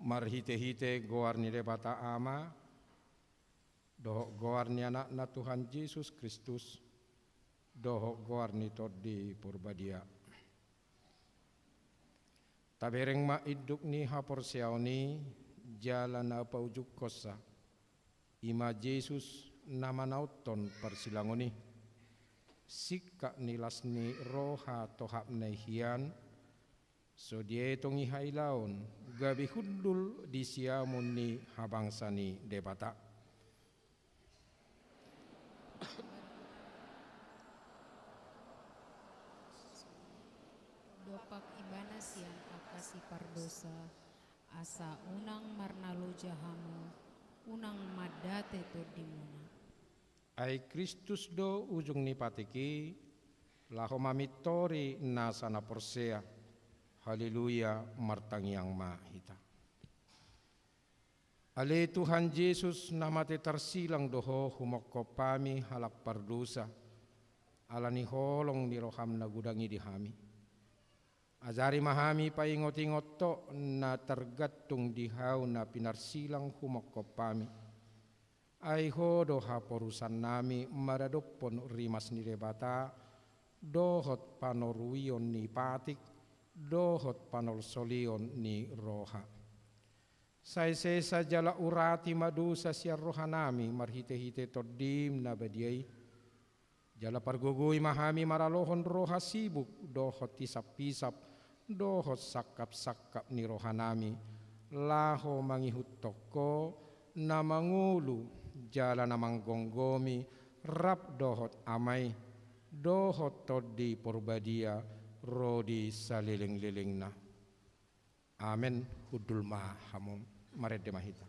Marhite-hite goar ni Debata Ama, dohot goar ni Anakna Tuhan Jesus Kristus, dohot goar ni Tondi Porbadia. Tabereng ma induk ni haporseaon i jala na paujunghonsa, i ma Jesus na manaothon parsilangon i. Singkat ni las ni roha tohapna i hian, so dietong i hailaon, gabe hundul di siamun ni habangsa ni Debata. Dompak Ibana sian angka sipardosa, asa unang marnaloja hamu, unang mandate tondimuna. Ai Kristus do ujung ni patik i, laho mamintori nasa na porsea. Haleluya, martangiang ma hita. Ale Tuhan Jesus, na mate tarsilang do Ho humongkop hami halak pardosa, ala ni holong ni roham na godang i di hami. Ajari ma hami paingot-ingot Ho na targantung di hau na pinarsilang humongkop hami. Ai Ho do haporusannami maradophon rimas ni Debata, dohot panoruion ni patik, dohot panolsolion ni roha. Sai sesa jala urati ma dosa sian rohanami marhite-hite Tondim na badia i. Jala pargogoi ma hami maralohon roha sibuk dohot hisap-hisap dohot sangkap-sangkap ni rohanami, laho mangihuthon Ho, na mangolu jala na manggomgomi, rap dohot Ama i, dohot Tondi Porbadia, ro di saleleng-lelengna. Amen. Hundul ma hamu, marende ma hita.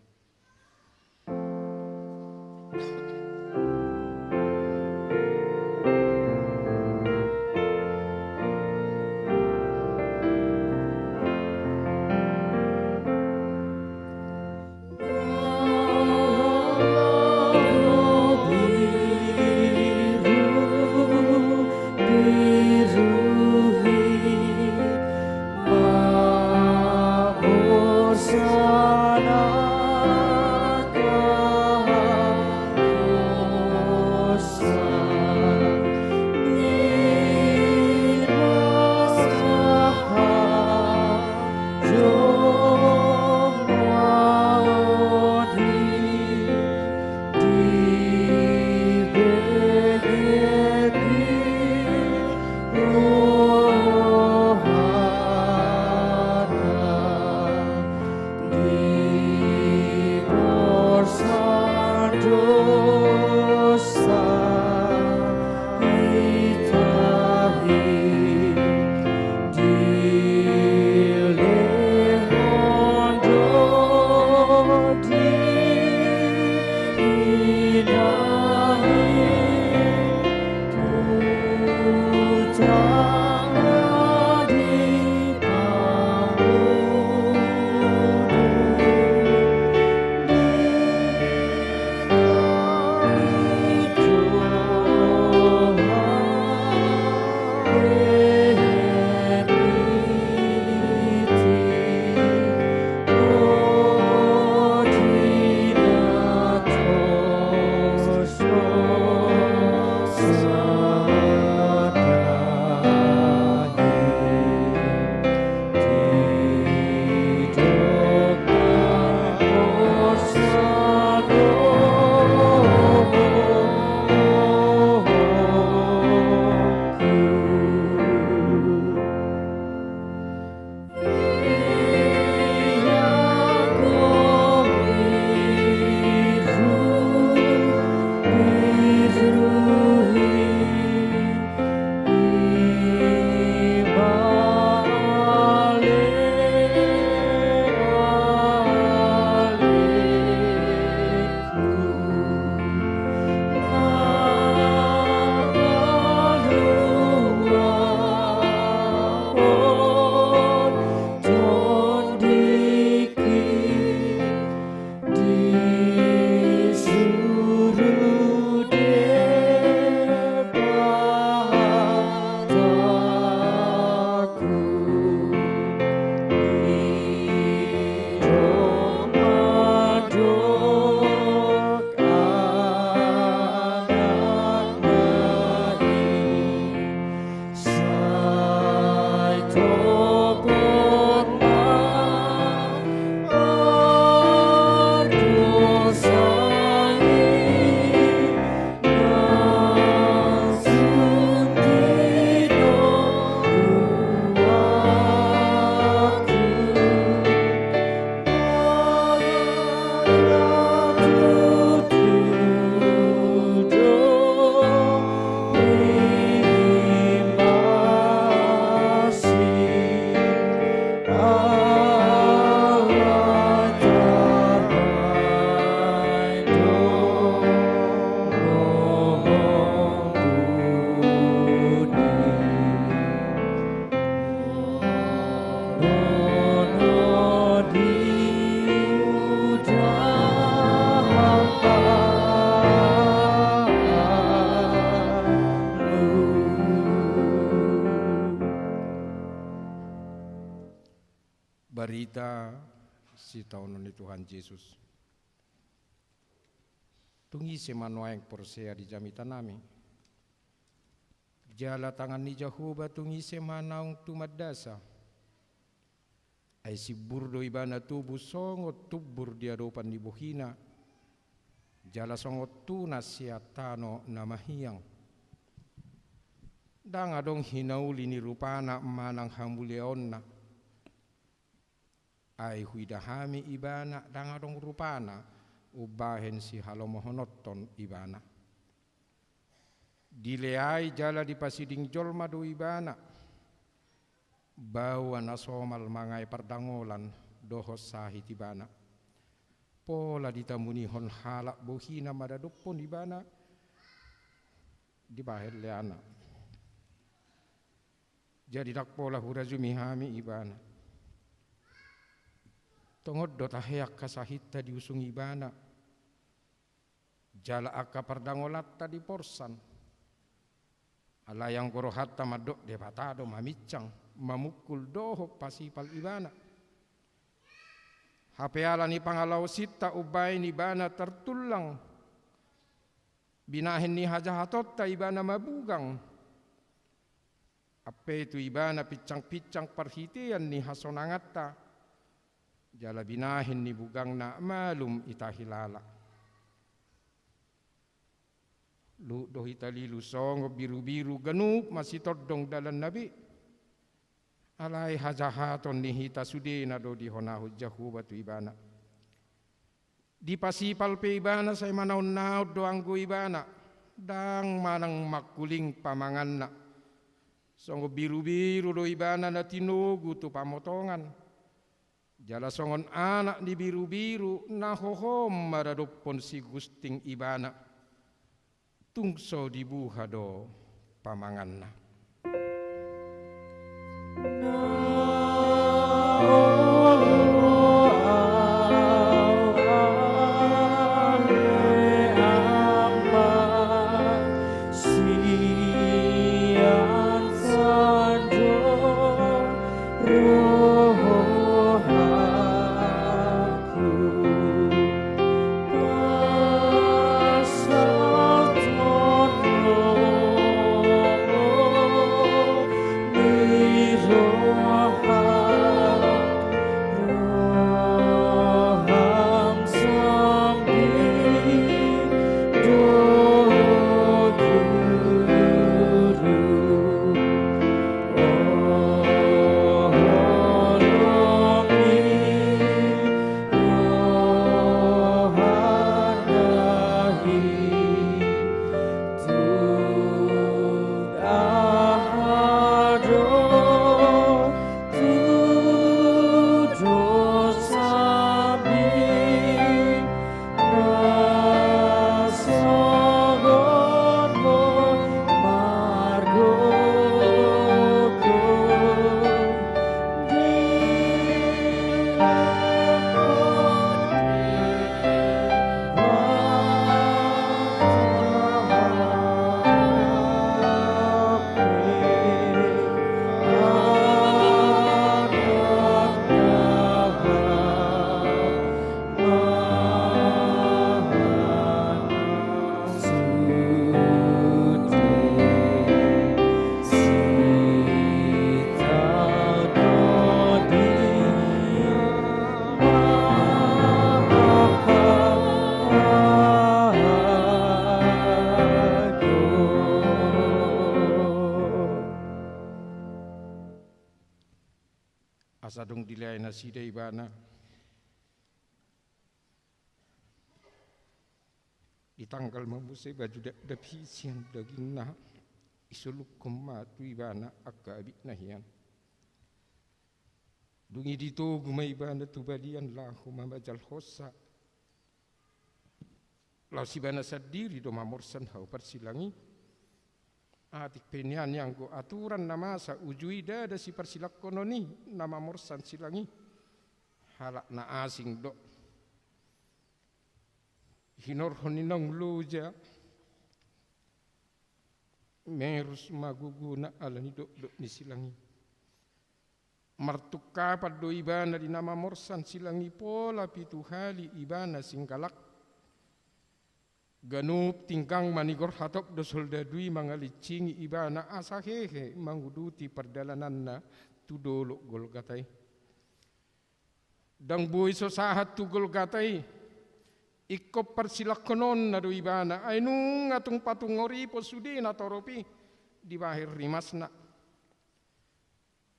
Barita sitaonon ni Tuhan Jesus. Tung ise ma nuaeng porsea di jamitanami? Jala tangan ni Jahowa tung ise ma naung tumandasa? Ai simbur do ibana tubu songon tumbur di adopan ni bohina, jala songon tunas sian tano na mahiang. Ndang adong hinauli ni rupana manang hamuliaonna. Ai huida hami ibana, ndang adong rupana umbahen sihalomohononhon ibana. Dileai jala dipasiding jolma do ibana. Baoa na somal mangae pardangolan dohot sahit ibana. Pola ditamunihon halak bohina maradophon ibana dibahen leana. Jadi ndang pola hurajumi hami ibana. Tongon do tahe angka sahitta diusung ibana. Jala angka pardangolanta diporsan. Alai anggo rohanta mandok Debata do maminsang, mamungkul dohot pasipal ibana. Hape ala ni pangalaosinta umbahen ibana tartullang. Binahen ni hajahatonta ibana mabugang. Ampe tu ibana pinsangpinsang parhitean ni hasonanganta, jala binahen ni bugangna malum ita hilala. Luhut do hita lilu songon birubiru, ganup masitondong dalanna be. Alai hajahaton ni hita sudena do dihonahon Jahowa tu ibana. Dipasipal pe ibana sai manaonnaon do anggo ibana, ndang manang mangkuling pamanganna. Songon birubiru do ibana na tinogu tu pamotongan. Jala songon anak ni birubiru na hohom maradophon sigusting ibana. Tung so dibuha do pamanganna. Asa dung dileai nasida ibana, ditanggal ma muse baju dakdanak i sian dagingna, disolunghon ma tu ibana angka abitna hian. Dung i ditogu ma ibana tu balian laho mamajalhonsa. Laos ibana sandiri do mamorsan hau parsilang i. Atik pe nian i anggo aturan na masa uju i ndada siparsilanghonon i na mamorsan silang i. Halak na asing do. Hinorhon ni naung loja, merus ma gogona ala ni dokdok ni silang i. Martungkapan do ibana di na mamorsan silang i pola pitu hali ibana singgalak. Ganup tinggang manigor hatop do soldadu i mangalincingi ibana asa hehe manguduti pardalananna tu dolok Golgata i. Ndang boi so sahat tu Golgata i, ingkon parsilangkononna do ibana, ai nunga tung patungor i pe sude natorop i dibahen rimasna.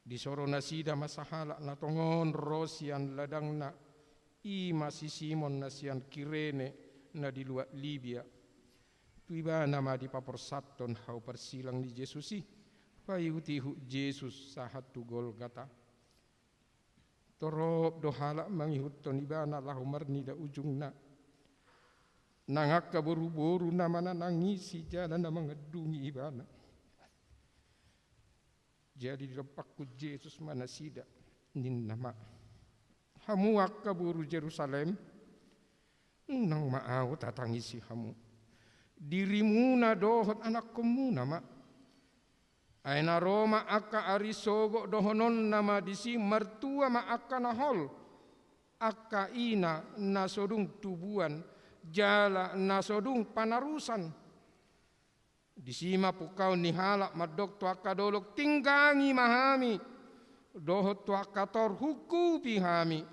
Disoro nasida ma sahalak na tongon ro sian ladangna, i ma si Simon na sian Kirene na di luat Libia. Tu ibana ma dipaporsanhon hau parsilang ni Jesus i, paihutihut Jesus sahat tu Golgata. Torop do halak mangihuthon ibana laho marnida ujungna. Nang angka boruboru na mananangisi jala na mangandungi ibana. Jadi didompakkon Jesus ma nasida, ninna ma: Hamu angka boru Jerusalem, unang ma ahu tatangisi hamu. Dirimuna dohot anakkonmuna ma. Ai na ro ma angka ari sogot dohononna ma disi, martua ma angka na hol, angka ina na so dung tubuan, jala na so dung panarusan. Disi ma pungkaon ni halak mandok tu angka dolok: Tinggangi ma hami, dohot tu angka tor: Hungkupi hami.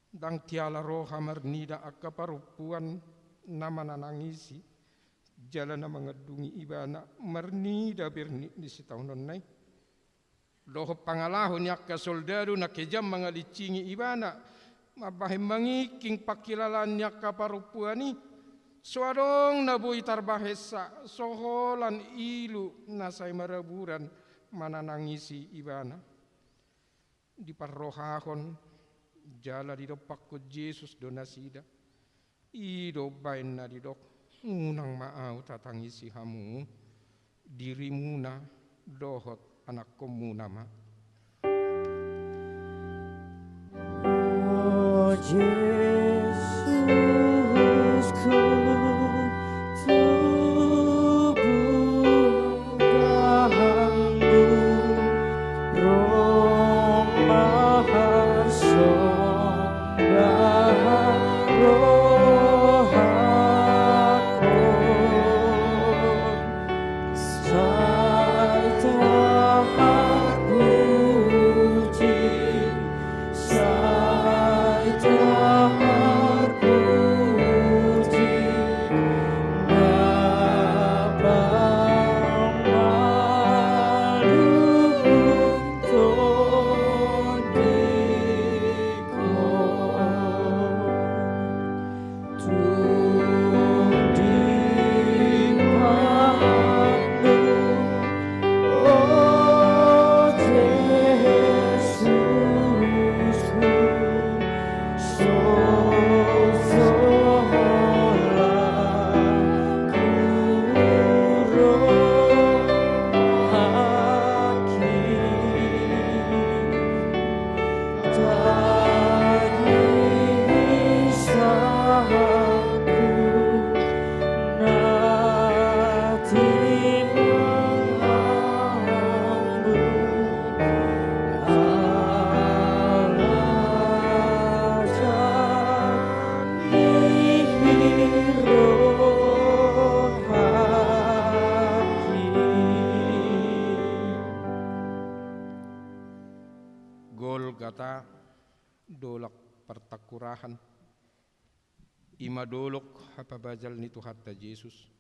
Ndang tiala roha marnida angka parompuan na mananangisi jala na mangandungi ibana marnida bernit ni sitaononna i. Dohot pangalaho ni angka soldadu na kejam mangalincingi ibana, mambahen mangingking pangkilalaan ni angka parompuan i, so adong na boi tarbahensa, so holan ilu na sai maraburan mananangisi ibana. Diparrohahon jala didompakkon Jesus do nasida. I do umbahen na didok: Unang ma ahu tatangisi hamu, dirimuna dohot anakkonmuna ma. O Jesusku, tu pungkaonmu ro ma harsongan rohangku. Sai tapuji, sai tapuji, Bapa malum tondingku. Tung di patmu, o Jesus, so solang hurohaki. Golgata, dolok partangkurahan. I ma dolok hapabajal ni Tuhanta Jesus.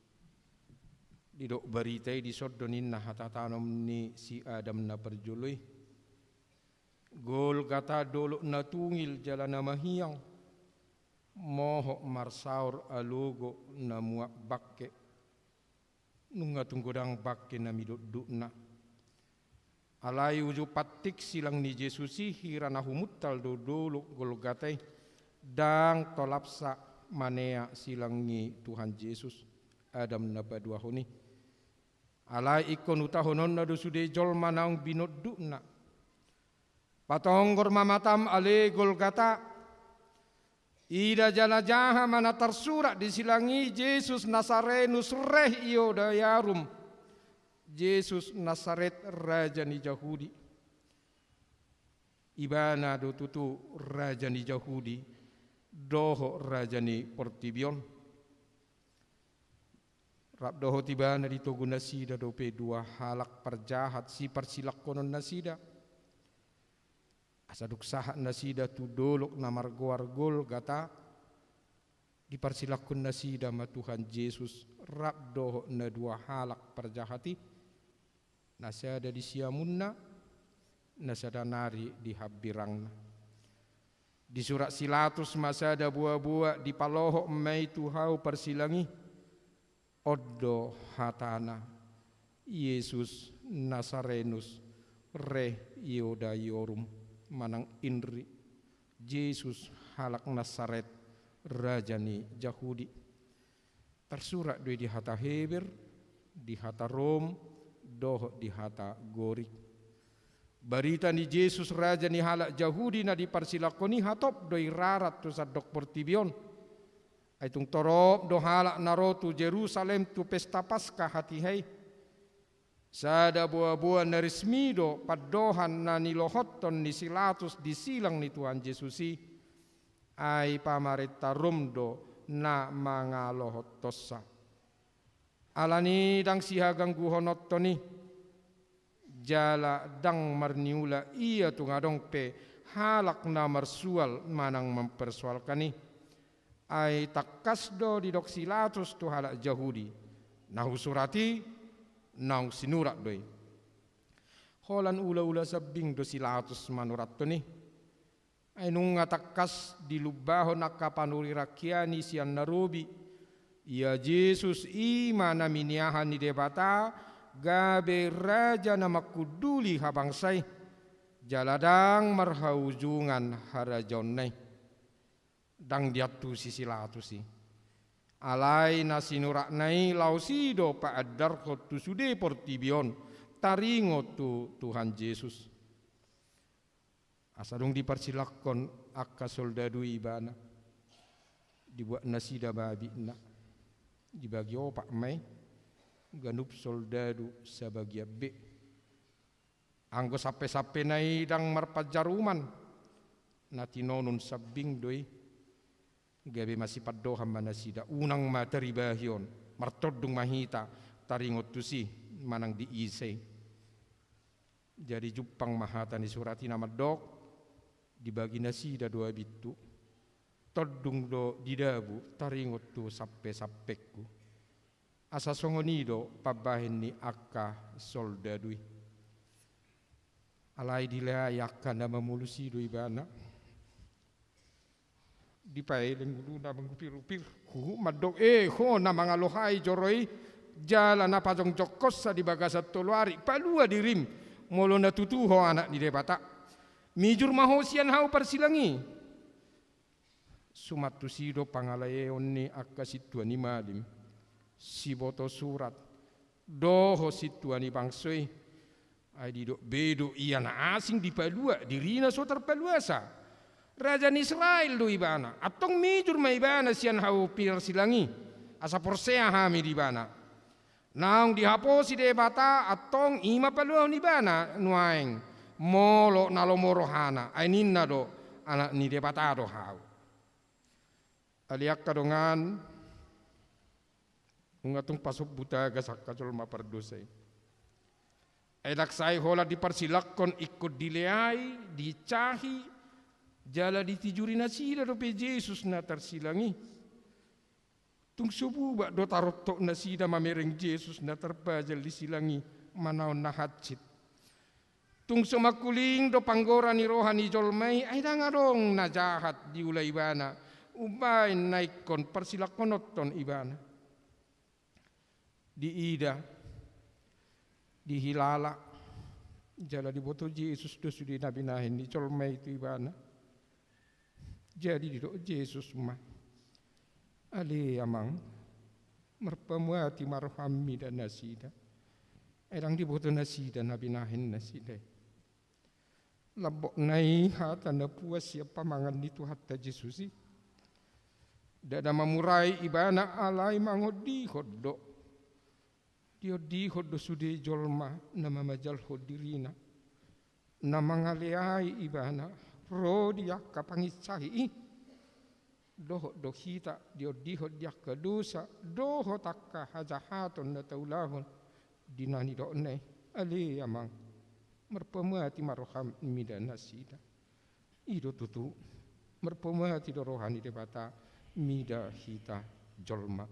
Didok barita i, dison do ninna hata tanom ni si Adam na parjolo i. Golgata, dolok na tungil jala na mahiang, mohop marsaor alogo na muap bangke. Nunga tung godang bangke na midokdokna. Alai uju pantik silang ni Jesus i hira na humuntal do dolok Golgata i, ndang tolapsa manea silang ni Tuhan Jesus, Adam na paduahon i. Alai ingkon hutahononna do sude jolma naung binokdokna. Patonggor ma matam ale Golgata. Ida jala jaha ma na tarsurat di silang i: Jesus Nazarenus, reh Iudaearum, Jesus Nazaret, raja ni Jahudi. Ibana do tutu raja ni Jahudi dohot raja ni portibi on. Rap dohot ibana ditogu nasida dope dua halak parjahat siparsilangkonon nasida. Asa dung sahat nasida tu dolok na margoar Golgata, diparsilangkon nasida ma Tuhan Jesus rap dohot na dua halak parjahat i, na sada di siamunna, na sada nari di hambirangna. Disurat si Latus ma sada boaboa, dipalohot ma i tu hau parsilang i. On do hatana: Jesus Nazarenus, Re Iudaiorum, manang inri, Jesus halak Nasaret, raja ni Jahudi. Tarsurat do i di hata Heber, di hata Rom, dohot di hata Gorik. Barita ni Jesus, raja ni halak Jahudi, na diparsilangkon i hatop do i rarat tu sandok portibi on. Ai tung torop do halak na ro tu Jerusalem tu pesta Paska hatiha i. Sada boaboa na resmi do pandohan na nilohothon ni si Latus di silang ni Tuhan Jesus i, ai pamarenta Rom do na mangalohothonsa. Alani ndang sihagangguhononhon i, jala ndang marniula ia tung adong pe halak na marsual manang mampersoalkan i. Ai tangkas do didok si Latus tu halak Jahudi: Na husurat i, naung sinurat do i. Holan ulaula sambing do si Latus manurathon i. Ai nunga tangkas dilumbahon angka panurirangkian i sian na robi, ia Jesus i ma na miniahan ni Debata gabe raja na manghunduli habangsa i, jala ndang marhaujungan harajaonna i. Ndang diantusi si Latus i. Alai na sinuratna i laos i do paandarhon tu sude portibi on, taringot tu Tuhan Jesus. Asa dung diparsilangkon angka soldadu i ibana, dibuat nasida ma abitna. Dibagi opat ma i, ganup soldadu sabagian be. Anggo sampesampena i ndang marpanjaruman, na tinonun sambing do i. Gabe masipandohan ma nasida, unang ma taribahi on, martondung ma hita taringot tusi manang di ise i. Jadi jumpang ma hata ni surat i na mandok: Dibagi nasida do abithu, tondung do didabu taringot tu sampesampengku. Asa songon i do pambahen ni angka soldadu i. Alai dileai angka na mamolus i do ibana. Dipaeleng uluna mangupirupir, huhut mandok: E ho na mangalohai joro i, jala na pajongjongkonsa di bagasan tolu ari, palua dirim, molo na tutu ho Anak ni Debata. Mijur ma ho sian hau parsilang i. Suman tusi do pangalaeon ni angka sintua ni malim, siboto surat, dohot sintua ni bangso i. Ai didok be do ia na asing dipalua, dirina so tarpaluasa. Raja ni Israel do ibana, antong mijur ma ibana sian hau parsilang i, asa porsea hami di ibana. Naung dihaposi Debata, antong i ma paluahon ibana nuaeng, molo na lomo rohana, ai ninna do: Anak ni Debata do hau. Ale angka dongan, nunga tung pasombu tagas angka jolma pardosa i. Ai ndang sai holan diparsilangkon, ingkon dileai, diincahi, jala ditijuri nasida dope Jesus na tarsilang i. Tung so bubat do tarontok nasida mamereng Jesus na tarpajal di silang i manaon na hansit. Tung so mangkuling do panggora ni roha ni jolma i, ai ndang adong na jahat diula ibana, umbaen na ingkon parsilangkononhon ibana. Diida, dihilala, jala diboto Jesus do sude na binahen ni jolma i tu ibana. Jadi didok Jesus ma: Ale Amang, marpamuati ma roham mida nasida. Ai ndang diboto nasida na binahen nasida i. Lambokna i hata na puas sian pamangan ni Tuhanta Jesus i. Ndada mamurai ibana, alai mangondihon do. Diondihon do sude jolma na mamajalhon dirina, na mangaleai ibana ro di angka panginsahi i. Dohot do hita diondihon di angka dosa dohot angka hajahaton na taulahon di na nidokna i. Ale Amang, marpamuati ma roham mida nasida. I do tutu, marpamuati do roha ni Debata mida hita jolma.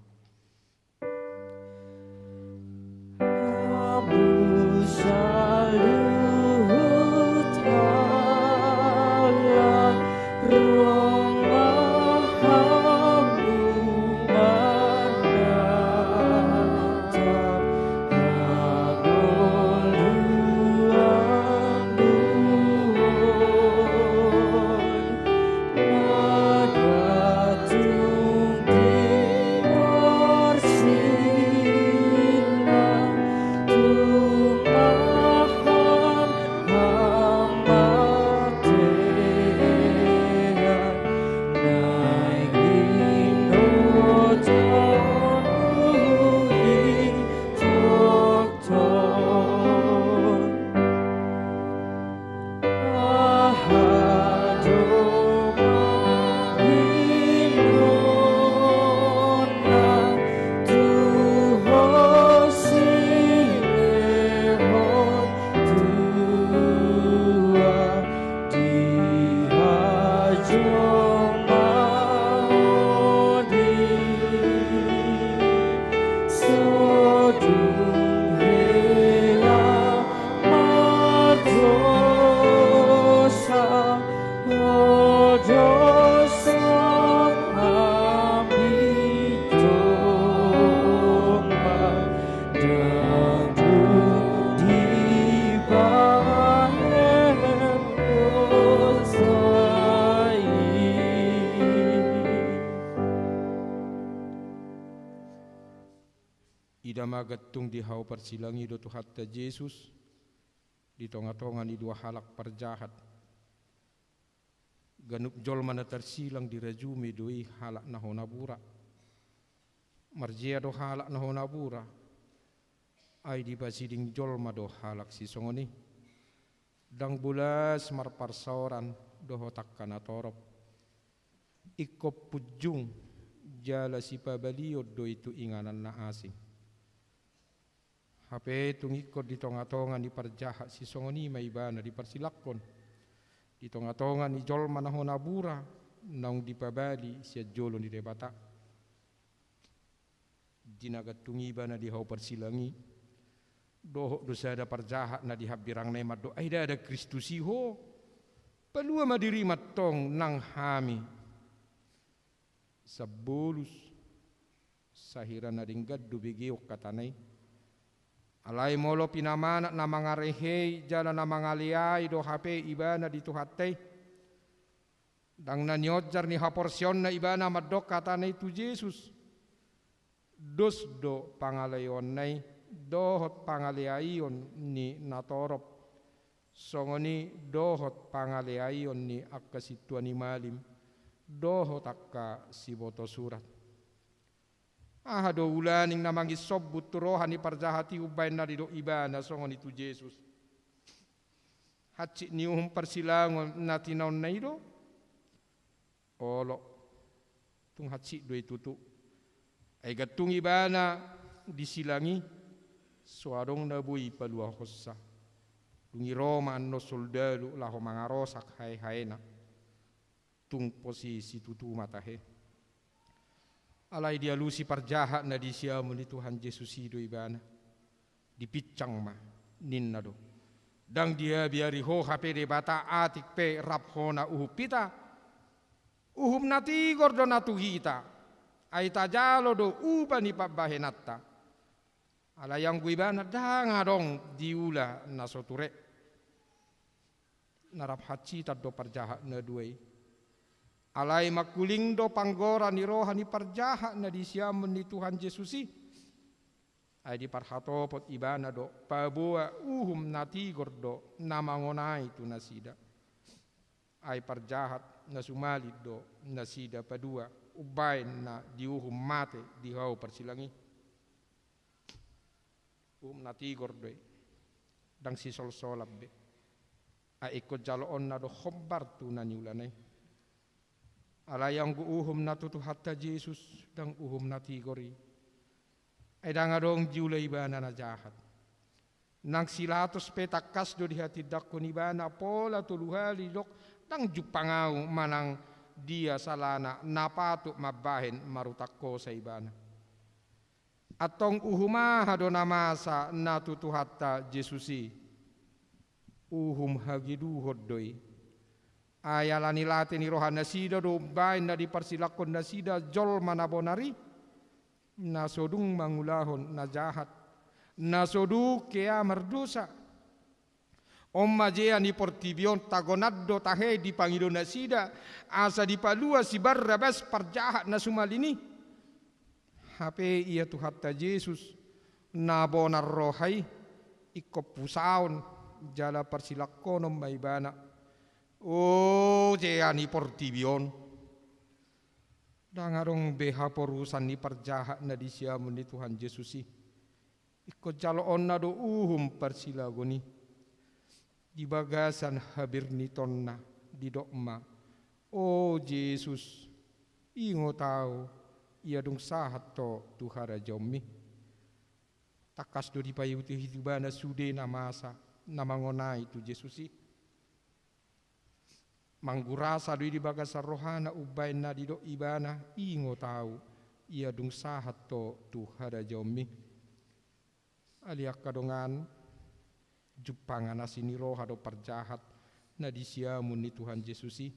Ida ma gantung di hau parsilang i do Tuhanta Jesus di tonga-tonga ni dua halak parjahat. Ganup jolma na tarsilang dirajumi do i halak na hona bura. Marjea do halak na hona bura? Ai dipasiding jolma do halak sisongon i. Ndang bolas marparsaoran dohot angka na torop. Ingkon punjung jala sipabalion do i tu inganan na asing. Hape tung ingkon di tonga-tonga ni parjahat sisongon i ma ibana diparsilangkon, di tonga-tonga ni jolma na hona bura naung dipabali sian jolo ni Debata. Di na gantung ibana di hau parsilang i, dohot do sada parjahat na di hambirangna i mandok, ai ndada Kristus i ho? Palua ma dirim antong nang hami. Sambolus, sahira na denggan do begeon hatana i. Alai molo pinamanat na mangarehei jala na mangaleai do hape ibana di Tuhanta i, ndang na nionjar ni haporseaonna ibana mandok hatana i tu Jesus. Dos do pangaleonna i dohot pangaleaion ni natorop, songon i dohot pangaleaion ni angka sintua ni malim dohot angka siboto surat. Aha do ulaning na manginsombun tu roha ni parjahat i umbahen na didok ibana songon i tu Jesus? Hansit ni uhum parsilangon na tinaonna i do? Olo, tung hansit do i tutu. Ai gantung ibana disilang i, so adong na boi paluahonsa. Dung i ro ma annon soldalu laho mangarosak haehaena. Tung pos i situtu ma tahe. Alai dialusi parjahat na di siamun ni Tuhan Jesus i do ibana. Dipinsang ma, ninna do: Ndang diabiari ho hape Debata atik pe rap hona uhum hita? Uhum na tigor do na tu hita, ai tajalo do upa ni pambahenanta. Alai anggo ibana ndang adong diula na so ture. Na rap hansitan do parjahat na dua i. Alai mangkuling do panggora ni roha ni parjahat na di siamun ni Tuhan Jesus i. Ai diparhatopot ibana do paboa uhum na tigor do na mangonai tu nasida. Ai parjahat na sumalit do nasida padua umbahen na diuhum mate di hau parsilang i. Uhum na tigor do i, ndang sisolsolan be. Ai ingkon jaloonna do hombar tu na niulana i. Alai anggo uhum na tu Tuhanta Jesus, ndang uhum na tigor i. Ai ndang adong diula ibana na jahat. Nang si Pilatus pe tangkas do dihatindangkon ibana pola tolu hali didok, ndang jumpang ahu manang dia salana na patut mambahen marutang hosa ibana. Antong uhum aha do na masa na tu Tuhanta Jesus i? Uhum hageduhon do i. Ai ala ni late ni rohanasida do umbahen na diparsilangkon nasida jolma na bonar i, na so dung mangulahon na jahat, na so dung hea mardosa. On ma jea ni portibi on, tagonan do tahe dipangido nasida asa dipalua si Barrabas parjahat na sumalin i. Hape ia Tuhanta Jesus, na bonar roha i, ingkon pusaon jala parsilangkonon ma ibana. O jea ni portibi on, ndang adong be haporusan ni parjahat na di siamun ni Tuhan Jesus i. Ingkon jaloonna do uhum parsilagon i. Di bagasan habirnitonna didok ma, o Jesus, ingot ahu, ia dung sahat ho tu harajaonmi. Tangkas do dipaihut-ihut ibana sude na masa na mangonai tu Jesus i. Manggurasa do i di bagasan rohana umbahen na didok ibana, ingot ahu, ia dung sahat ho tu harajaonmi. Ale angka dongan, jumpangan asi ni roha do parjahat na di siamun ni Tuhan Jesus i.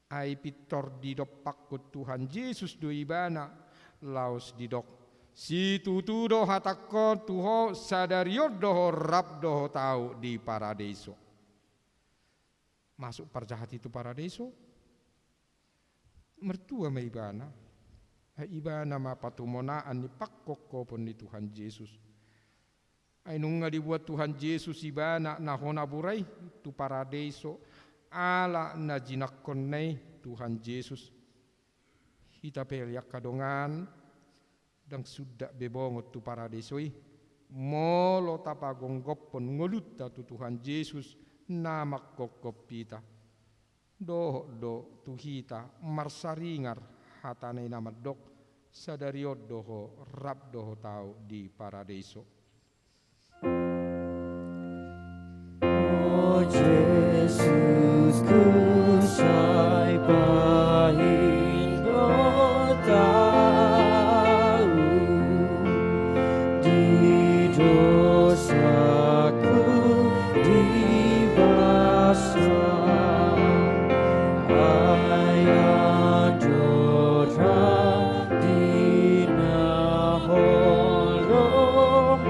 Ai pintor didompakkon Tuhan Jesus do ibana, laos didok, situtu do hatangkon tu ho, sadari on do ho rap dohot ahu di paradeiso. Masuk parjahat i tu paradeiso, martua ma ibana. Ai ibana ma patumonaan ni pangkophopon ni Tuhan Jesus. Ai nunga dibuat Tuhan Jesus ibana na hona bura i tu paradeiso, ala na jinangkonna i Tuhan Jesus. Hita pe ale angka dongan, ndang sundat be bongot tu paradeiso i, molo tapagomgophon ngolunta tu Tuhan Jesus na mangkophop hita. Dohot do tu hita marsaringar hatana i na mandok, sadari on do ho rap dohot ahu di paradeiso. O Jesus, hu sai paingot ahu di dosaku di basa, ai andorang di na holong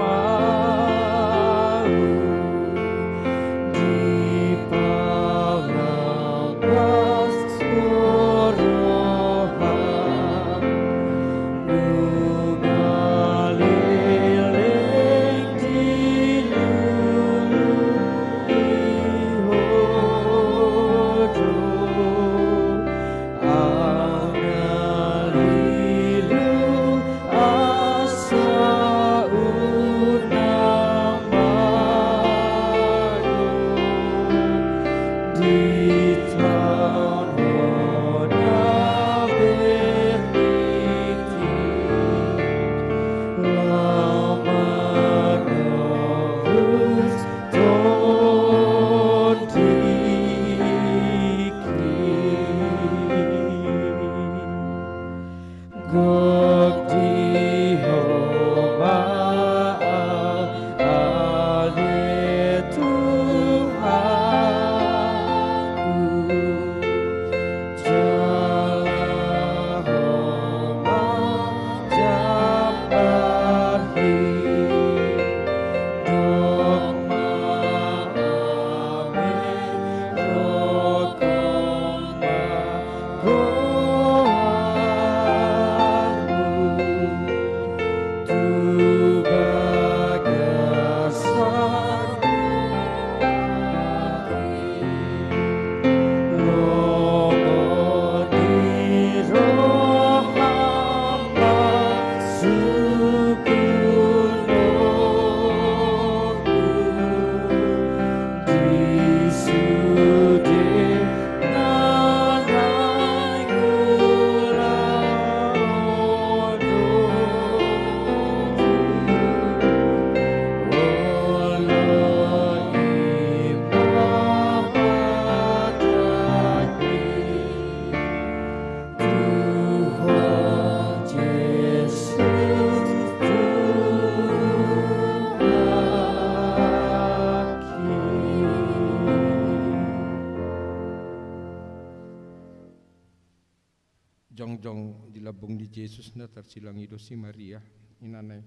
Jong di lambung ni Jesus na tarsilang i do si Maria inana i,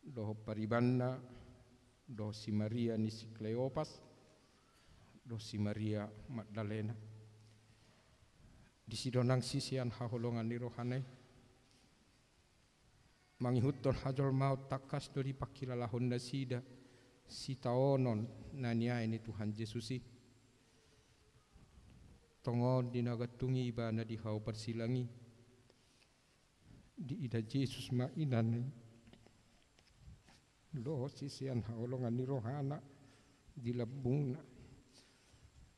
dohot paribanna, dohot si Maria ni si Kleopas, dohot si Maria Magdalena. Disi do nang sisean haholongan ni rohana i. Mangihuthon hajolmaon tangkas do dipangkilalahon nasida sitaonon na niae ni Tuhan Jesus i. Tongon di na gantung i ibana di hau parsilang i, diida Jesus ma inana i dohot sisean haholongan ni rohana di lambungna.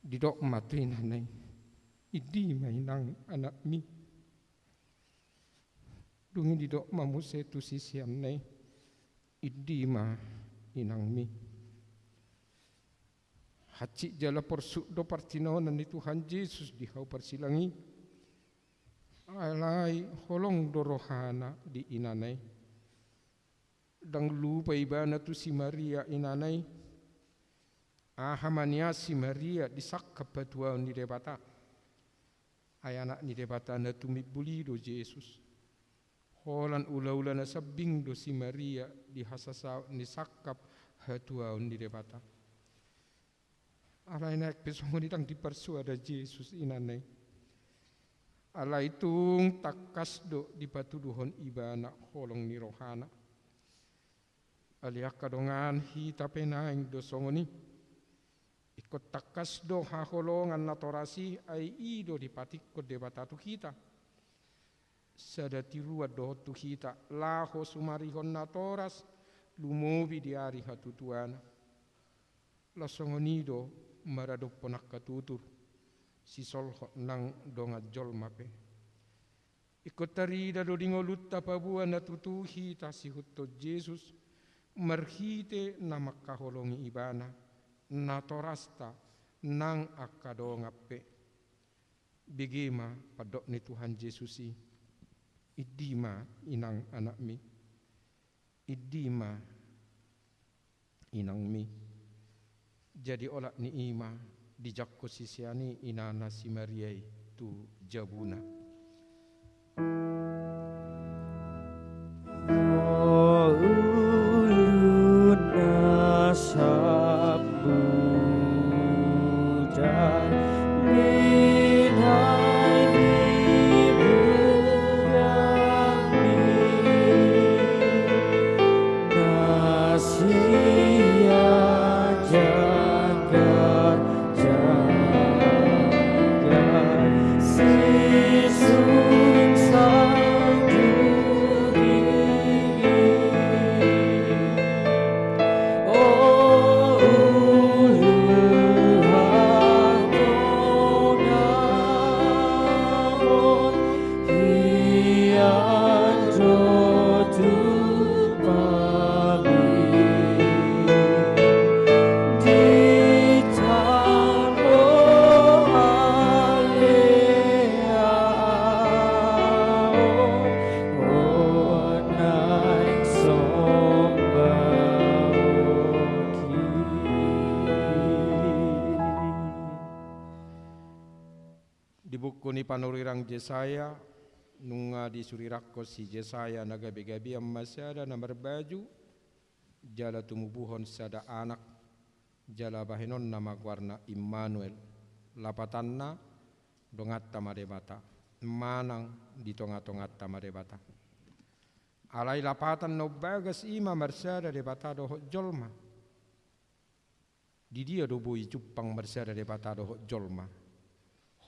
Didok ma tu inana i, "Indi ma inang anakmi." Dung i didok ma muse tu siseanna i, "Indi ma inangmi." Hansit jala porsuk do partinonan ni Tuhan Jesus di hau parsilang i. Alai holong do rohana di inana i. Ndang lupa ibana tu si Maria inana i. Aha ma nian si Maria di sangkap hatuaon ni Debata. Ai anak ni Debata na tumimbul i do Jesus. Holan ulaula na sambing do si Maria di hasasaon ni sangkap hatuaon ni Debata. Alai naeng pe songon i ndang diparsoada Jesus inana i. Alai tung tangkas do dipatuduhon ibana holong ni rohana. Alai angka dongan, hita pe naeng do songon i. Ingkon tangkas do haholongan natoras i, ai i do dipatingkon Debata tu hita. Sada tiruan do on tu hita, laho sumarihon natoras, lumobi di ari hatutuana. Laos songon i do maradophon angka tutur, sisolhot nang dongan jolma pe. Ingkon tarida do di ngolunta paboa na tutu hita siihuthon Jesus, marhite na mangkaholongi ibana, natorasta nang angka dongan pe. Bege ma pandok ni Tuhan Jesus i, "Indi ma inang anakmi." Indi ma inangmi. Jadi olat ni i ma dijangkon sisean i inana si Maria i tu jabuna. Ulu na sambutan. Di buku ni panurirang Jesaya, nunga disurirangkon si Jesaya na gabe-gabean ma sada na marbaju, jala tumubuhon sada anak, jala bahenonna ma goarna Immanuel, lapatanna, donganta ma Debata, manang di tonga-tonganta ma Debata. Alai lapatan na umbagas i ma marsada Debata dohot jolma. Di dia do boi jumpang marsada Debata dohot jolma?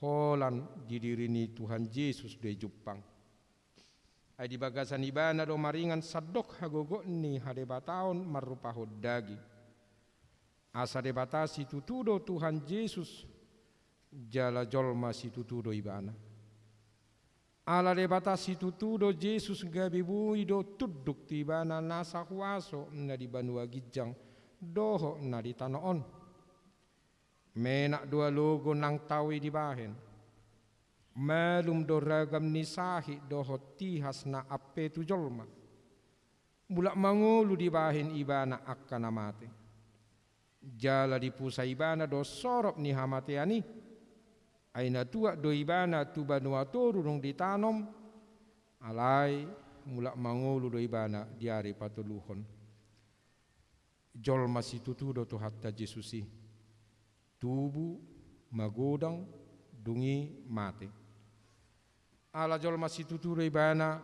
Holan di diri ni Tuhan Jesus do i jumpang. Ai di bagasan ibana do maringan sandok hagogot ni hadebataon marrupahon daging. Asa Debata situtu do Tuhan Jesus, jala jolma situtu do ibana. Ala Debata situtu do Jesus gabe boi do tunduk tu ibana nasa huaso na di banua ginjang dohot na di tano on. Menak do alogo nang tao i dibahen. Malum do ragam ni sahit dohot tihas na ampe tu jolma. Mulak mangolu dibahen ibana angka na mate. Jala dipusa ibana do sorop ni hamatean i. Ai na tuat do ibana tu banua toru dung ditanom, alai mulak mangolu do ibana di ari patoluhon. Jolma situtu do Tuhanta Jesus i, tubu, magodang, dung i mate. Ala jolma situtu do ibana,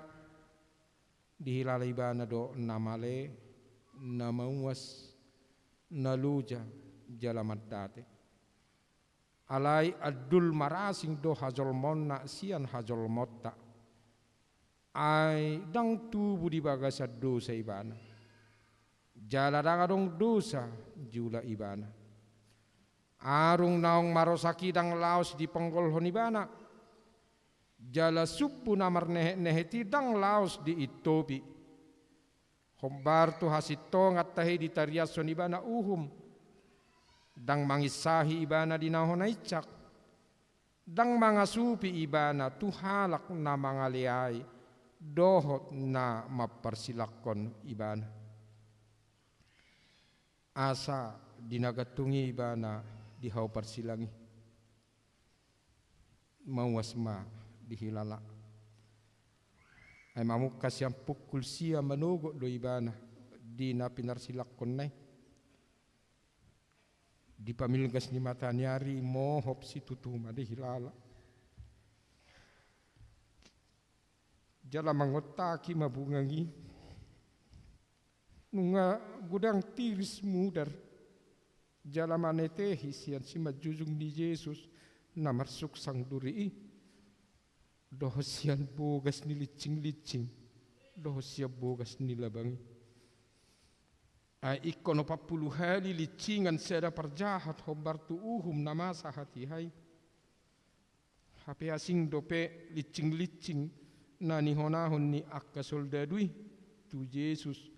dihilala ibana do na male, na mauas, na loja, jala mandate. Alai andul marasing do hajolmaonna sian hajolmaonta. Ai ndang tubu di bagasan dosa ibana. Jala ndang adong dosa diula ibana. Arung naung marosak i ndang laos diponggolhon ibana. Jala sumbu na marnehetnehet i ndang laos diintopi. Hombar tu hasintongan tahe ditariashon ibana uhum. Ndang manginsahi ibana di na hona insak. Ndang mangasupi ibana tu halak na mangaleai dohot na mamparsilangkon ibana. Asa di na gantung i ibana di hau parsilang i. Mauas ma dihilala. Ai mamungka sian pukul sia manogot do ibana di na pinarsilangkonna i. Di pamilgas ni mata ni ari mohop situtu ma dihilala. Jala mangontaki ma bungang i. Nunga godang tiris mudar. Jala manetehi sian simanjujung ni Jesus na marsuksang duri i. Dohot sian bogas ni lincinglincing. Dohot sian bogas ni labang i. Ai ingkon opat pulu hali lincingan sada parjahat hombar tu uhum na masa hatiha i. Hape asing dope lincinglincing na nihonahon ni angka soldadu i tu Jesus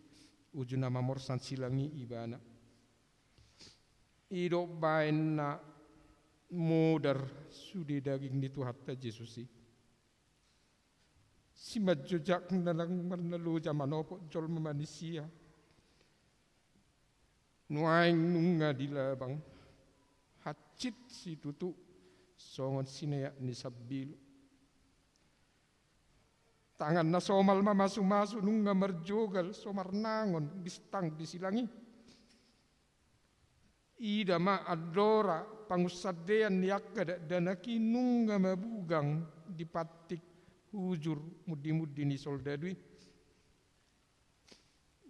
uju na mamorsan silang i ibana. I do umbaen na modar sude daging ni Tuhanta Jesus i. Simanjojak na lang marnaloja manopot jolma manisia. Nuaeng nunga di labang, hansit situtu songon sineak ni sambilu. Tangan na somal mamasumasu nunga marjogal so marnangon bistang di silang i. Ida ma andora pangunsandean ni angka dakdanak i nunga mabugang di pantik hujur mundimundi ni soldadu i.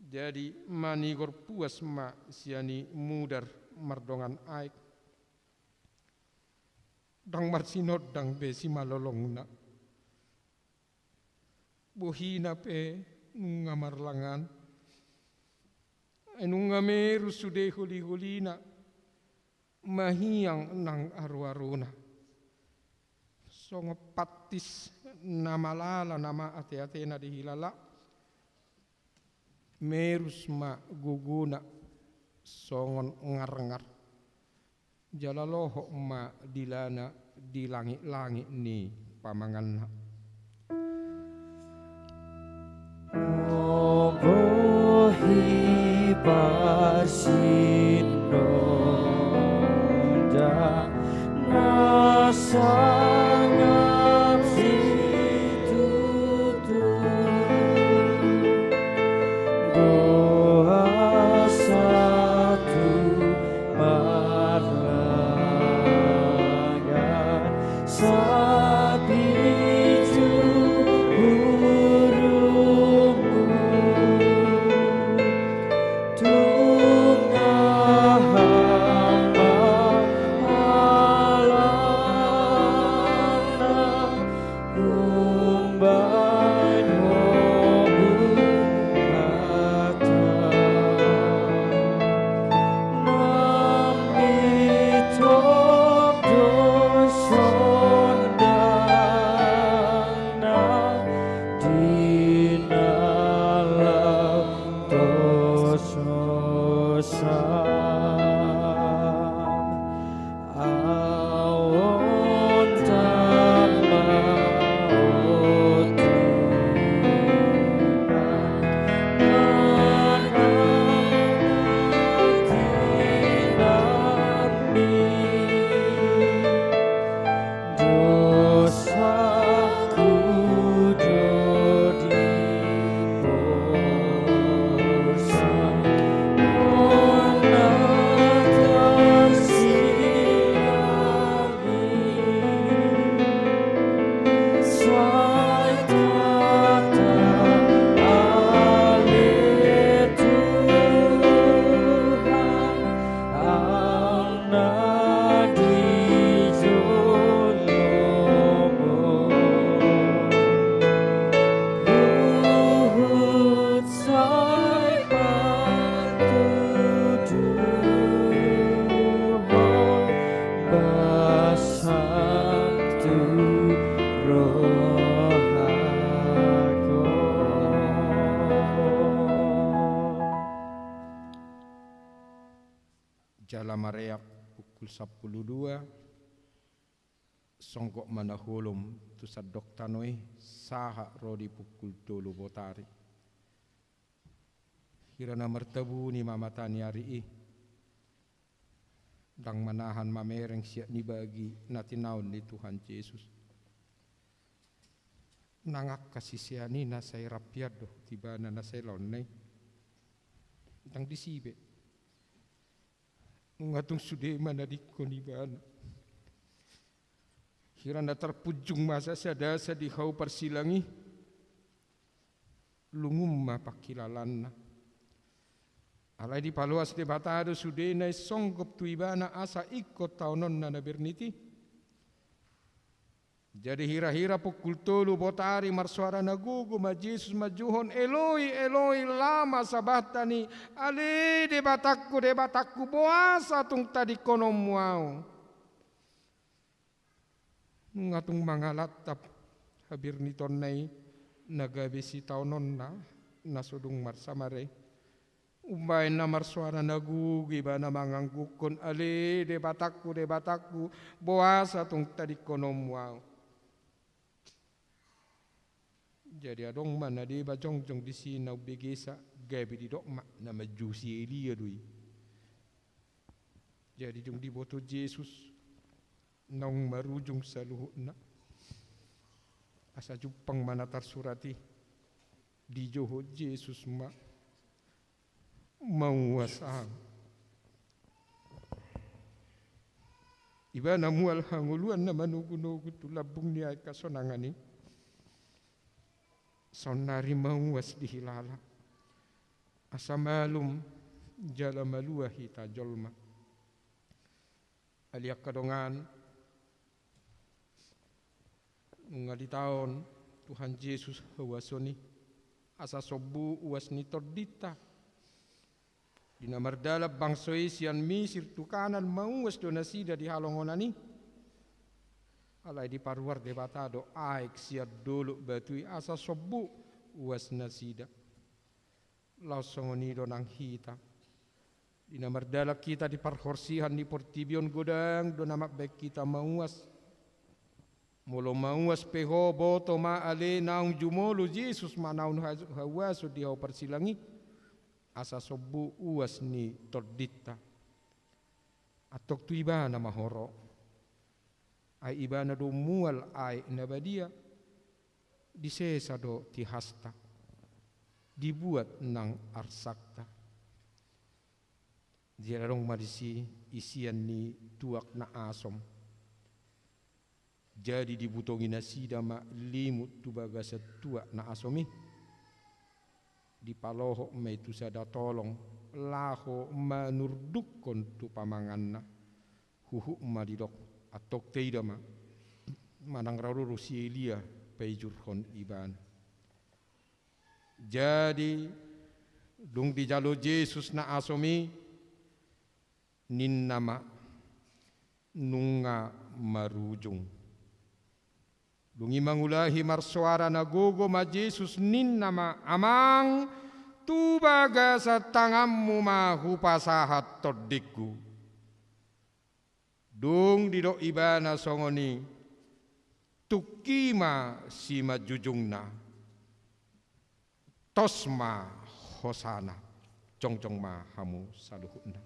Jadi manigor puas ma sian i mudar mardongan aek. Ndang marsinondang be simalolongna. Bohina pe nunga marlangan. Ai nunga merus sude holiholina. Mahiang nang aruaruna. Songon pantis na malala nama ateatena dihilala. Merus ma gogona songon ngarngar. Jala lohot ma dilana di langitlangit ni pamanganna. Bohi parsinondang na sangap situtu. Boasa tu marlangan sapitu hurungmu. Tunga hamba alana umbahen ho buhatan. Mambitop do sondangna di na laos hosam. Aut tamba ho Tuhan, manang di nami. Jala mareak pukul sampulu dua, songgop ma na holom tu sandok tano i, sahat ro di pukul tolu botari. Hira na martabuni ma mata ni ari i, ndang manahan mamereng siat ni bagi na tinaon ni Tuhan Jesus. Nang angka sisean i na sai rap hian dohot ibana na sai laonna i, ndang disi be. Nunga tung sude manadingkon ibana. Hira na tarpunjung masa sadasa di hau parsilang i, lungun ma panghilalaanna. Alai dipaloas Debata do sude na i songgop tu ibana asa ingkon taononna na bernit i. Jadi hira-hira pukul tolu botari marsoara na gogo ma Jesus manjouhon, "Eloi, Eloi, lama sabachtani?" Ale Debatangku, Debatangku, boasa tung tadingkononmu ahu? Nunga tung mangalantap habirnitonna i na gabe sitaononna na so dung marsamare. Umbahen na marsoara na gogo ibana manganggukon, "Ale Debatangku, Debatangku, boasa tung tadingkononmu ahu?" Jadi adong ma na deba jongjong disi na umbegesa, gabe didok ma na manjou si Elia do i. Jadi dung diboto Jesus naung marujung saluhutna, asa jumpang ma na tarsurat i, dijouhon Jesus ma, "Mauas ahu." Ibana mual hangoluan na manogu-nogu tu lambung ni aek hasonangan i. Saonnari mauas dihilala, asa malum jala malua hita jolma. Ale angka dongan, nunga ditaon Tuhan Jesus hauason i, asa sombu uas ni tondinta. Di na mardalan bangso i sian Misir tu Kanaan, mauas do nasida di halongonan i. Alai diparuar Debata do aek sian dolok batu i asa sombu uas nasida. Laos songon i do nang hita. Di na mardalan hita di parhorsihan ni portibi on, godang do na mambaen hita mauas. Molo mauas pe ho, boto ma ale naung jumolo Jesus manaon ha-, hauason di hau parsilang i, asa sombu uas ni tondinta. Antong tu ibana ma ho ro. Ai ibana do mual aek na badia, disesa do tihasta, dibuat nang arsakta. Jadi adong ma disi isian ni tuak na asom. Jadi dibutongi nasida ma limut tu bagasan tuak na asom i. Dipalohot ma i tu sada tolong, laho manurdukkon tu pamanganna. Huhut ma didok, antong taida ma, manang ro do si Elia paijurhon ibana. Jadi, dung dijalo Jesus na asom i, ninna ma, "Nunga marujung." Dung i mangulahi marsoara na gogo ma Jesus, ninna ma, "Amang, tu bagasan tanganmu ma hupasahat tondingku." Dung didok ibana songon i, tungki ma simanjujungna. Tos ma hosana. Jongjong ma hamu saluhutna.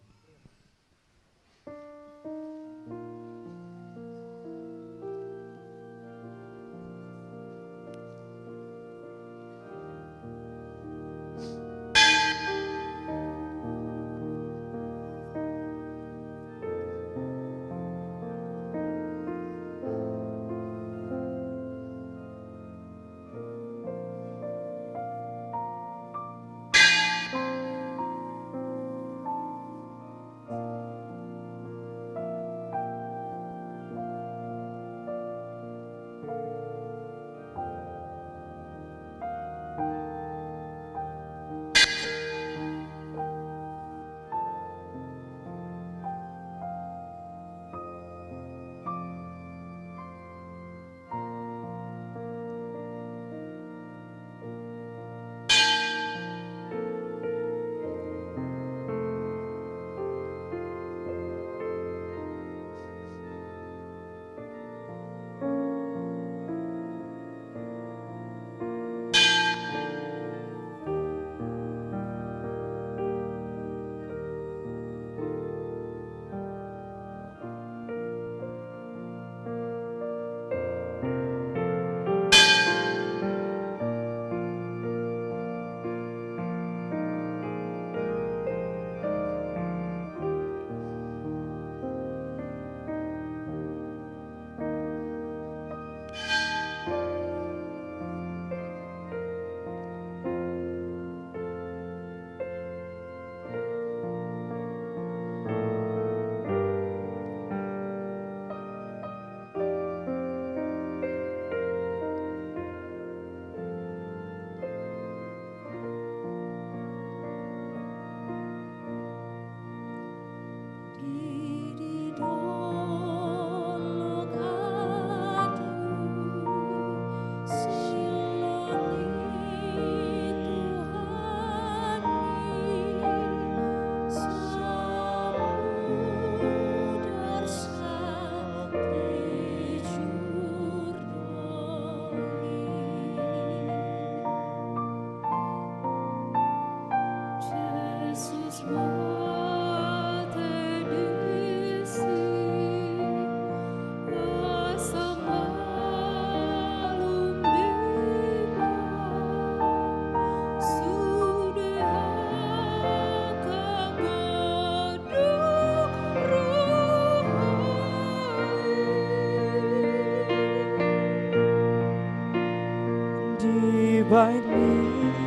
Baen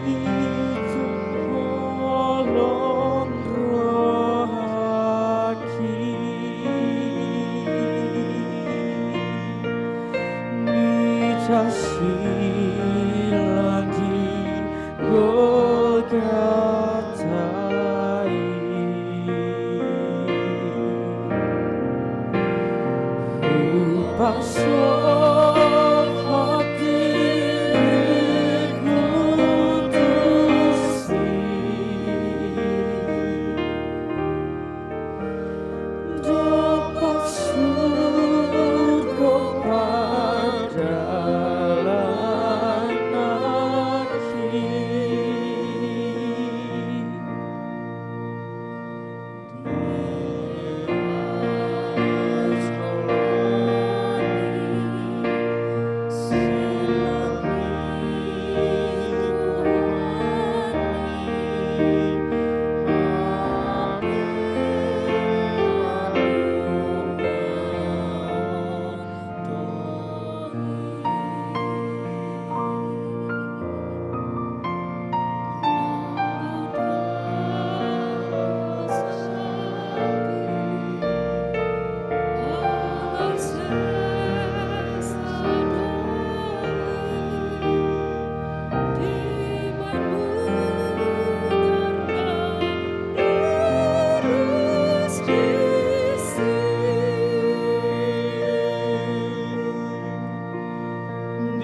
i tu holong rohangki, mita silang di Golgota i. Hupasohot diriku tusi, dompak surgo pardalanan i.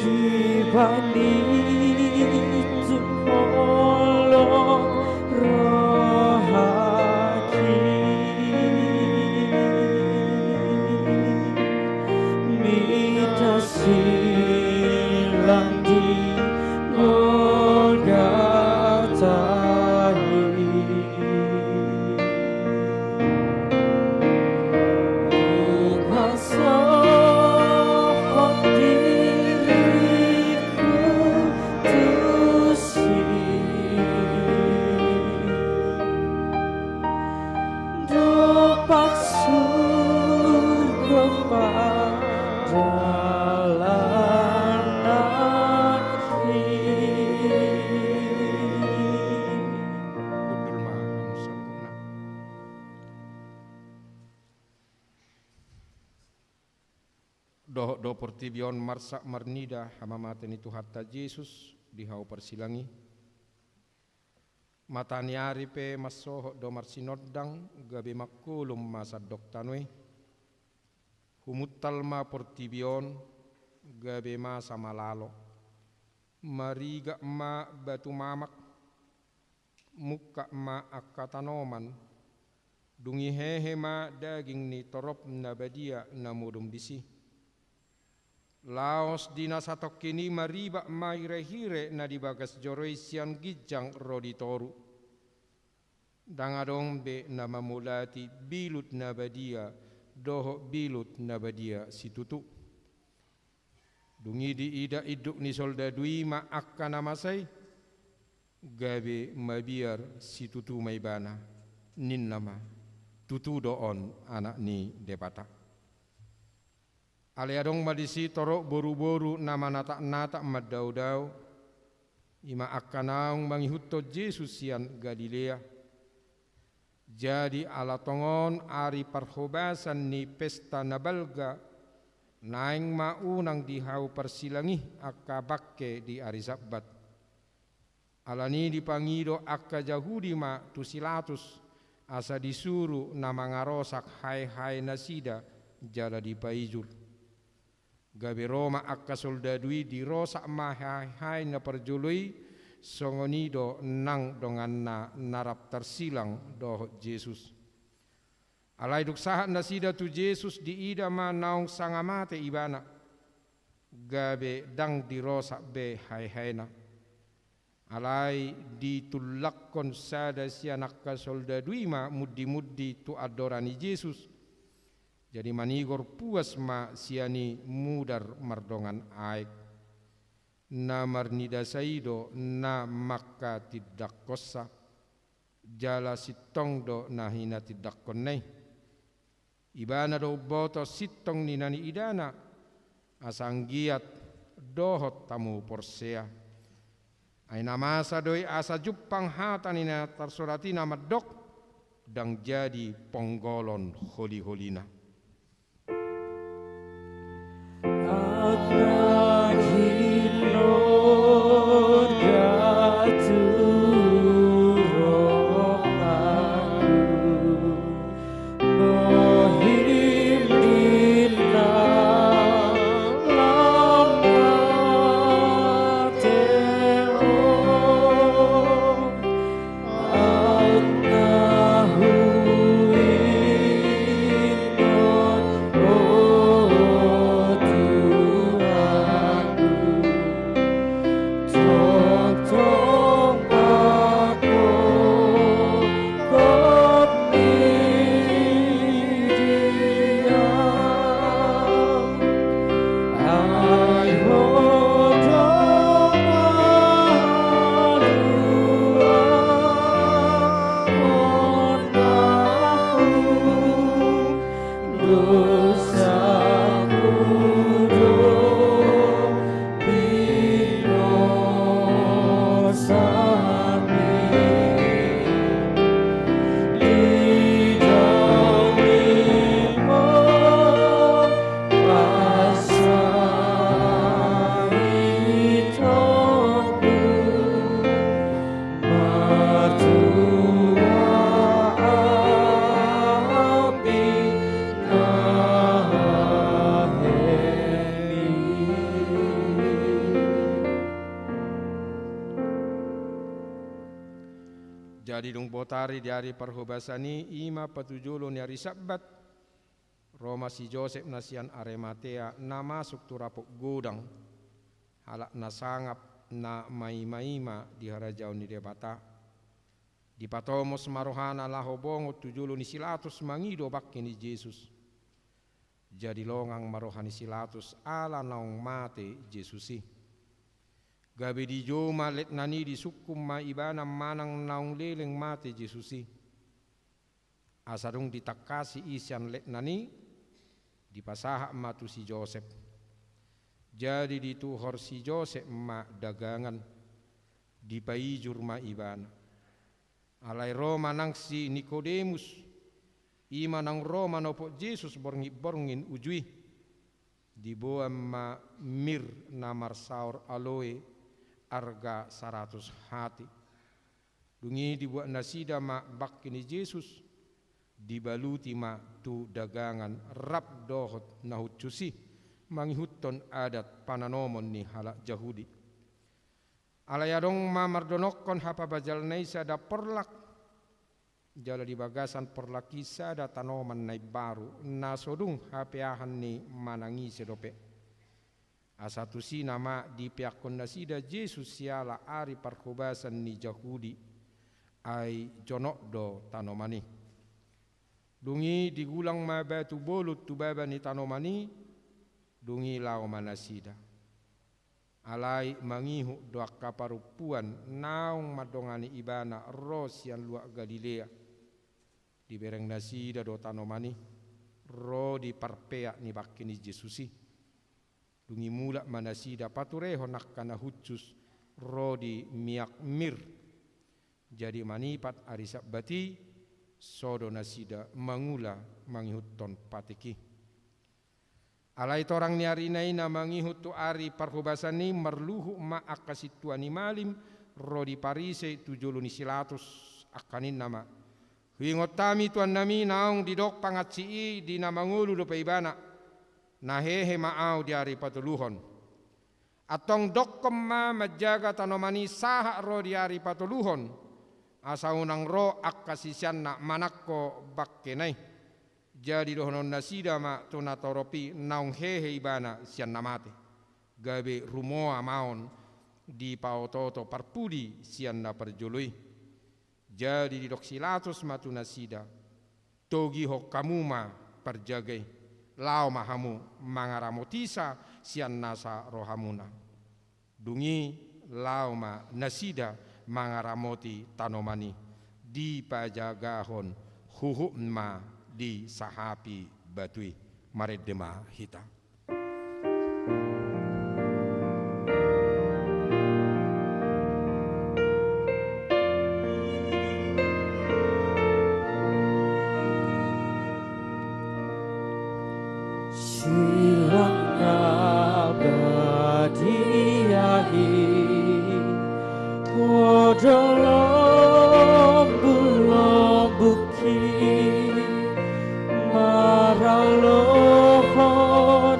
Dibaen i tu holong rohangki, mita silang di Golgota i. Hupasohot diriku tusi, dompak surgo pardalanan i. Hundul ma hamu saluhutna. Dohot do portibi on marsak marnida hamamate ni Tuhanta Jesus di hau parsilang i. Mata ni ari pe mansohot do marsinondang, gabe mangkolom ma sandok tano i. Humuntal ma portibi on, gabe masa ma lalo. Marigak ma batu mamak, mungkap ma angka tanoman, dung i hehe ma daging ni torop na badia na modom disi. Laos di na satongkin i maribak ma hirehire na di bagas joro i sian ginjang ro di toru. Ndang adong be na mamolati bilut na badia dohot bilut na badia situtu. Dung i diida induk ni soldadu i ma angka na masa i, gabe mabiar situtu ma ibana, ninna ma: Tutu do on Anak ni Debata. Alai adong ma disi torop boruboru na manataknatak mandaodao, i ma angka naung mangihuthon Jesus sian Galilea. Jadi ala tongon ari parhobasan ni pesta na balga, naeng ma unang di hau parsilang i angka bangke di ari Sabbat. Alani i dipangido angka Jahudi ma tu si Latus, asa disuru na mangarosak haehae nasida jala dipaijur. Gabe ro ma angka soldadu i, dirosak ma haehae na parjolo i. Songon i do nang donganna na rap tarsilang dohot Jesus. Alai dung sahat nasida tu Jesus, diida ma naung sanga mate ibana, gabe ndang dirosak be haehaena. Alai ditullangkon sada sian angka soldadu i ma mundimundi tu andora ni Jesus. Jadi manigor puas ma sian i mudar mardongan aek. Na marnidasa i do na mangkatindangkonsa, jala sintong do na hinatindangkonna i. Ibana do umboto sintong ni na niidana, asa anggiat dohot hamu porsea. Ai na masa do i asa jumpang hata ni na tarsurat i na mandok, ndang jadi ponggolon holiholina. Jadi dung botari di ari parhobasan i, i ma patujolo ni ari Sabbat, ro ma si Josep na sian Arimatea, na masuk tu rapot godang, halak na sangap, na maimaima di harajaon ni Debata. Dipatomos ma rohana laho bongot tu jolo ni si Latus mangido bangke ni Jesus. Jadi longang ma roha ni si Latus ala naung mate Jesus i. Gabe dijou ma letnan i, disungkun ma ibana manang naung leleng mate Jesus i. Asa dung ditangkasi i sian letnan i, dipasahat ma tu si Josep. Jadi dituhor si Josep ma dagangan, dipaijur ma ibana. Alai ro ma nang si Nikodemus, i ma naung ro manopot Jesus borngin-borngin uju i. Diboan ma mir na marsaor aloe, arga saratus hati. Dung i dibuat nasida ma bangke ni Jesus, dibaluti ma tu dagangan rap dohot na hushus i, mangihuthon adat pananomon ni halak Jahudi. Alai adong ma mardonokkon hapabajalna i sada porlak, jala di bagasan porlak i sada tanoman na imbaru, na so dung hapeahan ni manang ise dope. Asa tusi nama dipeakkon nasida Jesus siala ari parhobasan ni Jahudi, ai jonok do tanoman i. Dung i digulang ma batu bolon tu baba ni tanoman i, dung i laho ma nasida. Alai mangihut do angka parompuan naung mandongani ibana ro sian luat Galilea. Dibereng nasida do tanoman i, ro di parpeak ni bangke ni Jesus i. Dung i mulak ma nasida paturehon angka na hushus ro di miak mir. Jadi manipat ari Sabbat i, so do nasida mangula mangihuthon patik i. Alai torang ni arina i na mangihut tu ari parhobasan i, marluhut ma angka sintua ni malim ro di Parise tu jolo ni si Latus, angka ninna ma: Huingot hami tuannami naung didok pangansi i di na mangolu dope ibana, na hehe ma ahu di ari patoluhon. Antong dokkon ma manjaga tanoman i sahat ro di ari patoluhon, asa unang ro angka siseanna manangko bangkena i. Jadi dohonon nasida ma tu natorop i naung hehe ibana sian na mate, gabe rumoa ma on dipaotooto parpudi sian na parjolo i. Jadi didok si Latus ma tu nasida: Togihon hamu ma parjaga i, laho ma hamu mangaramotisa sian nasa rohamuna. Dung i laho ma nasida mangaramoti tanoman i, dipajagahon huhut ma disahapi batu i. Marende ma hita. Silang na badia i, ro do lombuklombuk i, maralohon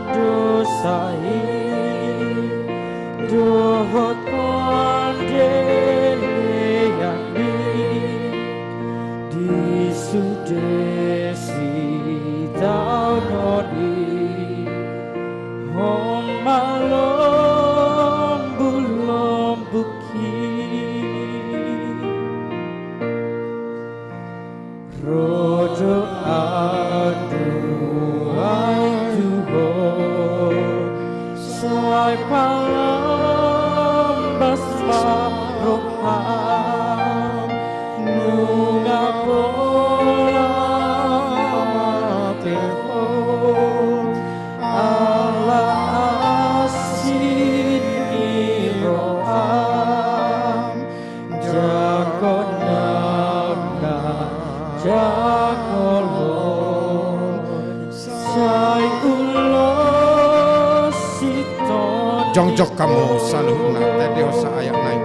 dosa i dohot pandelean i. Di sude sitaonon i, on ma lombuklombuk i. Ro do ahu nuaeng tu ho, sai palambas ma roham, nunga pola mate ho, ala asi ni roham. Jago na, na jago lo, sai ulos i tongon. Jongjong hamu saluhutna, tendehon sa ayat nai.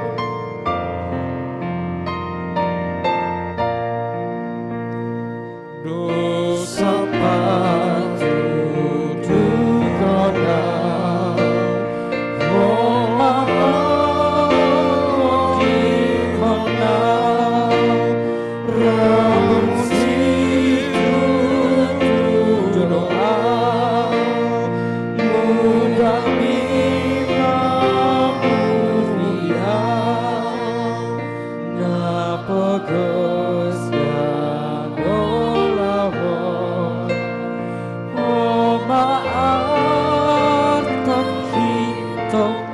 Dosa patuduhon au, ho ma pangolihon au, rambu situtu do au, mudar ni panguri au. Na pogos na molaho, ho ma artong hitongtong.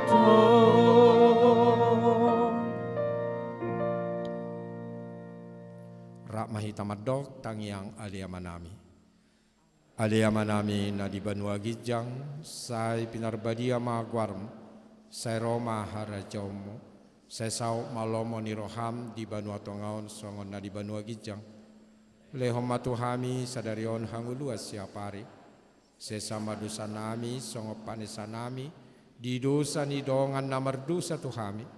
Rap ma hita mandok tangiang Ale Amanami. Ale Amanami na di banua ginjang, sai pinarbadia ma goarmu, sai ro ma harajaonmu, sai saut ma lomo ni roham di banua tonga on songon na di banua ginjang. Lehon ma tu hami sadari on hangoluan siapari, sesa ma dosanami songon panesanami di dosa ni dongan na mardosa tu hami.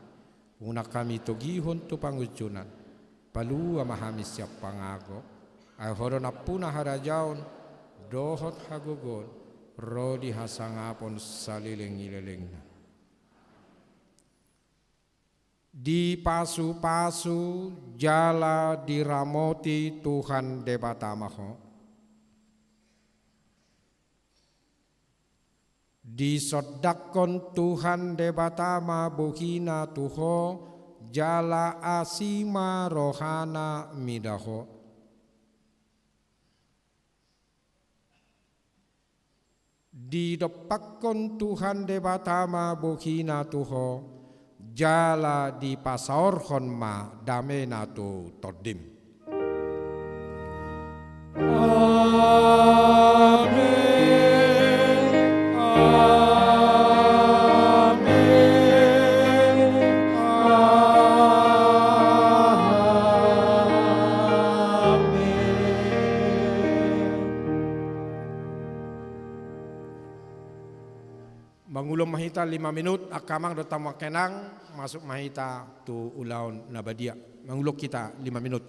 Unang hami togihon tu pangunjunan, palua ma hami sian pangago, ai ho do nampuna harajaon, dohot hagogoon, ro di hasangapon saleleng ni lelengna. Dipasupasu jala diramoti Tuhan Debata ma ho. Disondangkon Tuhan Debata ma bohina tu ho, jala asi ma rohana mida ho. Didompakkon Tuhan Debata ma bohina tu ho, jala dipasaorhon ma damena tu tondim. Amen. Amen. Amen. Mangulon ma hita lima minut, angka amang dohot hamu angka inang, masuk ma hita tu ulaon na badia. Mangulon hita lima minut.